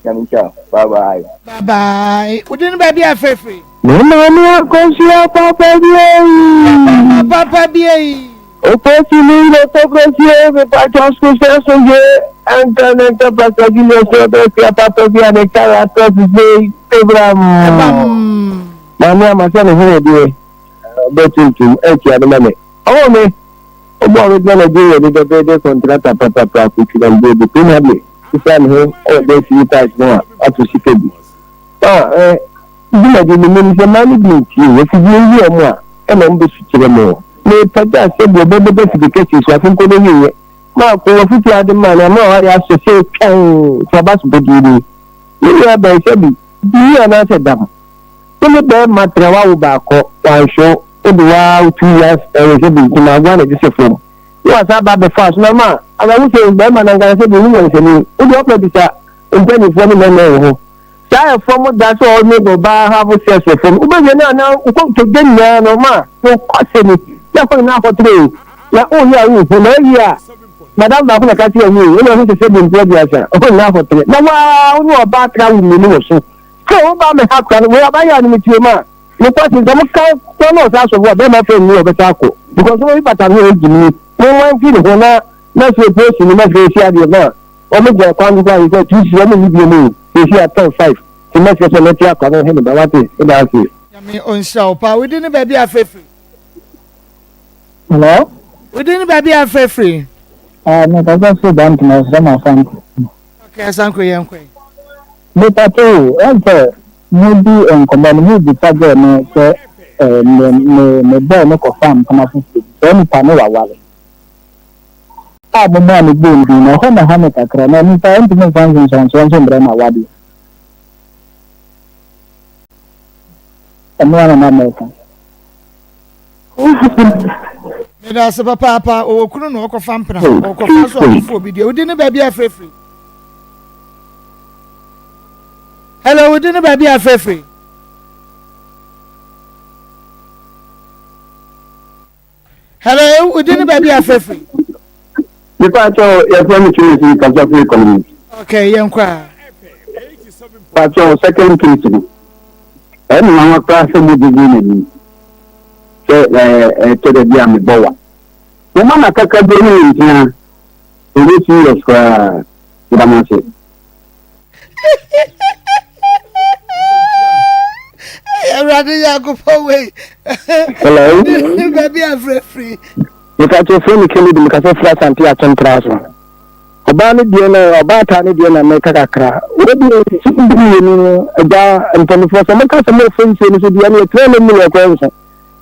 Nyame nhyira wo. Bye bye. Bye bye. Wo din baabi a frɛfrɛ. Me maame akɔnhyia papa bi eyi. Papa bi eyi. Oposi mi ndo tokrosie me pacho skusɛ so ye anka ne nka Pastor Julius sɛ ɔbɛsia papa bi a ne kar atɔ sesei ebram. Maame ama sɛ ne ho yɛ deɛ ɔbɛ tuntum atia no ma me. Ɔwɔ me ɔbɔ original Nigeria ni dɛdɛɛdɛ kɔntrata papapa kotwi na mede kurom ha deɛ sesa ne ho ɛwɔ bɛɛ sini tiles ho a ato sika bi. Ah eh dwumadi no menim sɛ mmaa no bi ntie afidie yi wɔn a ɛna wɔn bɛsu kyerɛ mo. Mepagya sɛdeɛ ɔbɛbɛda fidi kɛseɛ so afe mpo no wieɛ. Maako afutuo a ade maa no ama wayɛ asɔ sɛ twann sɛ aba so bɔdie ni. Me nua bɛn sɛbi bini anaasɛ dam. Wo ne bɛɛma tra wawo baakɔ wanhwɛ wo wode waa wo tu yas ɛyɛ sɛbi ntomagoa na ɛte sɛ fam na wasan aba abɛfa so na ma awerɛho sɛ bɛɛma no ankasa sɛbi ɔni nyansani wode ɔpɛ bisa mpaninfoɔ ne mɛɛma wɔ hɔ. Saa ɛfam da sɛ ɔne ɔbaa have sex wɔ fam wobɛwie no a na wokɔtɔdwa nyinaa no ma nokwasɛ ni na ɛhɔ nyinaa akɔtrɛ o na woyɛ a wonhu na awie a madam baako na ka kyerɛ me o ɛna ɛho sɛ sɛ bi mpo aduasa ɛhɔ nyinaa akɔtrɛ na waa wo ne ɔbaa tra wo mmienu wɔ so sɛ wo ba mɛha kora no wei aba yɛ a no metie mu a nokwasɛ sɛ moka kora na ɔsa asɔfo a bɛrima fɛ nni ɔbɛsa akɔ because wɔyi bata no ɛgyi ni mo mfa mfiri ne ho na na sɛ posi no mɛfrɛ si adeɛ ma Wɔn gyina kwan so koraa sɛ two cedis wɔn nni bio mu o seesei atɔn five nti mɛsrɛ sɛ mɛte akwa no hwɛ me ba wate meda ase. Nyame ɔnhyira wo paa. Wo din ne baabi a frɛ firi? Hello. Wo din ne baabi a frɛ firi? Ah, me kasa firi Bantam, ɛfrɛ ma Asante. Okay, Asanko yɛn kɔ yi. Me pato o, ɛn sɛ mo di nkɔmɔ no mo bisa girl no sɛ eh, me me me boy no kɔfa mpena foforɔ bi, saa nipa no waware. A momaa me bɔɔ no din no, ɛhɔ na ɛha me kakra, na ɛno saa ɛntumi mfa nsunsuansoɔ nso mbrɛ m'awadeɛ. Ɛno ara na na mɛka. Meda ase papaapa. Ɔwɔ kunu na ɔkɔfa mpena. Ɔkɔfa so akɔfa obi deɛ. Wodi ne baabi afirafiri. Hello, wodi ne baabi afirafiri. Hello, wo din ne baabi a afrɛ firi? Nipa akyɛw yɛfrɛ me Twene firi kasa firi Kɔlɔmi. Okay, yɛn kɔ a. Pakyɛw second case no. Ɛyɛ me nwanwa koraa sɛ mo gyegye n'anim. sɛ ɛɛ ɛtɔ da bi a mebɔ wa. Momma no akakaduro ne ne ntea, ɛnyɛ serious koraa. Meda mo ase. Awurade Nyankopɔn wei. Hello. Baabi afirafiri. Meka kyerɛ fɛ me Kennedy meka sɛ fira Asante Akyem so. Ɔbaa no deɛ na ɔbaa taa no deɛ na mɛka kakra. Wodi nsu mmienu no agya mpanimfoɔ sɛ moka sɛ mofa nsuo no so deɛ no yɛtena no mu na ɛkɔ nso.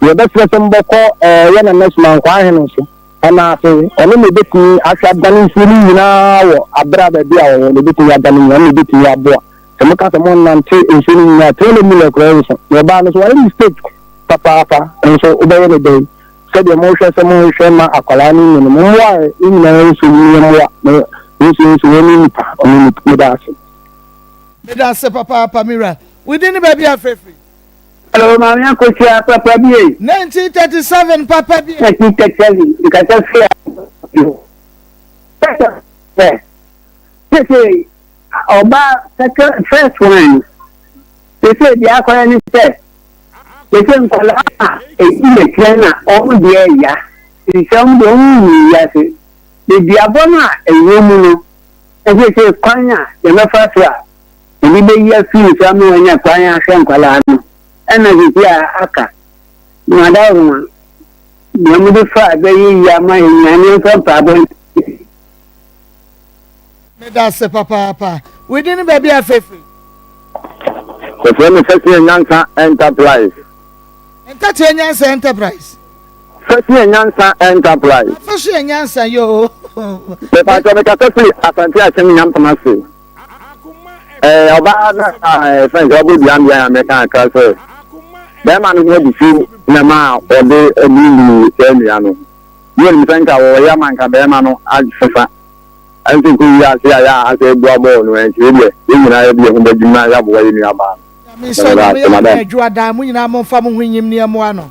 Yɛbɛsrɛ sɛ mobɛkɔ ɛɛ yɛ nana Sumankwaa ahene so. Ɛna afei ɔno na ebɛtumi ahwɛ adane nsuo no nyinaa wɔ abere a baabi a ɔwɔ na ebɛtumi adane nyinaa na ebɛtumi aboa. Sɛ moka sɛ monnante nsuo no nyinaa tena no mu na ɛkɔ nso. Na ɔbaa no so wayɛ mistake papaapa nso wobɛyɛ ne dɛn sɛdeɛ mohwɛ sɛ mohwehwɛ ma akwadaa no nyini mommoa ɛ ne nyinaa nso mu yɛmmoa na nso nso wɔne nipa ɔne nipa meda ase. Meda ase papaapa me wura. Wo din ne baabi a frɛfiri? Hello, Maame Akosua, papa bie. 1937 papa bie. 1937, nkasa fi a. Sɛ, sɛ, ɔba second first one, sɛ deɛ akɔyɛ ne sɛ, sɛ nkwadaa a ɛdi akyirɛ na wɔn deɛ ɛya, sɛ wɔn deɛ wɔn nni wiase, na duabɔ no a ɛwɔ mu no, ɛsɛ sɛ kwan a yɛbɛfa so a yɛde bɛyi afiri ne so ama wɔanya kwan ahwɛ nkwadaa no, ɛna sisi a aka na adaworoma deɛ wɔde fa a ɛbɛyɛ yie ama yɛn nyinaa ne yɛmfa mpaebɔ Meda ase papaapa. Wo din ne baabi a frɛfiri? Wɔfrɛ me Fɛsea Nyansa Enterprise. Ntatea Nyansa Enterprise. Fɛsea Nyansa Enterprise. Fɛsea Nyansa yoo. Mepatɔ mekasa firi Asante Akyem Nyampam ase. Ɛɛ ɔbaa na ɛɛ fɛn sɛ ɔbɔ dua mbea a mɛka akra sɛ bɛrima no ho abufuo na ma ɔde abubu saa nnua no. Ne onim sɛ nka wɔyɛ ama nka bɛrima no asesa. Ɛnso kɔ wiase a yɛ a asɛ abua bɔɔl no ɛnti wei deɛ yɛn nyinaa yɛde yɛn ho bɛgyim na yɛaboa yɛn nua baa no. Nyame nhyira Nyame yɛ adom adwua daa mo nyinaa mo nfa mo ho nyim ne yɛmoa no.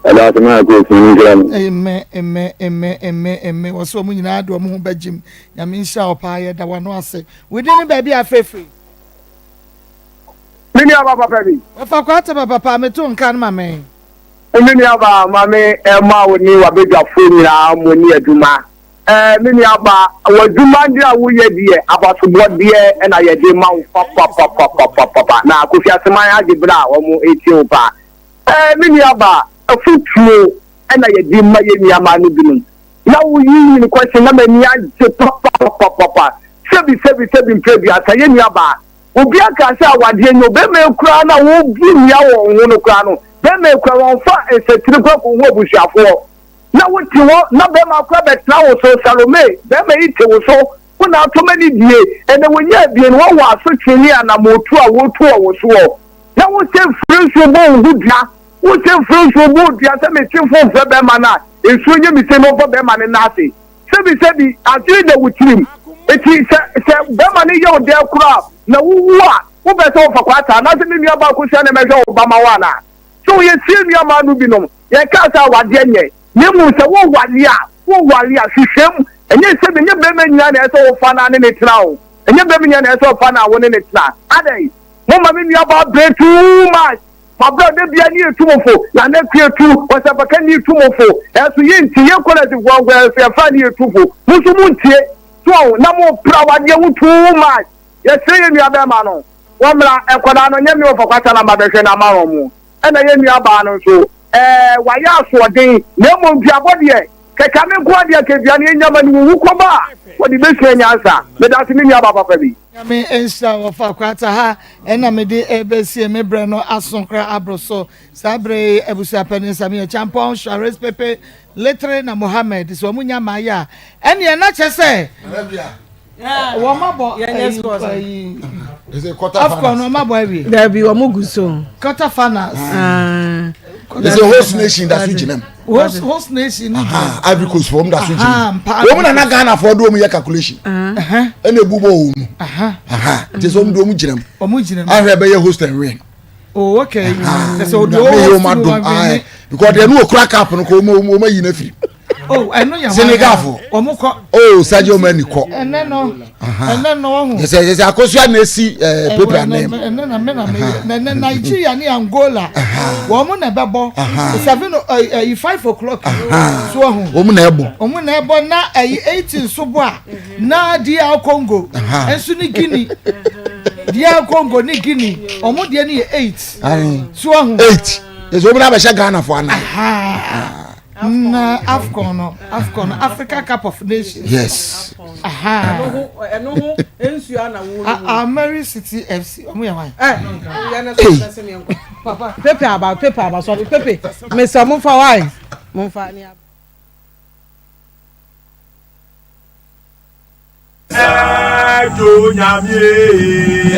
Ɛda ase maa Grace Nyame nhyira no. Amen amen amen amen amen wɔsɛ wɔn nyinaa de wɔn ho bɛgyim Nyame nhyira wo paa yɛda wano ase wo din ne baabi a afeefee. Me nua ba papa bi. Wɔfa kwataba papa meto nka no ma me. Me nua ba ma me ɛma wo ne wabadwafoɔ nyinaa mo ne adwuma. Ɛɛ, me nuabaa, w'adwuma deɛ a woyɛ deɛ, abasobɔdeɛ na yɛde ma wo papapapapapa. Na Kofi Aseman agye berɛ a wɔretie wo paa. Ɛɛ, me nuabaa, afotuo na yɛde ma yɛn nuammaa no binom. Na woyi me question na m'ani agye papapapapa. Sɛbi, sɛbi, sɛbi mprɛ aduasa, yɛn nuabaa, obi aka sɛ awadeɛ nyɛ o, bɛrima yi koraa na wobu nnua wɔ wo ho no koraa no, bɛrima yi koraa wɔmfa nsatire koraa kɔhu abusuafoɔ. Na wo te hɔ na bɛrima kora bɛtena wo so, Salome, bɛrima yi te wo so, wo na ato m'ani die, ɛnɛ wɔnya abien, wɔwɔ asotwe ne anammɔtu a wɔtu wɔ wo soɔ. Na wo sɛ mfiri nsuo bɔ wo ho dua, wo sɛ mfiri nsuo bɔ wo dua sɛ mete fo mfrɛ bɛrima no a, nsuo nyɛ me sei na ɔmfa bɛrima no nna ase. Sɛbi sɛbi, adwene da wo tirim, enti sɛ sɛ bɛrima no yɛ wo dɛn koraa na wowu a, wopɛ sɛ wɔfa kwata anaasɛ me nua baa kosua na mɛhwɛ wo ba ma wo anaa? So yɛtie nnuammaa no binom? Yɛnkaa sɛ awadeɛ nyɛ, na mmom sɛ woware a, woware a, hwehwɛ mu. Ɛnyɛ sɛ ɛnyɛ barima nyinaa na ɛsɛ sɛ wofa no a ne ne tena o. Ɛnyɛ barima nyinaa na ɛsɛ sɛ ɔfa no a wo ne ne tena. Adɛn? Momma me nuabaa brɛ too much. Mabrɛ da biara ne yɛtu mo fo, Nana Akua tu, Ɔsɛmpakani tu mo fo. Ɛnso yɛntie, yɛn kɔlɛsifoɔ nko ɛnso yɛfa ne yɛtu fo. Mo nso montie. So wɔn, na mopra awadeɛ ho too much. Yɛsrɛ yɛn nuabɛrima no, wɔmmra, nkwadaa no, nyɛ me ɔfa kwata na mabɛhwɛ no ama wɔn. Ɛna yɛn nuabaa no nso, ɛɛ, wayɛ asoɔden, na mmom duabɔ deɛ, kɛkɛ me nko ara deɛ anka dua no yɛnya ma no wuwu kɔba a, wɔde bɛsua nyansa. Medase me nuabaa papa bi. Nyame nhyira wo ɔfa kwata ha ɛna mede ɛbɛsie me brɛ no aso koraa aboro so saa berɛ yi abusua panin Samia Champong Sharis Pepe Letere na Mohammed sɛ wɔn nya maayɛ a ɛneɛ na kyɛ sɛ Wɔn abɔ ayi ayi. Afcon wɔn abɔ awie. Dabi wɔn gu so. Quarter finals. Ɛsɛ host nation da so gyina mu. Host host nation ni gyina. Ivory Coast fɔ wɔn da so gyina mu. Wɔn na na Ghana fɔ de wɔn yɛ calculation. Ɛna ebu bɔ wɔn mu. Nti sɛ wɔn de wɔn gyina mu. Wɔn gyina mu. Ahwɛ bɛyɛ host and win. Oh okay. Ɛsɛ o de o host no win. Because deɛ no okura cup no ko wɔn wɔn ayi n'afiri. Oh, ɛno yɛ Senegalfo. Wɔn kɔ. Oh, Sadio Mane kɔ. Ɛnɛ no, ɛnɛ no wɔn ho. Yɛsɛ yɛsɛ akosua na esi ɛɛ pepe anan mu. Ɛnɛ na mena me na ɛnɛ Nigeria ne Angola wɔn na ɛbɛbɔ 7 ɛyi 5 o'clock so ɔho. Wɔn na ɛbɔ. Wɔn na ɛbɔ na ɛyi 8 nso bɔ a na DR Congo nso ne Guinea, DR Congo ne Guinea, wɔn deɛ no yɛ 8 so ɔho. 8 yɛsɛ wɔn na abɛhyɛ Ghana fo anan. Na AFCON no, AFCON no, Africa Cup of Nations. Yes. Ɛno ho nsuo ana wo no. Amary City FC, ɔmo yɛ hwan? Papa pepe aba, pepe aba, sɔre pepe mesa mo fa wae mo fa ne aba. Ɛjo nyamie.